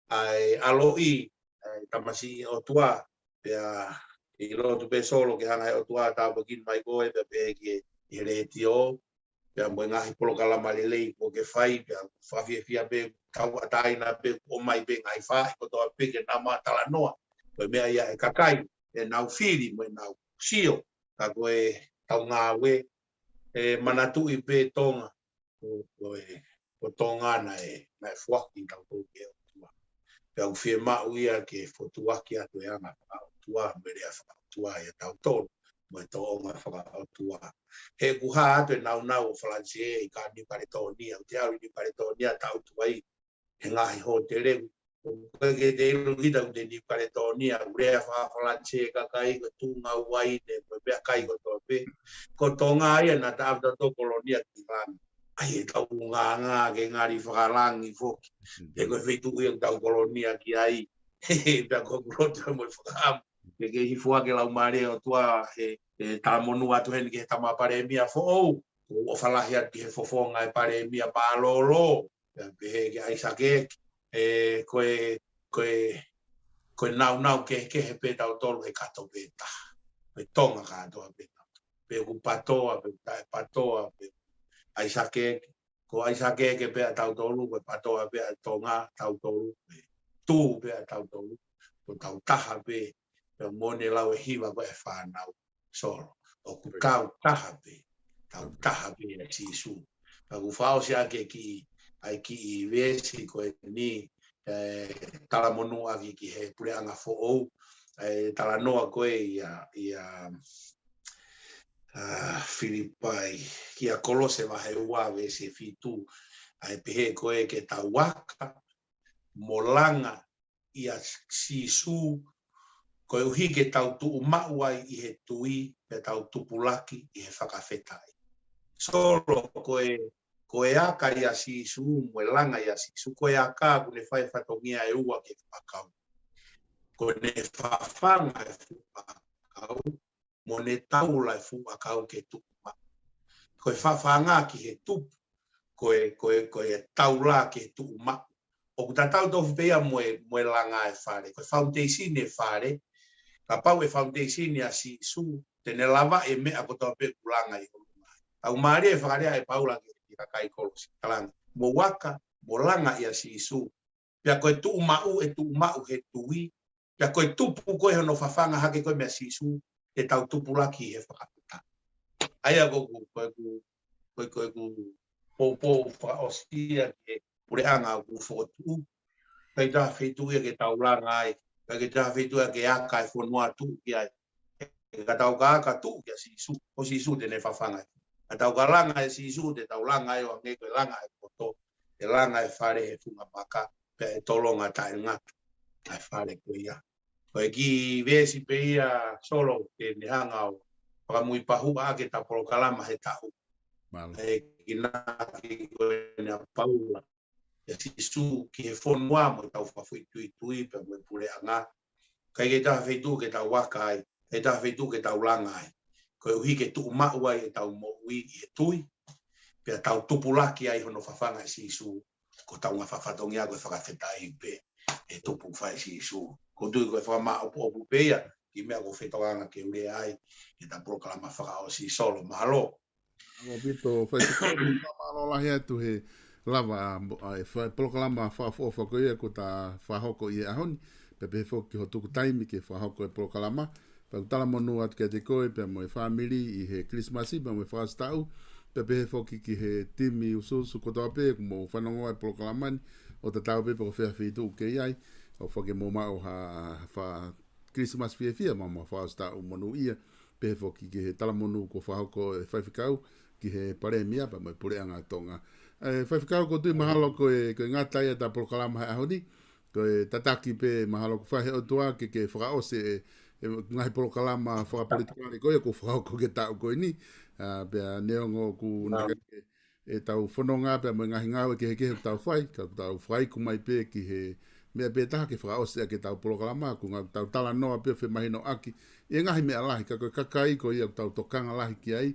ʻa e ʻaloʻi, ʻa e tamasiʻi ʻOtua, pea ʻi lotu pē Solo ke hanga ʻe he ʻOtua ʻo tāpuekina mai koe, pea pehē ki he, he letiō, pea mo e ngaahi polokalama lelei kuo ke fai, pea fakafiefia pē, tauʻatāina pē, ʻomai pē ngaahi faʻahi kotoa pē ke nau maʻu talanoa, ko e meʻa ia ʻa e kakai, ʻenau fili mo ʻenau sio, ka ko ʻetau ngāue, ʻe manatuʻi pē Tonga, ko, ko e, ko Tonga naʻe, naʻe foaki kitautolu ki he ʻOtua. Pea ʻoku fiemaʻu ia ke fotuaki atu e anga fakaʻotua, mo e lea fakaʻotua ʻia tautolu, mo e tōʻonga fakaʻotua. He ʻoku hā atu e naunau ʻo Falanisē ʻi Niu Kaletōnia, ʻoku te ʻalu ʻi Niu Kaletōnia, tau tuʻu ai he ngaahi hōtele, ʻoku ʻikai ke te ʻilo kita ʻoku te Niu Kaletōnia, ʻoku lea faka-Falanisē e kakai, ko e tuʻunga uaine, ko e meʻakai kotoa pē. Ko Tonga ia naʻa ta ʻave tautolu kolonia ki langi. ʻAi ʻetau ngāngā ke ngali fakalangi foki. He ko e feituʻu ia ʻoku tau kolonia ki ai. Pea ko ʻeku loto mo e fakaʻamu ke, ke hifo ʻa e Laumālie ʻo e ʻOtua he, he talamonū atu heni ki he tama palēmia foʻou. ʻOku ou ʻofa lahi atu ki he fofonga e palēmia mālōlō. Pea pehē kia ʻAisake, ʻe, ko e, ko e, ko e naunau kehekehe pē tautolu he kato pē taha. Ko e Tonga kātoa pē tautolu. Pe ʻoku PATOA, pe ʻoku taʻe PATOA, pe ʻAisake, ko ʻAisake pē ʻa tautolu, ko e PATOA pē ʻa Tonga tautolu, pe tū pē ʻa tautolu, ko tau taha pē, pea mo ʻene lau e hiva ko e fānau. Solo. ʻOku tau taha pē, tau taha pē ʻia Sīsū. Ka ʻoku fakaʻosi ʻaki e kiʻi, ʻa e kiʻi veesi ko eni, ʻe talamonū ʻaki ki he puleʻanga foʻou, ʻa e talanoa ko ē ʻia, ʻia, ʻa, Filipai, kia Kolose vahe ua veesi fitu, ʻa e pehē ko ē ke tau aka, mo langa, ʻia Sīsū, koeʻuhi ke tau tuʻumaʻu ai ʻi he tui, pea tau tupulaki ʻi he fakafetaʻi. Solo, ko e, ko e aka ʻia Sīsū, mo e langa ʻia Sīsū, ko e aka ʻoku ne fai fatongia ʻe ua ki he fuʻu ʻakau. ʻOku ne fafanga e fuʻu ʻakau, mo ne taula e fuʻu ʻakau ke tuʻumaʻu. Ko e fafanga ki he tupu, ko e, ko e, ko e taula ke tuʻumaʻu. ʻOku tatau tofu pē ia mo e, mo e langa e fale. Ko e foundation e fale, kapau e foundation ʻa Sīsū, te ne lava e meʻa kotoa pē ʻoku langa ʻi ʻolunga. Tau mālie e fakalea ʻe Paula ki he kakai Kolose. Kalanga, mo aka, mo langa ʻia Sīsū. Pea ko e tuʻumaʻu, ʻe tuʻumaʻu he tui. Pea ko e tupu ko ē hono fafanga hake ko ē meia Sīsū, ʻe tau tupulaki he fakafetaʻi. ʻA ia ko ʻeku, ko ʻeku, ko ʻeku, ko ʻeku poupou fakaʻosi ia ki he puleʻanga ʻoku fokotuʻu. ʻIkai ha feituʻu ia ke tau langa ai. ʻIkai ke ha feituʻu ia ke aka e fonua tuʻu ki ai. Ka tau ka aka tuʻu kia Sīsū, ko Sīsū te ne fafanga. Ka tau ka langa ʻe Sīsū, te tau langa ai ʻo hangē ko e langa e poto, ʻe langa e fale he funga maka, pea ʻe tolonga taʻengata ʻa e fale ko ia. Ko e kiʻi veesi pē ia Solo te ne hanga ʻo fakamuipahuʻa ʻaki ʻetau polokalama he taʻu. Mālō. ʻE kinautolu ko eni ʻa Paula, ʻa Sīsū ki he fonua mo ʻetau fakafoʻituitui pea mo e puleʻanga. ʻIkai ke ʻi ai ha feituʻu ke tau aka ai, ʻi ai ha feituʻu ke tau langa ai. Koeʻuhi ke tuʻumaʻu ai ʻetau moʻui ʻi he tui, pea tau tupulaki ai hono fafanga ʻe Sīsū, ko hotau ngaahi fatongia ko e fakafetaʻi pē ʻe tupu fai Sīsū. ʻOku ou tui ko e fakamāʻopoʻopo pē ia, ki he meʻa ʻoku ou fetokanga ke u lea ai, ki heʻeta polokalama fakaʻosi. Solo, mahalo. ʻAupito, Faifekau, mālō lahi atu he lava ʻa, ʻa e fai polokalama fakaʻofoʻofa ko ia kuo ta fakahoko ʻi he ʻaho ni, pea pehē foki ki hoʻo tuku taimi ke fakahoko e polokalama. Pea ʻoku talamonū atu kiate koe, pea mo e fāmili ʻi he Kilisimasi, pea mo e fakaʻosi taʻu, pea pehē foki ki he timi usuusu kotoa pē, ʻoku mou fanongo ai polokalama ni, ʻo tatau pē pe ko fē feituʻu ʻoku ke ʻi ai, ʻofa ke mou maʻu ha, ha fa-, Kilisimasi fiefia mo ha fakaʻosi taʻu monūʻia, pehē foki ki he talamonū kuo fakahoko ʻe Faifekau, ki he Palēmia pea mo e Puleʻanga Tonga. ʻE, Faifekau, ʻoku ou tui mahalo ko e, ko e ngata ia ʻeta polokalama he ʻaho ni, ko e tataki pē mahalo ʻoku fai he ʻOtua ke, ke fakaʻosi e, e ngaahi polokalama fakapolitikale ko ia kuo fakahoko ki he taʻu ko eni, ʻa, pea neongo ʻoku naʻe ʻi ai ʻetau fononga pea mo e ngaahi ngāue kehekehe ʻoku tau fai, ka ʻoku tau fakaiku mai pē ki he meʻa pē taha ke fakaʻosi ʻaki ʻetau polokalama, ko e ngaahi ʻetau talanoa pē ʻo femahinoʻaki ʻi he ngaahi meʻa lahi, ka ko e kakai ko ia ʻoku tau tokanga lahi ki ai,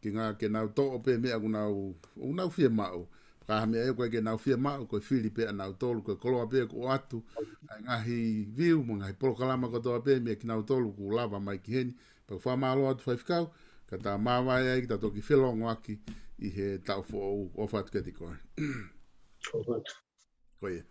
ke ngā ke nau toʻo pē meʻa ʻoku nau, ʻoku nau fiemaʻu. Ka ha meʻa ia ʻoku ʻikai ke nau fiemaʻu, ko e fili pē ʻanautolu, ko e koloa pē ʻoku ʻoatu ʻa e ngaahi view mo e ngaahi polokalama kotoa pē mei kinautolu ʻoku lava mai ki heni. Pea ʻoku fakamālō atu Faifekau, ka ta māvae ai, ka ta toki felongoaki ʻi he taʻu foʻou. ʻOfa atu kiate koe. ʻOfa atu. Ko ia.